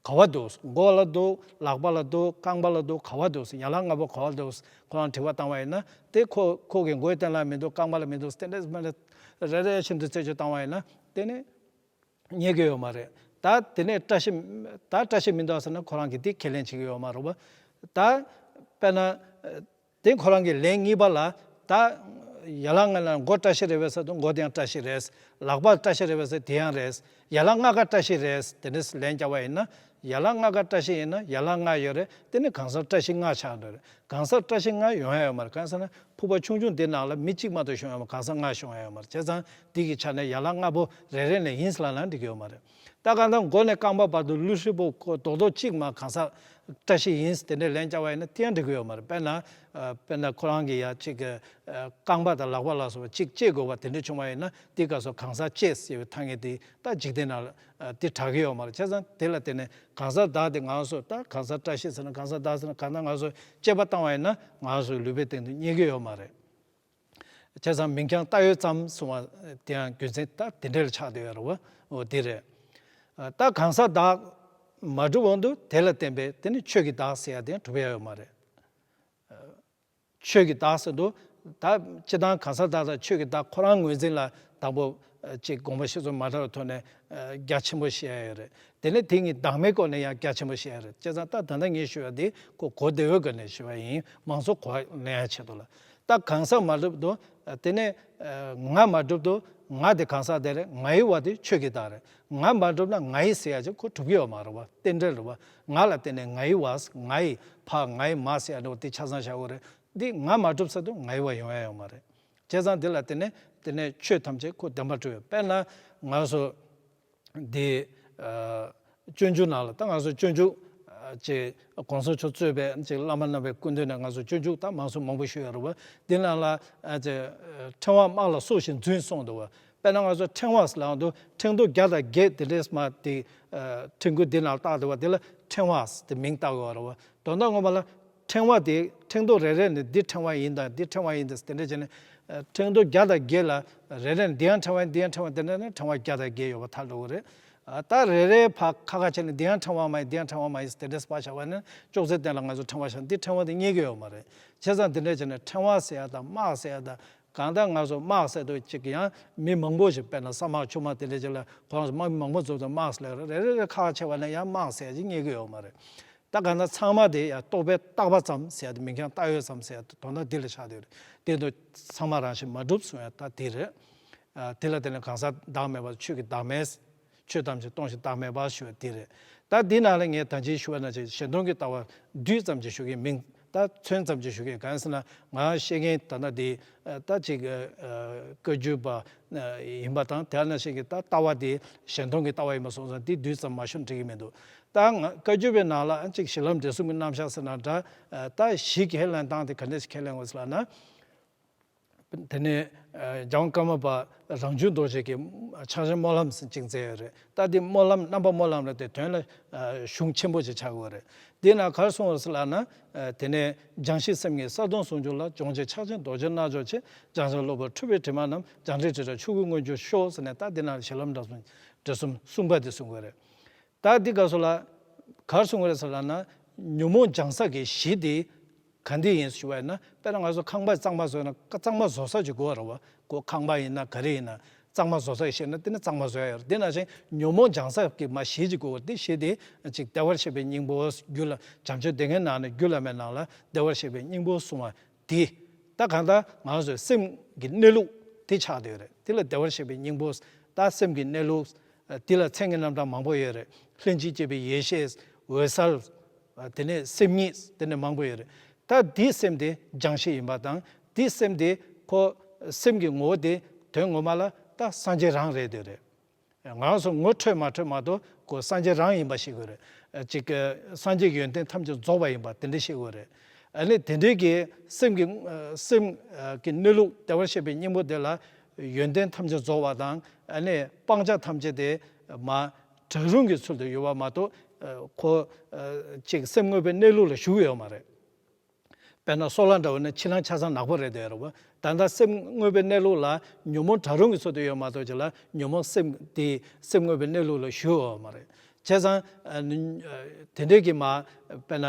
ག་བ་འདུག་མགོ་ལ་འདུག་ལག་པ་ལ་འདུག་རྐང་པ་ལ་འདུག་ག་བ་འདུག་ཡན་ལག་ལྔ་པོ་ག་བ་འདུག་ཁོ་རང་དྲི་བ་བཏང་བ་ཡིན་ན། དེ་ཁོ་ཁོ་གི་མགོའི་སྟེང་ལ་མི་འདུག་རྐང་པ་ལ་མི་འདུག་དེ་འདྲ་མ་རེད། རེ་རེ་བཞིན་དུ་རྩད་གཅོད་བཏང་བ་ཡིན་ན་དེ་ནི་རྙེད་ཀྱི་ཡོད་མ་རེད། ད་དེ་ནས་བཀྲ་ཤིས་ད་བཀྲ་ཤིས་མི་འདུག་ཟེར་ན་ཁོ་རང་གིས་དེ་ཁས་ལེན་བྱེད་ཀྱི་ཡོད་མ་རེད་བ། ད་དཔེར་ན། དེ་ཁོ་རང་གི་ལན་གཉིས་པ་ལ་ད་ཡན་ལག་ལྔ་ལ་མགོ་བཀྲ་ཤིས་རེད་པས་ཟེར་དུས་མགོ་དེ་ཡང་བཀྲ་ཤིས་རེད། ལག་པ་བཀྲ་ཤིས་རེད་པས་ཟེར་དེ་ཡང་རེད། ཡན་ལག་ལྔ་ཀ་བཀྲ་ཤིས་རེད་དེ་འདྲ་ལན་བརྒྱབ་པ་ཡིན་ན། ཡན་ལག་ལྔ་ཀ་བཀྲ་ཤིས་ཡིན་ན་ཡན་ལག་ལྔ་ཡོད་རེད། དེ་ནི་གང་ཟག་བཀྲ་ཤིས་ལྔ་ཆགས་འགྲོ་རེད། གང་ཟག་བཀྲ་ཤིས་ལྔ་ཡོང་ཡ་ཡོད་མ་རེད། གང་ཟེར་ན་ཕུག་པ་ཆུང་ཆུང་འདི་ནང་ལ་མི་གཅིག་མ་གཏོགས་ཤོང་ཡ་མ་གང་ཟག་ལྔ་ཤོང་ཡ་ཡོད་མ་རེད། བྱས་ཙང་འདི་གི་ཆ་ནས་ཡན་ལག་ལྔ་པོ་རེ་རེ་ནས་ཡིན་ཟེར་ལབ་ན་འགྲིག་གི་ཡོད་མ་རེད། ད་གང་ལྟར་མགོ་ནས་རྐང་པ་བར་དུ་ལུས་ཧྲིལ་པོ་ཁོ་རྡོག་རྡོག་གཅིག་མ་གང་ཟག་བཀྲ་ཤིས་ཡིན་དེ་འདྲའི་ལན་བརྒྱབ་པ་ཡིན་ན་དེ་ཡང་འགྲིག་གི་ཡོད་མ་རེད། དཔེར་ན། དཔེར་ན་ཁོ་རང་གི་ཡ་གཅིག་གི་རྐང་པ་དང་ལག་པ་ལ་སོགས་པ་གཅིག་བཅད་དགོས་པ་དེ་འདྲ་བྱུང་བ་ཡིན་ན་དེ་སྐབས་སུ་གང་ཟག་བཅད་ཟེར་བའི་ཐ་སྙད་དེ་ད་འཇིག་རྟེན་ནང་ལ་དེ་གྲགས་ཀྱི་ཡོད་མ་རེད། བྱས་ཙང་དེ་ལ་བརྟེན་ནས་གང་ཟག་བདག་དེ་ང་ཚོ་ད་གང་ཟག་བཀྲ་ཤིས་ཟེར་ན་གང་ཟག་བདག་ཟེར་ན་གང་ལྟར་ང་ཚོ་དཔྱད་པ་བཏང་བ་ཡིན་ན་ང་ཚོའི་ལུས་པོའི་སྟེང་དུ་རྙེད་ཀྱི་ཡོད་མ་རེད། བྱས་ཙང་མིང་རྐྱང་བཏགས་ཡོད་ཙམ་གསུང་བ་དེ་ཡང་རྒྱུ་མཚན་ད་དེ་འདྲ་ལ་ཆགས་བསྡད་ཡོད་རེད་བ། འོ་དེ་རེད། ད་གང་ཟག་བདག་མ་གྲུབ་འོང་དུས་དེ་ལ་བརྟེན་པའི་དེ་ནི་ཆོས་ཀྱི་བདག་ཟེར་ཡ་དེ་ཡང་གྲུབ་ཡ་ཡོད་མ་རེད། ཆོས་ཀྱི་བདག་ཟེར་དུས་ད་སྤྱིར་བཏང་གང་ཟག་བདག་དང་ཆོས་ཀྱི་བདག་ཁོ་རང་ངོས་འཛིན་ལ་དང་པོ་ཅིག་དགོངས་པ་བཞེས་ཚུལ་མ་འདྲ་བའི་ཐོག་ནས་རྒྱ་ཆེན་པོ་བཤད་ཡ་ཡོད་རེད། དེ་ནས་དེ་གཉིས་བདག་མེད་སྐོར་ནས་ཡང་རྒྱ་ཆེན་པོ་བཤད་ཡ་རེད། བྱས་ཙང་ད་ད་ལྟ་ངས་ཞུ་བ་འདི་ཁོ་གོ་བདེ་བོའི་སྒོ་ནས་ཞུ་བ་ཡིན། མང་ཚོགས་གོ་བ་ལེན་ཡ་ཆེད་དུ་ལ། ད་གང་ཟག་མ་གྲུབ་དུས་དེ་ནས་ང་མ་གྲུབ་དུས་ང་དེ་གང་ཟག་དེ་རེད། ང་ཡི་བ་དེ་ཆོས་ཀྱི་བདག་རེད། ང་མ་གྲུབ་ན་ང་ཡི་ཟེར་ཡ་ཅིག་ཁོ་གྲུབ་ཀྱི་ཡོད་མ་རེད་བ། རྟེན་འབྲེལ་རེད་བ། ང་ལ་བརྟེན་ནས་ང་ཡི་བ་ང་ཡི་ཕ་ང་ཡི་མ་ཟེར་ཡ་འདྲ་བོ་དེ་ཆ་ཚང་བཞག་དགོས་རེད། འདི་ང་མ་གྲུབ་ས་དུས་ང་ཡི་བ་ཡོང་ཡ་ཡོད་མ་རེད། བྱས་ཙང་འདི་ལ་བརྟེན་ནས་དེ་ནས་ཆོས་ཐམས་ཅད་ཁོ་བདེན་པར་གྲུབ་ཡོད། དཔེར་ན་ང་ཚོ་འདི་སྤྱོད་འཇུག་ནང་ལ་ད་ང་ཚོ་སྤྱོད་འཇུག་ཅེས་གོང་ས་མཆོག་གཙོས་པའི་ཅིག་བླ་མ་རྣམ་པའི་སྐུ་མདུན་ནས་ང་ཚོ་སྤྱོད་འཇུག་ད་མང་སུ་མང་པོ་ཞུས་ཡོད་རེད་བ། འདི་ནང་ལ་ཕྲེང་བ་དམག་ལ་སྲོག་བཞིན་བརྫུན་གསུངས་འདུག་བ། དཔེར་ན་ང་ཚོ་ཕྲེང་བ་ལབ་དུས་ཕྲེང་རྡོག་བརྒྱ་དང་བརྒྱད་དེ་འདྲས་མ་དེ་ཕྲེང་རྒྱུད་འདི་ནང་བཏགས་འདུག་བ། དེ་ལ་ཕྲེང་བ་དེ་མིང་བཏགས་དགོས་པ་རེད་བ། དོན་དག་ངོ་མ་ལ་ཕྲེང་བ་དེ་ཕྲེང་རྡོག་རེ་རེ་ནས་འདི་ཕྲེང་བ་ཡིན་དང་འདི་ཕྲེང་བ་ཡིན་དང་དེ་འདྲ་བྱས་ནས་ཕྲེང་རྡོག་བརྒྱ་དང་བརྒྱད་ལ་རེ་རེ་ནས་འདི་ཡང་ཕྲེང་བ་ཡིན་འདི་ཡང་ཕྲེང་བ་དེ་འདྲ་ནས་ཕྲེང་བ་བརྒྱ་དང་བརྒྱད་ཡོད་པ་ཐལ་འགྲོ་གི་རེད། ད་རེ་རེ་ཕར་ཁ་ཁ་བྱས་ནས་འདི་ཡང་ཕྲེང་བ་མ་ཡིན་འདི་ཡང་ཕྲེང་བ་མ་ཡིན་དེ་འདྲས་ཕར་བཞག་པ་ནི་ཅོག་ཙེ་སྟེང་ལ་ང་ཚོ་ཕྲེང་བ་བཞག་འདི་ཕྲེང་བ་དེ་རྙེད་ཀྱི་ཡོད་མ་རེད། བྱས་ཙང་དེ་འདྲ་བྱས་ནས་ཕྲེང་བ་ཟེར་ཡ་དང་དམག་ཟེར་ཡ་དང་། གང་ལྟར་ང་ཚོ་དམག་ཟེར་དུས་གཅིག་གི་ཡང་མི་མང་པོ་ཞིག་དཔེར་ན་ས་དམག་ཆུ་དམག་དེ་འདྲ་ཅིག་ལ་ཁོ་རང་ཚོ་དམག་མི་མང་པོ་འཛོམས་ཏེ་དམག་ཟེར་ལབ་རེ་རེ་རེ་ཁ་ཁ་ཕྱེ་བ་ན་ཡང་དམག་ཟེར་ཅིག་རྙེད་ཀྱི་ཡོད་མ་རེད། ད་གང་ལྟར་ཚང་མ་དེ་ཡང་རྟོག་པས་བཏགས་པ་ཙམ་ཟེར་དུས་མིང་རྐྱང་བཏགས་ཡོད་ཙམ་ཟེར་དུས་དོན་དག་འདི་ལ་ཆགས་བསྡད་རེད། དེ་དུས་ཚང་མ་རང་བཞིན་མ་གྲུབ་གསུང་ཡ་ད་དེ་རེད། དེ་ལ་བརྟེན་ནས་གང་ཟག་བདག་མེད་པ་ཆོས་ཀྱི་བདག་མེད། ཆོས་ཐམས་ཅད་སྟོང་ཞིང་བདག་མེད་པ་ཞུ་བ་དེ་རེད། ད་འདི་ནང་ལ་ངས་ད་ཅི་ཞུ་བ་ནང་བཞིན་གཞན་སྟོང་གི་ལྟ་བ་བསྡུས་ཙམ་ཅིག་ཞུ་གི་མིན། ད་མཚོན་ཙམ་ཅིག་ཞུ་གི། གང་ཟེར་ན་ང་བཤད་མཁན་ད་ལྟ་འདི་ད་ཅིག་བཀའ་བརྒྱུད་པ་ཡིན་པ་དང་། དེ་ནང་བཞིན་གྱི་ད་ལྟ་བ་དེ་གཞན་སྟོང་གི་ལྟ་བ་ཡིན་པ་སོང་ཙང་འདི་བསྡུས་ཙམ་མ་ཞུ་ན་འགྲིག་གི་མི་འདུག་ད་ང་བཀའ་བརྒྱུད་པའི་ནང་ལ་ཅིག་གཞི་ལམ་འབྲས་གསུམ་གྱི་རྣམ་གཞག་ཟེར་ན་འདྲ། ད་གཞི་ཁས་ལེན་སྟངས་དེ་ག་འདྲ་ཞིག་ཁས་ལེན་དགོས་ཟེར་ལབ་ན། དེ་ནས་རྒྱལ་དབང་ཀརྨ་པ་རང་བྱུང་རྡོ་རྗེ་གིས་ཕྱག་ཆེན་སྨོན་ལམ་ཟེར་ཅིག་མཛད་ཡོད་རེད། ད་འདི་སྨོན་ལམ་རྣམ་པ་སྨོན་ལམ་ལབ་དེ་དོན་ལ་གཞུང་ཆེན་པོ་ཅིག་ཆགས་ཡོད་རེད། འདི་ན་ག་རེ་གསུངས་ཡོད་ཟེར་ལབ་ན། དེ་ནས་སྦྱང་གཞི་སེམས་ཉིད་གསལ་སྟོང་ཟུང་འཇུག་ལ། སྦྱོང་བྱེད་ཕྱག་ཆེན་རྡོ་རྗེ་རྣལ་འབྱོར་ཆེ། སྦྱང་བྱ་གློ་བུར་འཁྲུལ་པའི་དྲི་མ་རྣམས། སྦྱང་འབྲས་དྲི་བྲལ་ཆོས་སྐུར་མངོན་གྱུར་ཤོག་ཟེར་ནས། ད་འདི་ན་གཞི་ལམ་འབྲས་གསུམ་འབྲས་གསུམ་གསུངས་པ་འདི་གསུངས་ཡོད་རེད། ད་འདི་སྐབས་སུ་ལ་ག་རེ་གསུང་གི་རེད་ཟེར་ལབ་ན། ཉོན་མོངས་སྦྱང་ས་གི་གཞི་དེ་ག་འདྲ་ཡིན་ཞུ་བ་ཡིན་ན། དཔེར་ན་ང་ཚོ་ཁང་པ་གཙང་མ་བཟོས་ན་གཙང་མ་བཟོ་ས་ཅིག་དགོས་རེད་བ། ཁང་པ་ཡིན་ན་ག་རེ་ཡིན་ན་གཙང་མ་བཟོ་ས་ཞིག་ན་དེ་ནི་གཙང་མ་བཟོ་ཡ་ཡོད་རེད། དེ་ནང་བཞིན་ཉོན་མོངས་སྦྱང་ས་གི་མ་གཞི་ཅིག་དགོས་རེད། དེ་གཞི་དེ་ཅིག་བདེ་བར་གཤེགས་པའི་སྙིང་པོ། རྒྱུད་ལ་བྱམས་ཆོས་སྡེ་ལྔའི་ནང་ནས་རྒྱུད་བླ་མའི་ནང་ལ་བདེ་བར་གཤེགས་པའི་སྙིང་པོ་གསུང་བ་དེ། ད་གང་ལྟར་ང་ཚོའི་སེམས་ཀྱི་གནས་ལུགས་དེ་ཆགས་བསྡད་ཡོད་རེད། དེ་ལ་བདེ་བར་གཤེགས་པའི་སྙིང་པོ། ད་སེམས་ཀྱི་གནས་ལུགས་དེ་ལ་མཚན་གྱི་རྣམ་གྲངས་མང་པོ་ཡོད་རེད། ལྷན་ཅིག་སྐྱེས་པའི་ཡེ་ཤེས། འོད་གསལ། དེ་ནས་སེམས་ཉིད། དེ་ནས་མང་པོ་ཡོད་རེད། ད་འདིའི་སེམས་དེ་སྦྱང་གཞི་ཡིན་པ་དང་། འདིའི་སེམས་དེ་ཁོ་སེམས་ཀྱི་ངོ་བོ་དེ་དོན་ངོ་མ་ལ་ད་སངས་རྒྱས་རང་རེད་འདོད་རེད། ང་ཚོ་ངོ་འཕྲོད་མ་འཕྲོད་མ་གཏོགས་ཁོ་སངས་རྒྱས་རང་ཡིན་པ་ཤེས་དགོས་རེད། ཅིག་སངས་རྒྱས་ཀྱི་ཡོན་ཏན་ཐམས་ཅད་རྫོགས་པ་ཡིན་པ་དེ་འདྲ་ཤེས་དགོས་རེད། ཨ་ནི་དེ་འདྲའི་གི་སེམས་ཀྱི་སེམས་ཀྱི་གནས་ལུགས་བདེ་བར་གཤེགས་པའི་སྙིང་པོ་དེ་ལ་ཡོན་ཏན་ཐམས་ཅད་རྫོགས་པ་དང་། ཨ་ནི་སྤང་བྱ་ཐམས་ཅད་དེ་མ་བྲལ་རུང་གི་ཚུལ་དུ་ཡོད་པ་མ་གཏོགས། ཁོ་ཅིག་སེམས་དངོས་པོའི་གནས་ལུགས་ལ་ཞུགས་ཡོད་མ་རེད། དཔེར་ན་སོལ་བ་འདྲ་བོ་ནི་ཕྱི་ནང་ཆ་ཚང་ནག་པོ་རེད་འདོད་རེད་བ། ད་ལྟ་སེམས་དངོས་པོའི་གནས་ལུགས་ལ་ཉོན་མོངས་བྲལ་རུང་གི་ཚུལ་དུ་ཡོད་མ་གཏོགས། ཅིག་ལ་ཉོན་མོངས་སེམས་དེ་སེམས་དངོས་པོའི་གནས་ལུགས་ལ་ཞུགས་ཡོད་མ་རེད། བྱས་ཙང་དེ་འདྲའི་གི་མ་དཔེར་ན་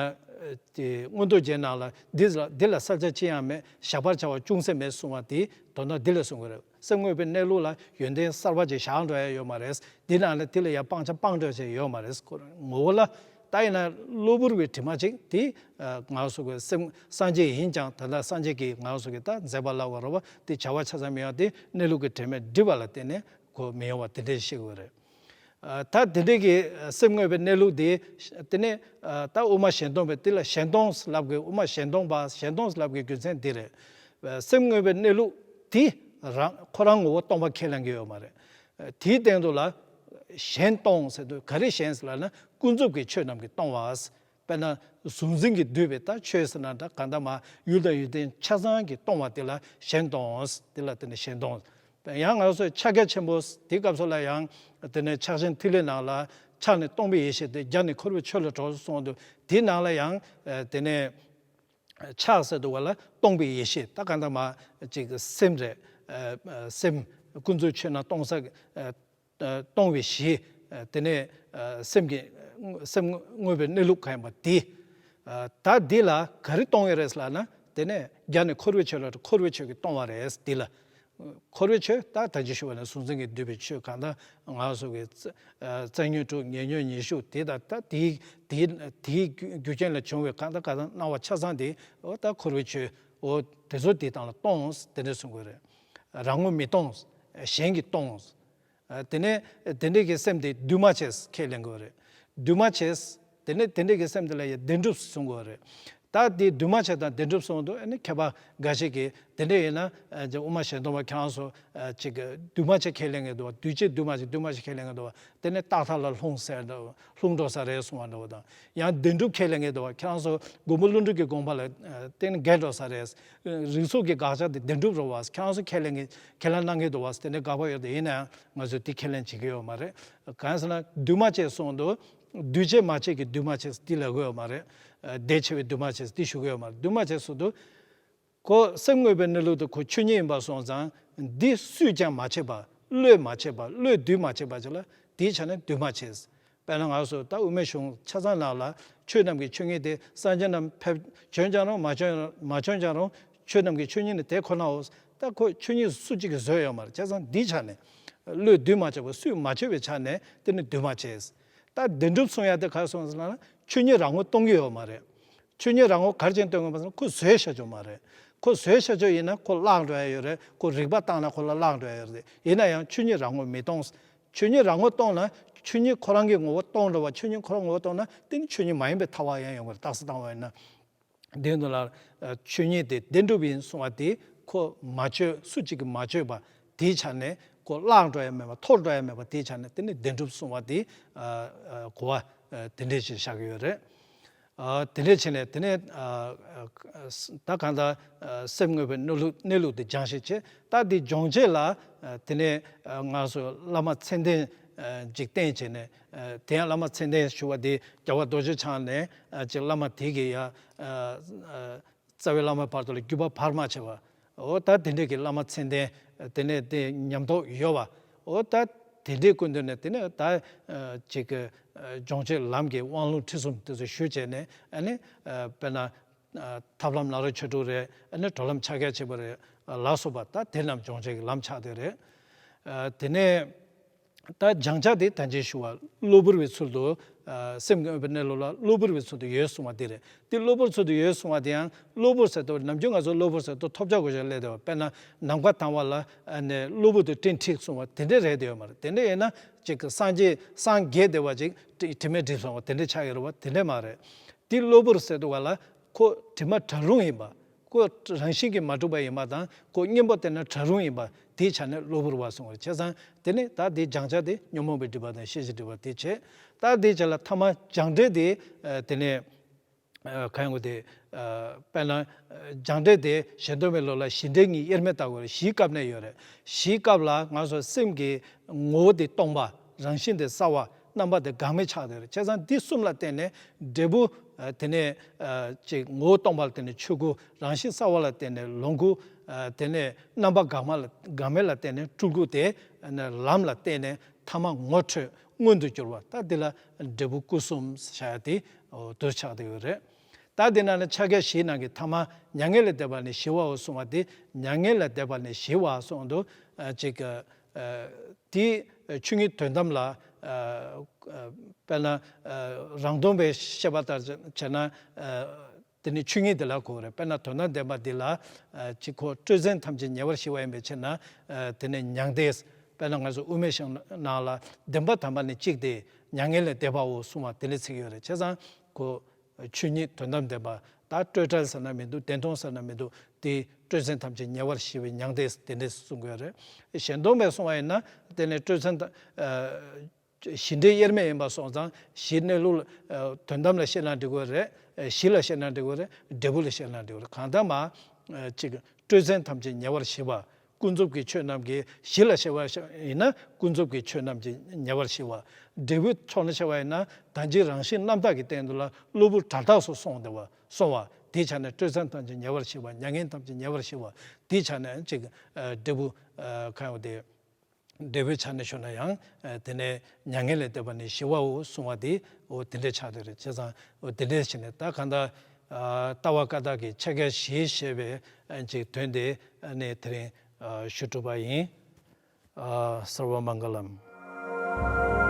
དེ་མངོན་རྟོགས་རྒྱན་ནང་ལ་འདི་ལ་འདི་ལ་བསལ་བྱ་ཅི་ཡང་མེད། བཞག་པར་བྱ་བ་ཅུང་ཟད་མེད་གསུང་བ་དེ་དོན་དག་འདི་ལ་གསུང་གི་རེད། སེམས་དངོས་པོའི་གནས་ལུགས་ལ་ཡོན་ཏན་གསར་པ་ཅིག་བཞག་འགྲོ་ཡ་ཡོད་མ་རེད། འདི་ནང་ལ་དེ་ལ་ཡང་སྤང་བྱ་སྤང་འགྲོ་བྱས་ཡོད་མ་རེད། ཁོ་ངོ་བོ་ལ་ད་ཡིན་ན་གློ་བུར་བའི་དྲི་མ་ཅིག་དེ་ང་ཚོ་གི་སེམས་སངས་རྒྱས་ཡིན་ཀྱང་ད་ལྟ་སངས་རྒྱས་ཀྱི་ང་ཚོ་གི་ད་མཛད་པ་ལབ་དགོས་རེད་བ། དེ་བྱ་བ་ཆ་ཚང་མི་ཡོང་། དེ་གནས་ལུགས་ཀྱི་དྲི་མས་བསྒྲིབས་པ་ལ་བརྟེན་ནས་ཁོ་མི་ཡོང་བ་དེ་འདྲ་ཤེས་དགོས་རེད། ད་དེ་འདྲའི་གི་སེམས་དངོས་པའི་གནས་ལུགས་དེ། དེ་ནས་ད་དབུ་མ་གཞན་སྟོང་པའི་དེ་ལ་གཞན་སྟོང་ལབ་དགོས། དབུ་མ་གཞན་སྟོང་པ་གཞན་སྟོང་ལབ་དགོས་རྒྱུ་མཚན་འདི་རེད། སེམས་དངོས་པོའི་གནས་ལུགས་དེ་རང་ཁོ་རང་ངོ་བོ་སྟོང་པ་ཁས་ལེན་གྱི་ཡོད་མ་རེད། དེའི་སྟེང་དུ་ལ་གཞན་སྟོང་ཟེར་དུས་ག་རེ་གཞན་ཟེར་ལབ་ན། ཀུན་རྫོབ་ཀྱི་ཆོས་རྣམས་ཀྱིས་སྟོང་བ། དཔེར་ན་གཟུང་འཛིན་གྱིས་བསྡུས་པའི་ད་ཆོས་ཟེར་ན་འདྲ། གང་ལྟར་མ་ཡུལ་དང་ཡུལ་ཅན་ཆ་ཚང་གིས་སྟོང་བ་དེ་ལ་གཞན་སྟོང་། དེ་ལ་དེ་ནི་གཞན་སྟོང་། ཡང་ང་ཚོས་ཕྱག་རྒྱ་ཆེན་པོ་དེའི་སྐབས་སུ་ལ་ཡང་དེ་ནས་ཕྱག་ཆེན་ཐིག་ལེ་ནང་ལ་ཕྱག་ནི་སྟོང་པའི་ཡེ་ཤེས་ཏེ། རྒྱ་ནི་འཁོར་བའི་ཆོས་ལ་གྲོལ་གསུངས་འདུག་དེའི་ནང་ལ་ཡང་དེ་ནས་ཕྱག་ཟེར་དུས་བ་ལ་སྟོང་པའི་ཡེ་ཤེས། ད་གང་ལྟར་མ་ཅིག་སེམས་རེད། སེམས་ཀུན་རྫོབ་ཆོས་རྣམས་སྟོང་ས། སྟོང་བའི་གཞི། དེ་ནས་སེམས་ཀྱི་སེམས་དངོས་པོའི་གནས་ལུགས་གང་ཡིན་པ་དེ། ད་འདི་ལ་ག་རེ་སྟོང་ཡོད་རེད་ལབ་ན། དེ་ནས་རྒྱ་ནི་འཁོར་བའི་ཆོས་ལ། འཁོར་བའི་ཆོས་ཀྱིས་སྟོང་བ་རེད། འདི་ལ་འཁོར་བའི་ཆོས་ད་ད་ཅི་ཞུ་བ་ནི་གཟུང་འཛིན་གྱིས་བསྡུས་པའི་ཆོས་གང་ལྟར་ང་ཚོ་གི་རྩ་རྩ་ཉོན་དྲུག་ཉེ་ཉོན་ཉི་ཤུ་དེ་དང་། ད་དེའི་དེའི་དེའི་རྒྱུ་རྐྱེན་ལས་བྱུང་བའི་གང་ལྟར་གང་ལྟར་སྣང་བ་ཆ་ཚང་དེ། འོ་ད་འཁོར་བའི་ཆོས། འོ་དེ་ཚོ་དེ་དང་ལ་སྟོང་། དེ་འདྲ་གསུང་དགོས་རེད། རང་ངོ་མི་སྟོང་། གཞན་གྱིས་སྟོང་། དེ་ནས་དེ་འདྲའི་གི་སེམས་དེ་འདུས་མ་བྱས་ཁས་ལེན་དགོས་རེད། འདུས་མ་བྱས། དེ་ནས་དེ་འདྲའི་གི་སེམས་དེ་ལ་ཡང་བདེན་གྲུབ་གསུང་དགོས་རེད། ད་དེ་འདུས་མ་བྱས་དང་བདེན་གྲུབ་གསུང་དུས། ཨ་ནི་མཁས་པ་འགའ་ཞིག་གིས་དེ་འདྲ་ཡིན་ན་དབུ་མ་གཞན་སྟོང་པ་ཁྱེད་རང་ཚོ་ཅིག་འདུས་མ་བྱས་ཁས་ལེན་གི་འདུག་བ། འདུས་བྱས་འདུས་མ་བྱས། འདུས་མ་བྱས་ཁས་ལེན་གི་འདུག་བ། དེ་ནས་རྟག་མཐའ་ལ་ལྷུང་ཟེར་འདུག་ལྷུང་འགྲོ་ས་རེད་གསུང་བ་འདྲ་བོ་དང་། ཡང་བདེན་གྲུབ་ཁས་ལེན་གི་འདུག་བ། ཁྱེད་རང་ཚོ་མགོན་པོ་ཀླུ་སྒྲུབ་ཀྱི་དགོངས་པ་ལ་བརྟེན་ནས་འགལ་འགྲོ་ས་རེད། རིགས་ཚོགས་ཀྱི་དགག་བྱ་དེ་བདེན་གྲུབ་རེད་བ། ཁྱེད་རང་ཚོ་ཁས་ལེན་གི་ཁས་ལེན་གནང་གི་འདུག་བ། དེ་འདྲའི་དགག་པ་ཡོད་དེ། ཡིན་ན་ཡང་ང་ཚོས་དེ་ཁས་ལེན་བྱེད་ཀྱི་ཡོད་མ་རེད། གང་ཟེར་ན་འདུས་མ་བྱས་གསུང་དུས། འདུས་བྱས་མ་བྱས་ཀྱི་འདུས་མ་བྱས་དེ་ལབ་ཀྱི་ཡོད་མ་རེད། ལྡན་ཆེ་བའི་འདུས་མ་བྱས་དེ་ཞུ་གི་ཡོད་མ་རེད། འདུས་མ་བྱས་གསུང་དུས། ཁོ་སེམས་དངོས་པོའི་གནས་ལུགས་དེ་ཁོ་ཆོས་ཉིད་ཡིན་པ་སོང་ཙང་། འདི་སུས་ཀྱང་མ་བྱས་པ། བློས་མ་བྱས་པ། བློས་འདུས་མ་བྱས་པ་ཅིག་ལ་དེའི་ཆ་ནས་འདུས་མ་བྱས། དཔེར་ན་ང་ཚོ་ད་དབུ་མའི་གཞུང་ཆ་ཚང་ནང་ལ་ཆོས་རྣམས་ཀྱི་ཆོས་ཉིད་དེ། སངས་རྒྱས་རྣམས་ཕེབས་བྱོན་ཀྱང་རུང་། མ་བྱོན་མ་བྱོན་ཀྱང་རུང་། ཆོས་རྣམས་ཀྱི་ཆོས་ཉིད་ནི་དེ་ཁོ་ནའོ། ད་ཁོ་ཆོས་ཉིད་སུ་གཅིག་གིས་བཟོས་ཡོད་མ་རེད། བྱས་ཙང་འདིའི་ཆ་ནས་བློས་འདུས་མ་བྱས་པ། སུས་མ་བྱས་པའི་ཆ་ནས་དེ་ནི་འདུས་མ་བྱས། ད་བདེན་གྲུབ་གསུང་ཡ་དེ་ག་རེ་གསུངས་ཟེར་ན། ཆོས་ཉིད་རང་ངོ་སྟོན་གྱི་ཡོད་མ་རེད། ཆོས་ཉིད་རང་ངོ་ག་རེ་བྱས་སྟོན་དགོས་པ་ཟེར་ན། ཁོ་བཟོས་བཞག་རྒྱུ་མ་རེད། ཁོ་བཟོས་བཞག་རྒྱུ་ཡིན་ན་ཁོ་བརླག་འགྲོ་ཡ་ཡོད་རེད། ཁོ་རིག་པ་བཏང་ན་ཁོ་ལ་བརླག་འགྲོ་ཡ་ཡོད་རེད། ཡིན་ན་ཡང་ཆོས་ཉིད་རང་ངོ་མི་སྟོན། ཆོས་ཉིད་རང་ངོ་སྟོན་ན་ ཆོས་ཉིད་ཁོ་རང་གི་ངོ་བོ་སྟོང་འགྲོ་བ། ཆོས་ཉིད་ཁོ་རང་ངོ་བོ་སྟོང་ན་དེ་ནི་ཆོས་ཉིད་མ་ཡིན་པའི་ཐལ་བ་ཡང་ཡོང་གི་རེད། རྟགས་གསལ་བཏང་བ་ཡིན་ན། དེ་ནི་ལ་ཆོས་ཉིད་དེ་བདེན་གྲུབ་ཡིན་གསུང་བ་དེ་ཁོ་མ་བཅོས། སུ་གཅིག་གིས་མ་བཅོས་པ་དེའི་ཆ་ནས་ཁོ་བརླག་འགྲོ་ཡ་མེད་པ། འཐོར་འགྲོ་ཡ་མེད་པ་དེའི་ཆ་ནས་དེ་ནི་བདེན་གྲུབ་གསུང་བ་དེ་གོ་བ་དེ་འདྲས་ཞིག་བཞག་གི་ཡོད་རེད། དེ་འདྲས་བྱས་ནས་དེ་ནས་ད་གང་ལྟར་སེམས་དངོས་པོའི་གནས་ལུགས་གནས་ལུགས་དེ་སྦྱང་ཤེས་བྱས། ད་དེ་སྦྱོང་བྱེད་ལ་དེ་ནས་ང་ཚོ་བླ་མ་མཚན་ལྡན་ཅིག་བསྟེན་བྱས་ནས། དེ་ཡང་བླ་མ་མཚན་ལྡན་ཞུ་བ་དེ་རྒྱལ་བ་རྡོ་རྗེ་འཆང་ནས་ཅིག་བླ་མ་དེ་གི་ཡ་རྩ་བའི་བླ་མ་བར་དུ་ལ་བརྒྱུད་པ་བར་མ་ཆད་པ། འོ་ད་དེ་འདྲས་ཀྱི་བླ་མ་མཚན་ལྡན་དེ་ནས་དེ་ཉམས་རྟོགས་ཡོད་པ། འོ་ད་དེ་འདྲའི་སྐུ་མདུན་ནས་དེ་ནས་ད་ཅིག་སྦྱོང་བྱེད་ལམ་གྱི་དབང་ལུང་ཁྲིད་གསུམ་དེ་ཚོ་ཞུས་བྱས་ནས། ཨ་ནི་དཔེར་ན་ཐབས་ལམ་ནཱ་རོ་ཆོས་དྲུག་རེད། ཨ་ནི་གྲོལ་ལམ་ཕྱག་རྒྱ་ཆེན་པོ་རེད། ལ་སོགས་པ་ད་དེ་རྣམས་སྦྱོང་བྱེད་ཀྱི་ལམ་ཆགས་བསྡད་རེད། དེ་ནས། ད་སྦྱང་བྱ་དེ་ད་ཅི་ཞུ་བ། གློ་བུར་བའི་ཚུལ་དུ། སེམས་ཀྱི་དབེན་པའི་གནས་ལུགས་ལ་གློ་བུར་བའི་ཚུལ་དུ་ཡོད་གསུང་བ་དེ་རེད། དེ་གློ་བུར་ཚུལ་དུ་ཡོད་གསུང་བ་དེ་ཡང་། གློ་བུར་ཟེར་དུས་ནམ་རྒྱུན་ང་ཚོ་གློ་བུར་ཟེར་དུས་ཐོབ་བྱ་དགོས་བྱ་སླེབས་བསྡད་པ། དཔེར་ན་ནམ་མཁའ་དྭངས་པ་ལ་ནས་གློ་བུར་དུ་སྤྲིན་འཁྲིགས་གསུང་བ་དེ་འདྲས་རེད་བསྡད་ཡོད་མ་རེད། དེ་འདྲས་ཡིན་ན་ཅིག་གི་སངས་རྒྱས་སངས་རྒྱས་བསྡད་པ་ཅིག་དྲི་དྲི་མེད་དྲི་སོང་བ་དེ་འདྲས་ཆགས་ཡོད་རེད་བ། དེ་འདྲས་མ་རེད། དེ་གློ་བུར་ཟེར་དུས་ག་ལ་ཁོ་དྲི་མ་བྲལ་རུང་ཡིན་པ། ཁོ་རང་བཞིན་གྱིས་མ་གྲུབ་པ་ཡིན་པ་དང་། ཁོ་གཉེན་པོ་བསྟེན་ན་བྲལ་རུང་ཡིན་པ་དེའི་ཆ་ནས་གློ་བུར་བ་གསུངས་པ་རེད། བྱས་ཙང་དེ་ནི་ད་དེའི་སྦྱང་བྱ་དེ་ཉོན་མོངས་པའི་སྒྲིབ་པ་དང་ཤེས་བྱའི་སྒྲིབ་པ་དེ་བྱས། ད་དེའི་རྗེས་ལ་ཐ་མ་སྦྱང་འབྲས་དེ་དེ་ནས་གང་ཡོང་དེ། དཔེར་ན་སྦྱང་འབྲས་དེ་གཞན་སྟོན་པའི་ལུགས་ལ་གཞི་འབྲས་གཉིས་དབྱེར་མེད་ལྟ་དགོས་རེད། གཞིའི་སྐབས་ནས་ཡོད་རེད། གཞིའི་སྐབས་ལ་ང་ཚོ་སེམས་ཀྱི་ངོ་བོ་དེ་སྟོང་པ། རང་བཞིན་དེ་གསལ་བ། རྣམ་པ་དེ་འགག་མེད་ཆགས་བསྡད་རེད། བྱས་ཙང་འདི་གསུམ་ལ་བརྟེན་ནས་འབྲས་བུ། ཨ། དེ་ནས། ཨ། ཅིག་ངོ་བོ་སྟོང་པ་ལ་བརྟེན་ནས་ཆོས་སྐུ། རང་བཞིན་གསལ་བ་ལ་བརྟེན་ནས་ལོངས་སྐུ། ཨ། དེ་ནས་རྣམ་པ་འགག་མ་ལ། འགག་མེད་ལ་བརྟེན་ནས་སྤྲུལ་སྐུ་དེ། ཨ་ནི་ལམ་ལ་བརྟེན་ནས་ཐ་མ་ངོ་འཕྲོད་མངོན་དུ་གྱུར་པ། ད་འདི་ལ་འབྲས་བུ་སྐུ་གསུམ་བྱ་ཡ་དེ་འདིར་ཆགས་བསྡད་ཡོད་རེད། ད་འདི་ནང་ནས་ཕྱག་རྒྱ་བཞིའི་ནང་གི་ཐ་མ་མྱ་ངན་ལས་འདས་པ་ནི་ཞི་བའོ་གསུང་བ་དེ། མྱ་ངན་ལས་འདས་པ་ནི་ཞི་བ་གསུངས་འདུག་ཨ། ཅིག་ཨ། དེ་ཆོས་ཉིད་དོན་དམ་ལ། ཨ། དཔེར་ན། ཨ། རང་སྟོང་པའི་བཤད་པ་ལྟར་བྱས་ན། ཨ། དེ་ནི་ཆོས་ཉིད་དེ་ལ་གོ་རེད། དཔེར་ན་དོན་དམ་བདེན་པ་འདི་ལ། ཨ། ཅིག་ཁོ་སྤྲོས་བྲལ་ཐམས་ཅད་ཉེ་བར་ཞི་བ་ཡིན་པའི་ཕྱིར་ན། ཨ། དེ་ནི་མྱང་འདས། དཔེར་ན་ང་ཚོ་དབུ་མའི་ཞིང་ནང་ལ་བདེན་པ་དམ་པ་ནི་གཅིག་སྟེ། མྱ་ངན་ལས་འདས་པའོ་གསུང་བ་དེ་ལ་ཚིག་ཡོད་རེད། བྱས་ཙང་ཁོ། ཆོས་ཉིད་དོན་དམ་བདེན་པ། ད་སྤྲོས་བྲལ་ཟེར་ན་མི་འདུག་བདེན་སྟོང་ཟེར་ན་མི་འདུག་དེ་སྤྲོས་བྲལ་ཐམས་ཅད་ཉེ་བར་ཞི་བའི་མྱང་འདས་དེ་འདྲས་གསུང་དགོས་རེད། གཞན་སྟོང་པས་གསུང་བ་ཡིན་ན་དེ་ནི་སྤྲོས་བྲལ། ཨ། གཞི་འབྲས་དབྱེར་མེད་ཡིན་པ་སོང་ཙང་གཞིའི་གནས་ལུགས། ཨ། དོན་དམ་ལ་བཤད་ན་འགྲིག་གི་རེད། གཞི་ལ་བཤད་ན་འགྲིག་གི་རེད། འབྲས་བུ་ལ་བཤད་ན་འགྲིག་གི་རེད། གང་ལྟར་མ། ཨ། ཅིག་སྤྲོས་བྲལ་ཐམས་ཅད་ཉེ་བར་ཞི་བ། ཀུན་རྫོབ་ཀྱི་ཆོས་རྣམས་ཀྱི་གཞི་ལ་བཤད་པ་ཡིན་ན་ཀུན་རྫོབ་ཀྱི་ཆོས་རྣམས་ཀྱི་ཉེ་བར་ཞི་བ། འབྲས་བུའི་ཕྱོགས་ནས་བཤད་པ་ཡིན་ན་ད་གིན་རང་བཞིན་རྣམ་དག་གི་སྟེང་དུ་ལ་གློ་བུར་བྲལ་དག་སོགས་སོང་བ། སོང་བ་དེའི་ཆ་ནས་སྤྲོས་བྲལ་ཐམས་ཅད་ཉེ་བར་ཞི་བ། མྱ་ངན་ཐམས་ཅད་ཉེ་བར་ཞི་བ། དེའི་ཆ་ནས་ཅིག་ཨ། འབྲས་བུ། ཨ། གང་ཡོང་དེ། འབྲས་བུའི་ཆ་ནས་ཞུ་ན་ཡང་། ཨ། དེ་ནས་མྱ་ངན་ལས་འདས་པ་ནི་ཞི་བའོ་གསུང་བ་དེ། འོ་དེ་འདྲས་ཆགས་བསྡད་རེད། བྱས་ཙང་འོ་དེ་འདྲས་བྱས་ནས་ད་གང་ལྟར། ཨ། ལྟ་བ་བཀའ་རྟགས་ཀྱི་ཕྱག་རྒྱ་བཞི་ཞེས་པའི། ཨ། ཅིག་དོན་དེ་ནི་དེ་རིང་། ཨ། ཞུ་གྲུབ་པ་ཡིན། ཨ། སརྦ་མངྒ་ལམ།